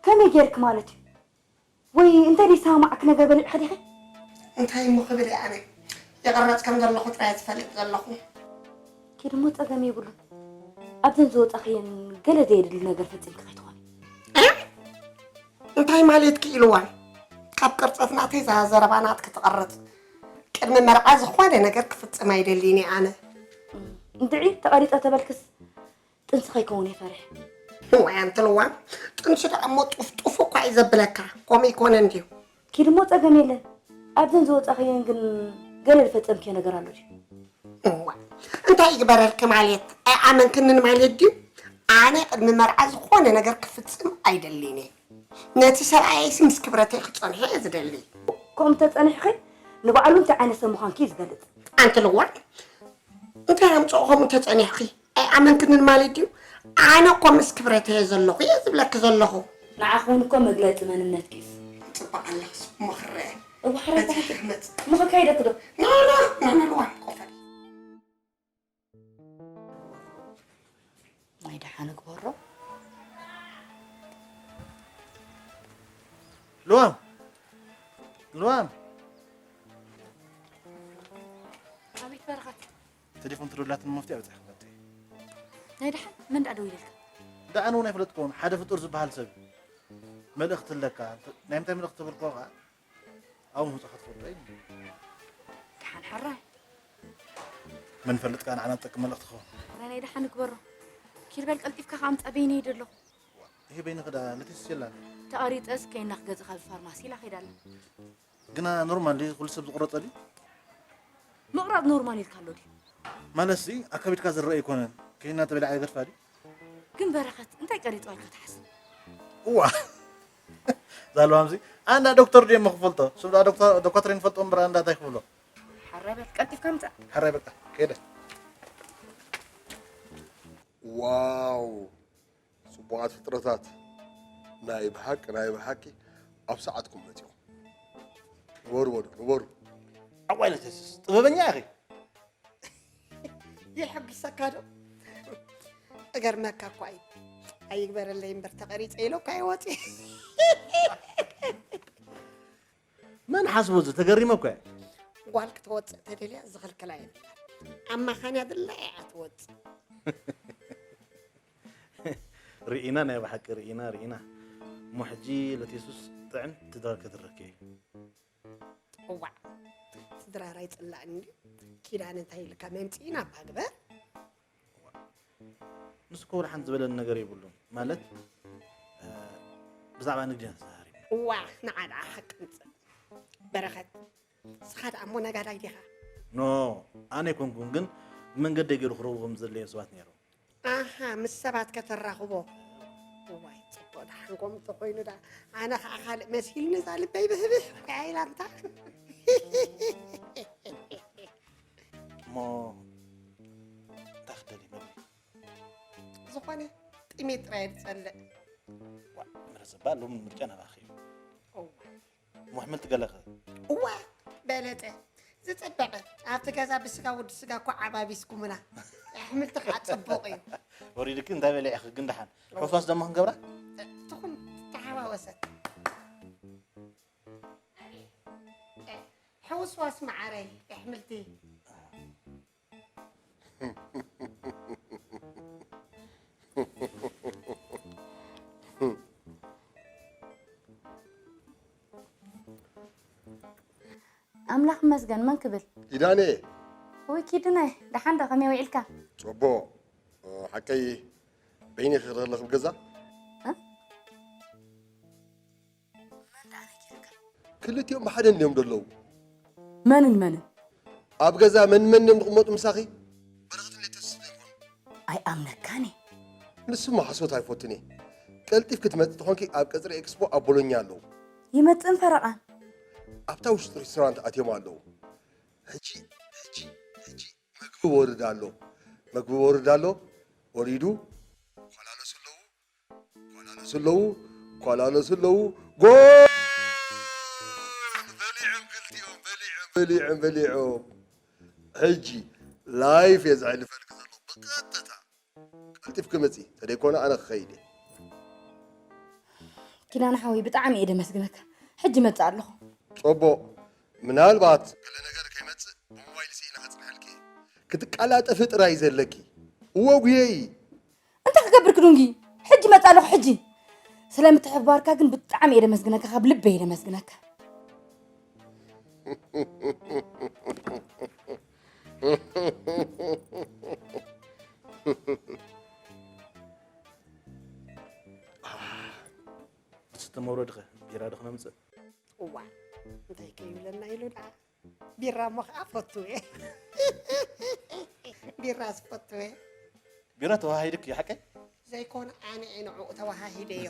ከመይ ጌርክ ማለት እዩ? ወይ እንታይ ደይሰማማዕክ ነገር በሊዕኺ ዲኺ? እንታይ እሞ ክብል እየ ኣነ? ይቕረፅ ከም ዘለኹ ጥራይ ዝፈልጥ ዘለኹ። ኪድ እሞ ጸገም የብሉን። ኣብዘን ዝወጻኽየን ገለ ዘየድሊ ነገር ፈጺምኪ ከይትኾኒ። እ? እንታይ ማለትኪ ኢልዋን? ካብ ቅርጸት ናተይ እዛ ዘረባ ናትኪ ትቐርጽ። ቅድሚ መርዓ ዝኾነ ነገር ክፍጽም ኣይደልይን እየ ኣነ። እንድዒ ተቐሪጸ ተበልክስ ጥንሲ ከይከውን እየ ፈሪሐ። እዋይ ኣንቲ ልዋም፣ ጥንሲ ደኣ እሞ ጡፍ ጡፍ እኳ እዩ ዘብለካ። ከምኡ ይኮነን ድዩ? ኪድ እሞ ጸገም የለን። ኣብዘን ዝወጻኽየን ግን ገለ ዝፈጸምክዮ ነገር ኣሎ ድዩ? እዋ፣ እንታይ ይግበረልኪ ማለት? ኣይኣመንክንን ማለት ድዩ? ኣነ ቅድሚ መርዓ ዝኾነ ነገር ክፍጽም ኣይደልን እየ። ነቲ ሰብኣየይሲ ምስ ክብረተይ ክጸንሖ እየ ዝደሊ። ከምኡ እንተጸኒሕኺ ንባዕሉ እንታይ ዓይነት ሰብ ምዃንኪ እዩ ዝገልጽ። ኣንቲ ልዋም፣ እንታይ ኣምጽኦ ከምኡ እንተጸኒሕኺ? ኣይኣመንክንን ማለት ድዩ? ኣነ እኮ ምስ ክብረተይ እየ ዘለኹ እየ ዝብለኪ ዘለኹ። ንዓኺ እውን እኮ መግለጺ መንነትኪ እዩ። ጽቡቕ ኣለኽስ እሞ ክረአ። እዋሕረ በቲ ክመጽእ። እሞ ከካይደኪ ዶ? ኖ፣ ኖ፣ ኖ፣ ኖ፣ ልዋም፣ ኮፈል። ናይ ደሓን ግበሮ። ልዋም፣ ልዋም። ኣቤት በረኸት። ቴሌፎን ትደውላትን መፍትሒ ኣብፅሐ ክመፅእ እየ። ናይ ደሓን መን ደኣ ደዊልልካ? ደኣ ኣነ እውን ኣይፈለጥኩዎን። ሓደ ፍጡር ዝበሃል ሰብ እዩ። መልእኽቲ ኣለካ። ናይ ምንታይ መልእኽቲ ተበልክዎ ከዓ ኣብኡ ምህፃኻ ትፈልጦ እዩ። ደሓን ሕራይ። መን ፈልጥ ከዓ ንዓና ትጠቅም መልእኽቲ ክኸውን። ናይ ናይ ደሓን ንግበሮ። ኪድ በል ቀልጢፍካ ከዓ ኣምፃ በይነይ ደለኹ። ይሄ በይንኺ ደኣ ለቴስ የላን። ተቐሪፀስ ከይና ክገዝእ ካብ ፋርማሲ ኢላ ከይዳ ኣላ። ግና ኖርማል ድዩ? ኩሉ ሰብ ዝቑረጾ ድዩ? ምቑራጽ ኖርማል ኢልካ ኣሎ ድዩ? ማለትሲ ኣካቢድካ ዝረአ ኣይኮነን። ከይና ተበሊዓ ይገድፋ ድዩ? ግን በረኸት እንታይ ቀሪጾ ኢልካ ትሓስብ? እዋ። ዛልዋምሲ ኣንዳ ዶክተር ድየ እሞ ክፈልጦ? ስም ደኣ ዶክተር፣ ዶኳትሬን ፈልጦ እምበር ኣንዳ እንታይ ክብሎ? ሓራይ በል፣ ቀልጢፍካ ምጻእ። ሓራይ በቃ፣ ከይደ። ዋው! ጽቡቓት ፍጥረታት፣ ናይ ብሓቂ፣ ናይ ብሓቂ ኣብ ሰዓትኩም መጺኹም። ንበሩ በሉ፣ ንበሩ። ኣዋይ ለተስስ፣ ጥበበኛ ኢኺ። የሐጉሰካ ዶ? እገርመካ እኳ እዩ። ኣይግበረለይ እምበር ተቐሪጸ ኢለ እኳ ይወጽእ። መን ሓስቦ እዚ? ተገሪመ እኮ እየ። ጓል ክትወጽእ ተደልያ ዝኽልክላ የብላን። ኣማኻንያ ድላ እያ ትወጽእ። ርኢና፣ ናይ ብሓቂ ርኢና፣ ርኢና። እሞ ሕጂ ለቴሱስ ጥዕም ትዳር ክትረክብ እዩ። እዋዕ፣ ስድራራ ይጽላእኒ እንድዩ። ኪዳነ እንታይ ኢልካ? መምጽኢ ናባ ግበር። ንሱ እኮ ወላ ሓንቲ ዝበለኒ ነገር የብሉን። ማለት፣ እ፣ ብዛዕባ ንግዲ ኢና ተዛራሪብና። እዋ፣ ንዓ ደኣ ሓቂ ምጽእ። በረኸት፣ ንስኻ ደኣ እሞ ነጋዳይ ዲኻ? ኖ፣ ኣነ ኣይኮንኩን፣ ግን ብመንገደይ ገይሩ ክረኽቦም ዘድለዮም ሰባት ነይሮም። ኣሃ፣ ምስ ሰባት ከተራኽቦ። እዋይ፣ ጽቡቕ ደሓን ከምኡ እንተኾይኑ ደኣ፣ ኣነ ኸዓ ካልእ መሲሉኒ እዛ ልበይ ብህብህ ኢላ እንታ። እሞ እንታይ ክትደሊ መግቢ? ዝኾነ ጥሜት ጥራይ እየ ዝጸልእ። ዋ፣ ምርጽባ ሎሚ ምርጫ ናባኺ እዩ። እሞ ኣሕምልቲ ገለኸ? እዋ በለጠ ዝጸበቐ ኣብቲ ገዛ ብስጋ ወዲ ስጋ እኮ ዓባቢስኩምና። ኣሕምልቲ ከዓ ጽቡቕ እዩ። ወሪድኪ እንታይ በሊዕኺ ግን ደሓን? ሕውስዋስ ደሞ ክንገብራ? ትኹን ተሓዋወሰት። ሕውስዋስ መዓረይ ኣሕምልቲ። ኣምላኽ ይመስገን መን ክብል? ኪዳነ። ውይ ኪድነ ደሓን ዶ ከመይ ውዒልካ? ጽቡቕ። ሓቀይ በይነይ ክረኽብ ገዛ? ክልቲኦም ብሓደ እንድዮም ዘለዉ። መንን መንን? ኣብ ገዛ መን መን እዮም ዝቕመጡ ምሳኺ? በረኸት እንድየ ተስፍ ዘይኮኑ። ኣይኣምነካን እየ። ንስሞ ሓሶት ኣይፈቱን እየ። ቀልጢፍኪ ትመጺ ተኾንኪ ኣብ ቀጽሪ ኤክስፖ ኣብ ቦሎኛ ኣለዉ። ይመጽእን ፈረቓን። ኣብታ ውሽጢ ሬስቶራንት ኣትዮም ኣለዉ። ሕጂ ሕጂ ሕጂ መግቢ ወርድ ኣሎ። መግቢ ወርድ ኣሎ። ወሪዱ ኳላለሱ ኣለዉ። ኳላለሱ ኣለዉ። ኳላለሱ ኣለዉ። ጎል! በሊዖም ክልቲኦም በሊዖም በሊዖም በሊዖም። ሕጂ ላይፍ እየ ዘሕልፈልክ ዘለኹ ብቀጥታ። ቀልጢፍኪ ምጺ፣ ተደይኮነ ኣነ ክኸይድ እየ። ኪዳነ ሓወይ ብጣዕሚ እየ ደመስግነካ። ሕጂ መጽእ ኣለኹ። ጽቡቕ። ምናልባት ገለ ነገር ከይመጽእ ብሞባይል ስኢነ ከጽንሐልኪ እየ። ክትቀላጠፊ ጥራይ ዘለኪ። እወ ጉየዪ። እንታይ ክገብር ክዱንጊ? ሕጂ መጽእ ኣለኹ ሕጂ። ስለ ምትሕብባርካ ግን ብጣዕሚ እየ ደመስግነካ፣ ካብ ልበይ እየ ደመስግነካ። ዝስተ መውረድኸ ቢራ ዶ ክነምፅእ? እዋ እንታይ ከይብለና ኢሉ ደኣ ቢራ እሞ ከዓ ፈቱ እየ ቢራ ዝፈቱ እየ ቢራ ተዋሃሂድክ እዩ ሓቀይ ዘይኮነ ኣነ እየ ንዕኡ ተዋሃሂደዮ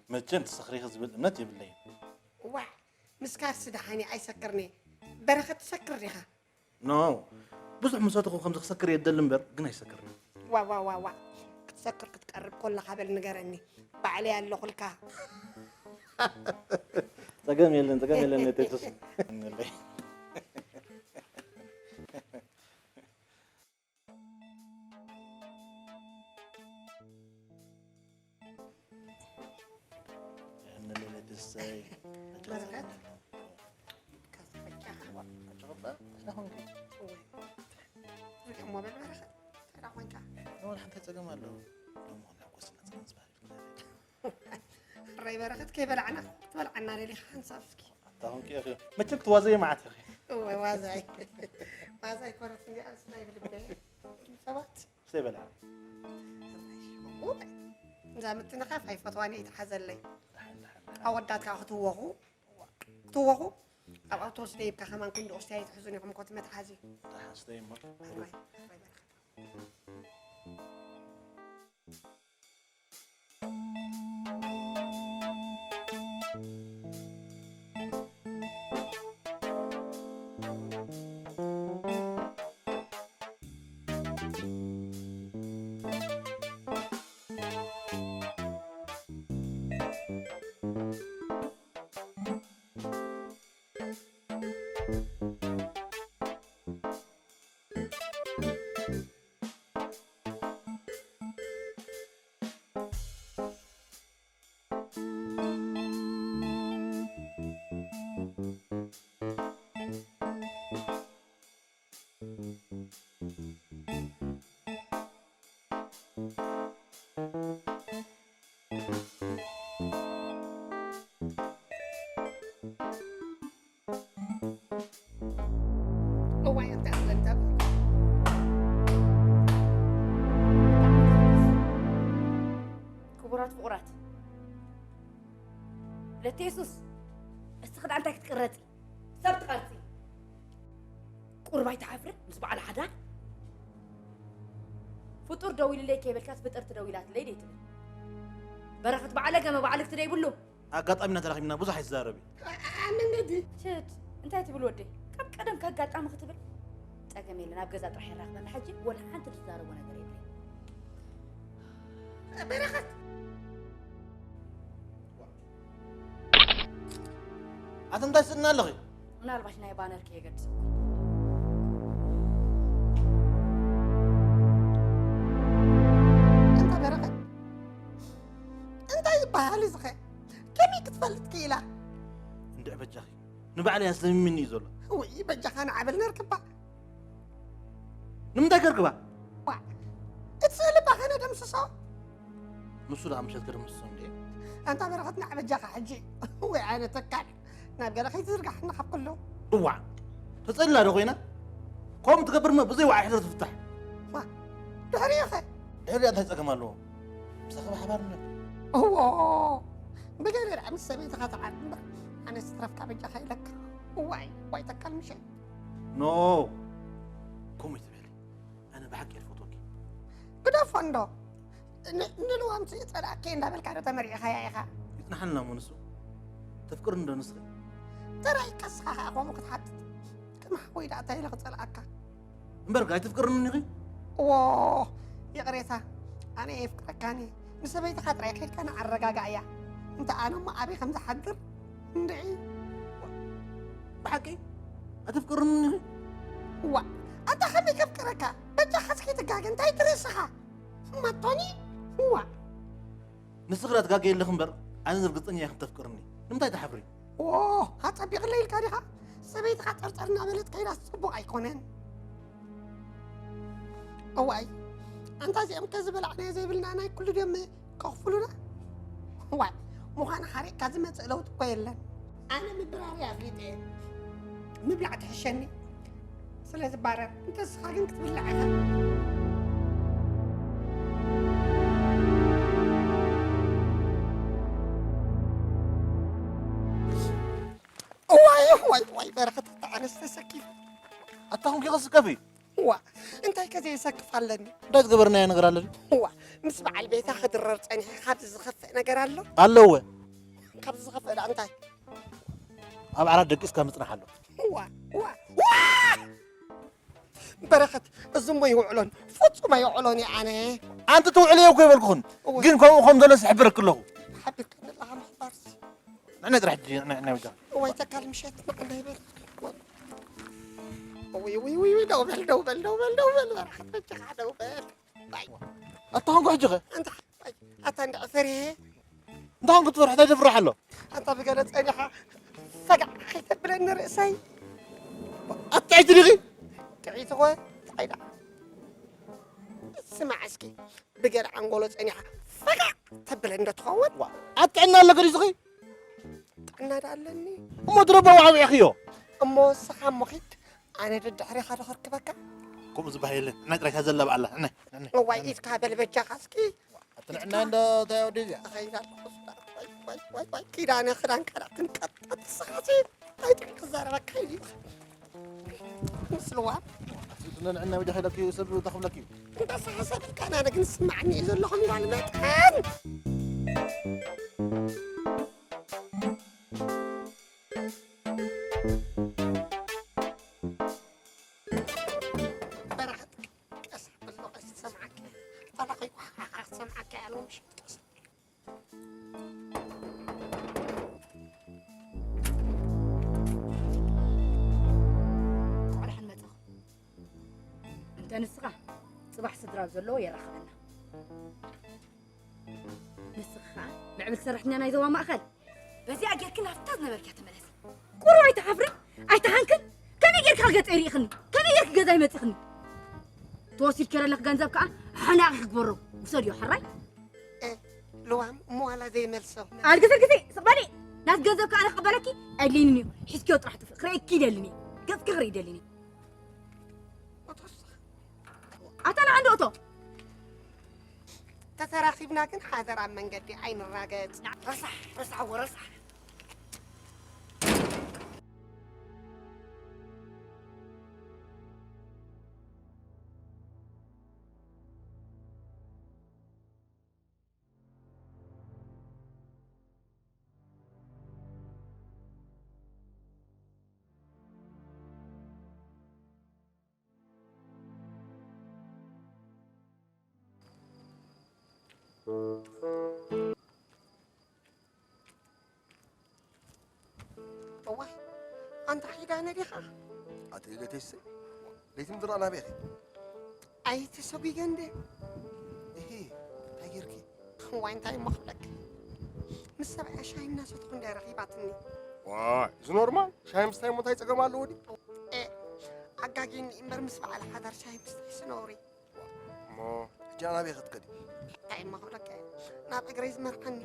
መቸም ትሰኽሪኺ ዝብል እምነት የብለይን ዋዕ ምስካርሲ ደሓን እየ ኣይሰክርኒ በረኸት ትሰክር ዲኻ ኖ ብዙሕ ምስ ሰተኹ ከምዚ ክሰክር እየ ዝደሊ እምበር ግን ኣይሰክርን። ዋዋዋዋ ክትሰክር ክትቀርብ ኮለኻ በል ንገረኒ ባዕለይ ኣለኹልካ። ጸገም የለን ጸገም የለን ነተይ ሱስ እንለይ። ሪኦም ሞበል በረኸት ተራ ኮንካ ኖን ሓንታይ ጸገም ኣለዎ ሎሚ ኮንካ ኮስና ጸገም ዝበሃል ራይ በረኸት ከይበላዕና ክትበልዓና ደሊኻ ሓንሳብ እስኪ ኣታ ኮንኪ ኢኺ መቸም ክትዋዘየ መዓት ኢኺ እወ ዋዛይ ዋዛይ ኮነት እንዲኣ ስናይ ብልበ ሰባት ዘይበልዓ እዛ ምትንኻፍ ኣይፈትዋን እየ ይትሓዘለይ ኣወዳት ከዓ ክትወኹ ክትወኹ ኣብ ኣውቶቡስ ደይብካ ከማን ክንዲ ኦስትያ ይትሕዙን ኢኹም ኮቲ መትሓዚ ክቡራት ፍቑራት ለቲ የሱስ እስቲ ክዳን እንታይ ክትቅረጺ ሰብ ትቐርጺ። ቁርባይ ትሓፍሪ ምስ በዓል ሓዳር። ፍጡር ደዊሉለይ ከይበልካስ ፍጥርቲ ደዊላትለይ ደይ ትብል። በረኸት በዓለ ገመ በዓልክቲ ደይብሉ። ኣጋጣሚና ተራኺብና ብዙሕ ኣይትዛረቢ። ኣብ መንገዲ ሽት እንታይ ትብል ወደይ? ካብ ቀደም ከጋጣሚ ክትብል ጸገም የለን። ኣብ ገዛ ጥራሕ ይራኽበና ሕጂ ወላ ሓንቲ ትዛረቦ ነገር የለን። በረኸት ኣቲ እንታይ ስእና ኣለኺ? ምናልባሽ ናይ ባነር ከየገድስ እንታ በረኸት እንታይ ይበሃል እዚ ኸ? ከመይ ክትፈልጥ ክኢላ? እንድዕ በጃኺ ንባዕለይ ኣስለሚኒ እዩ ዘሎ። ውይ በጃኻ ንዓበል ነርክባ። ንምንታይ ከርክባ? እቲ ስእሊ ባኸነ ደምስሶ። ንሱ ደኣ ምሸት ክድምስሶ እንዴ? ኣንታ በረኸት ንዓበጃኻ ሕጂ ወይ ኣነ ተካል ናብ ገለ ከይትዝርጋሕና ካብ ከሎ። እዋ ተጸሊላ ዶ ኮይና? ከምኡ ትገብር እሞ ብዘይ ወዓይ ሕደር ትፍታሕ። ድሕሪኡ ኸ? ድሕሪኣ እንታይ ጸገም ኣለዎ? ምሳኺ ብሓባር ንነብር። እዎ ብገለ ደኣ ምስ ሰበይትኻ ተዓርቂ እምበር ኣነ ስትረፍካ በጃኻ ኢለካ። እዋይ ዋይ ተካል ምሸት። ኖ ከምኡ ይትበሊ። ኣነ ብሓቂ እየ ዝፈትወኪ። ግደፎ እንዶ ንልዋም ዝጸላእኪ እንዳበልካ ዶ ተመሪዕኻያ ኢኻ? ይጽናሓልና እሞ ንሱ። ተፍቅርኒ ዶ ንስኺ? ተራይ ከስኻ ኸኣ ከምኡ ክትሓትት ከም ሓወይ ደኣ እንታይ ኢለ ክጸልኣካ? እምበር ኣይትፍቅርኒ ኢኺ? እዎ ይቕሬታ ኣነ የፍቅረካኒ ንሰበይትኻ ጥራይ ከድካ ንኣረጋጋእያ እንተ ኣነ እሞ ኣበይ ከም ዝሓድር እንድዒ ብሓቂ ኣይትፍቅርኒ ኢኺ? ዋ ኣንታ ከመይ ከፍቅረካ በጃኻ እስኪ ትጋገ እንታይ ትርእስኻ ማቶኒ ዋ ንስኺ ዳ ትጋገ የለኺ እምበር ኣነ ርግጸኛ እየ ከም ተፍቅርኒ ንምንታይ ትሓፍሪ? ዎ ኣጸቢቕለ ኢልካ ዲኻ ሰበይትኻ ጠርጠር እናበለት ከይዳስ ጽቡቕ ኣይኮነን እዋይ ኣንታ እዚኦም ከዝበላዕናዮ ዘይብልና ናይ ኩሉ ድዮም ከኽፍሉና እዋይ ምዃኑ ሓሪቕካ ዝመጽእ ለውጢ እኮ የለን ኣነ ምብራር ኣፍሊጠ እየ ምብላዕ ትሕሸኒ ስለ ዝባረር እንተ ንስኻ ግን ክትብላዕ ኢኻ እዋይ እዋይ እዋይ በረኸት ኣታ ኣነስ ተሰኪፍ ኣታ ኹንኪ ኸስከፊ እዋ እንታይ ከ ዘየሰክፍ ኣለኒ እንታይ ዝገበርናዮ ነገር ኣለኒ እዋ ምስ በዓል ቤታ ክድረር ጸኒሐ ካብዚ ዝኸፍእ ነገር ኣሎ ኣለወ ካብዚ ዝኸፍእ ደኣ እንታይ ኣብ ዓራት ደቂስካ ምጽናሕ ኣሎ እዋ እዋ እዋ በረኸት እዚ እሞ ይውዕሎን ፍጹም ኣይውዕሎን እየ ኣነ ኣንቲ ትውዕልዮ እኮ ይበልኩኽን ግን ከምኡ ከም ዘሎ ዝሕብረክ ኣለኹ ሓቢርካ ዘለኻ ምሕባርሲ ንዕነ ጥራሕ ሕጂ ንዕነ ብጃ እዋይ ተካል ምሸት ንዓና ይበል ውይ ውይ ውይ ውይ ደው በል ደው በል ደው በል ደው በል በረኸት በጃኻ ደው በል ኣታ ኾንኩ ሕጂ ኸ ኣንታ ኣታ እንድዒ ፈሪሀ እንታይ ኾንኩ ትፈርሕ እንታይ ደፍራሕ ኣሎ ኣንታ ብገለ ጸኒኻ ፈጋዕ ከይተብለኒ ርእሰይ ኣጥዕቲ ዲኺ ጥዒቲ ኾ ጥዓይ ደኣ ስማዕ እስኪ ብገለ ኣንጎሎ ጸኒኻ ፈጋዕ ተብለኒ ዶ ትኸውን ኣጥዕና ኣሎ ገዲስኺ ጥዕና ዳ ኣለኒ እሞ ትረባ ዋዕዊዕኽዮ እሞ ንስኻ እሞ ኺድ ኣነ ደድሕሪኻ ዶ ከርክበካ ከምኡ ዝበሃል የለን ናይ ጥራይታ ዘለብ ኣላ ናይ እዋይ ኢድካ በል በጃኻ እስኪ ኣትንዕና እንዶ ተወዲዚያ ኸይዳ ኣለኹ ኪዳነ ክዳንካ ዳ ክንቀጠጥ ንስኻሲ እንታይ ጥዑይ ክዛረበካ ኢሉ ምስልዋ ንዕና ወጃ ኸይዳኪ ሰብ ተኽብለኪ እንዳሳሓሰብካ ናነ ግን ስማዕኒ እዩ ዘለኹም ጓል መጠን በረኸት ቀስ በሎ ቀስ ትሰምዓካ ኣላ ከይኳሓኳሓ ክትሰምዓካ እያ ሎምሽ ቀስ ቆልሓን መጻኹ እንተ ንስኻ ጽባሕ ስድራ ኣብ ዘለዎ የራኽበና ንስኻ ከዓ ምዕብል ሰራሕተኛ ናይ ዞባ ማእኸል በዚኣ ጌርኪ ናብታ ዝነበርኪያ ተመለሲ ቁሩብ ኣይትሓፍርን ኣይትሃንክን ከመይ ጌርካ ገጸ ይርኢኽኒ ከመይ ጌርኪ ገዛ ይመጺኽኒ ተወሲድኪ ዘለኺ ገንዘብ ከዓ ሓናቒ ክግበሮ ውሰድዮ ሕራይ ልዋም እሞ ዋላ ዘይመልሶ ኣልግስልግሲ ስቕበሊ ናት ገንዘብ ከዓ ክቕበለኪ ኣድልይኒ እዩ ሒዝኪዮ ጥራሕ ጥፍእ ክርእየኪ ይደልኒ ገጽኪ ክርኢ ይደልኒ ኣታ ንዓንዲ እቶ ተተራኺብና ግን ሓደር ኣብ መንገዲ ኣይንራገጽ ረሳሕ ረሳሕ ወረሳሕ ኣንታ ኪዳነ ዲኻ? ኣቲ ገቴሰይ፣ ለይቲ ምድራቕ ናበይ ኢኺ? ኣይተሰጒገ እንደ። እሂ፣ እንታይ ጌርኪ? ዋይ፣ እንታይ እሞ ክብለኪ? ምስ ሰብኣያ ሻሂ እናሰትኹ እንደ ረኺባትኒ። ዋይ፣ እዚ ኖርማል? ሻሂ ምስታይ እሞ እንታይ ጸገም ኣለዎ ድዩ? ኤ፣ ኣጋጊኒ እምበር ምስ በዓል ሓዳር ሻሂ ምስታይ ስነውሪ። እሞ ሕጂ ናበይ ክትከዲ? እንታይ እሞ ክብለካ እየ? ናብ እግረይ ዝመርሓኒ።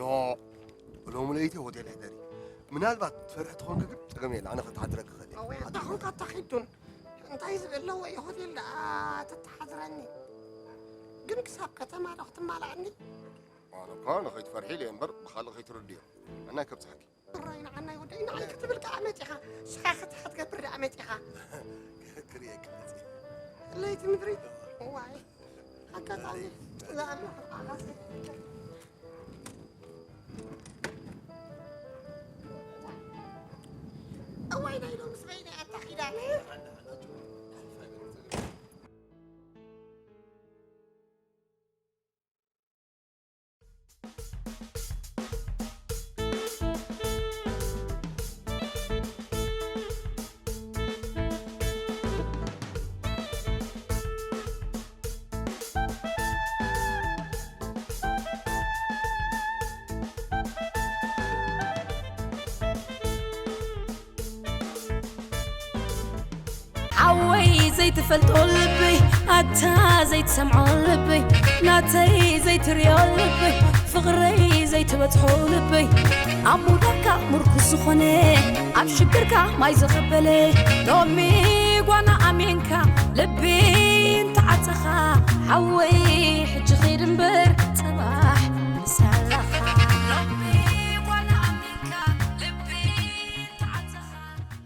ኖ፣ ሎሚ ለይቲ ሆቴል ሕደሪ። ምናልባት ትፈርሒ ተኾንኪ ግን ጸገም የለ፣ ኣነ ከተሓድረኪ እኽእል እየ። እወ፣ ኣታ ኾንካ ኣታ ኺዱን። እንታይ ዝብል ኣለዎ እዩ ሆቴል ደኣ ተተሓድረኒ? ግን ክሳብ ከተማ ዶ ክትማልኣኒ? ኣነ እኳ ንኸይትፈርሒ ኢለ እየ እምበር ብኻልእ ከይትርድዮ። ኣናይ ከብጽሓኪ። ሕራይ ንዓናይ ወደይ፣ ንዓይ ክትብል ከኣ መጺኻ፣ ስኻ ክትሓት ገብር ደኣ መጺኻ። ክርእየኪ መጺ። ለይቲ ምድሪ፣ ዋይ፣ ኣጋጣሚ፣ እዛ ኣምላኽ ንዓኻ ሰ-፣ እዋይ፣ ናይ ሎምስ በይነይ ኣታ ኪዳነ። ሓወይ ዘይትፈልጦ ልበይ፣ ኣታ ዘይትሰምዖ ልበይ፣ ናተይ ዘይትርእዮ ልበይ፣ ፍቕረይ ዘይትበጽሖ ልበይ፣ ኣብ ሙዳካ ምርኩስ ዝኾነ፣ ኣብ ሽግርካ ማይ ዝቐበለ፣ ሎሚ ጓና ኣሜንካ ልቢ እንተዓጸኻ፣ ሓወይ ሕጂ ኺድ እምበር ጽባሕ ምሳል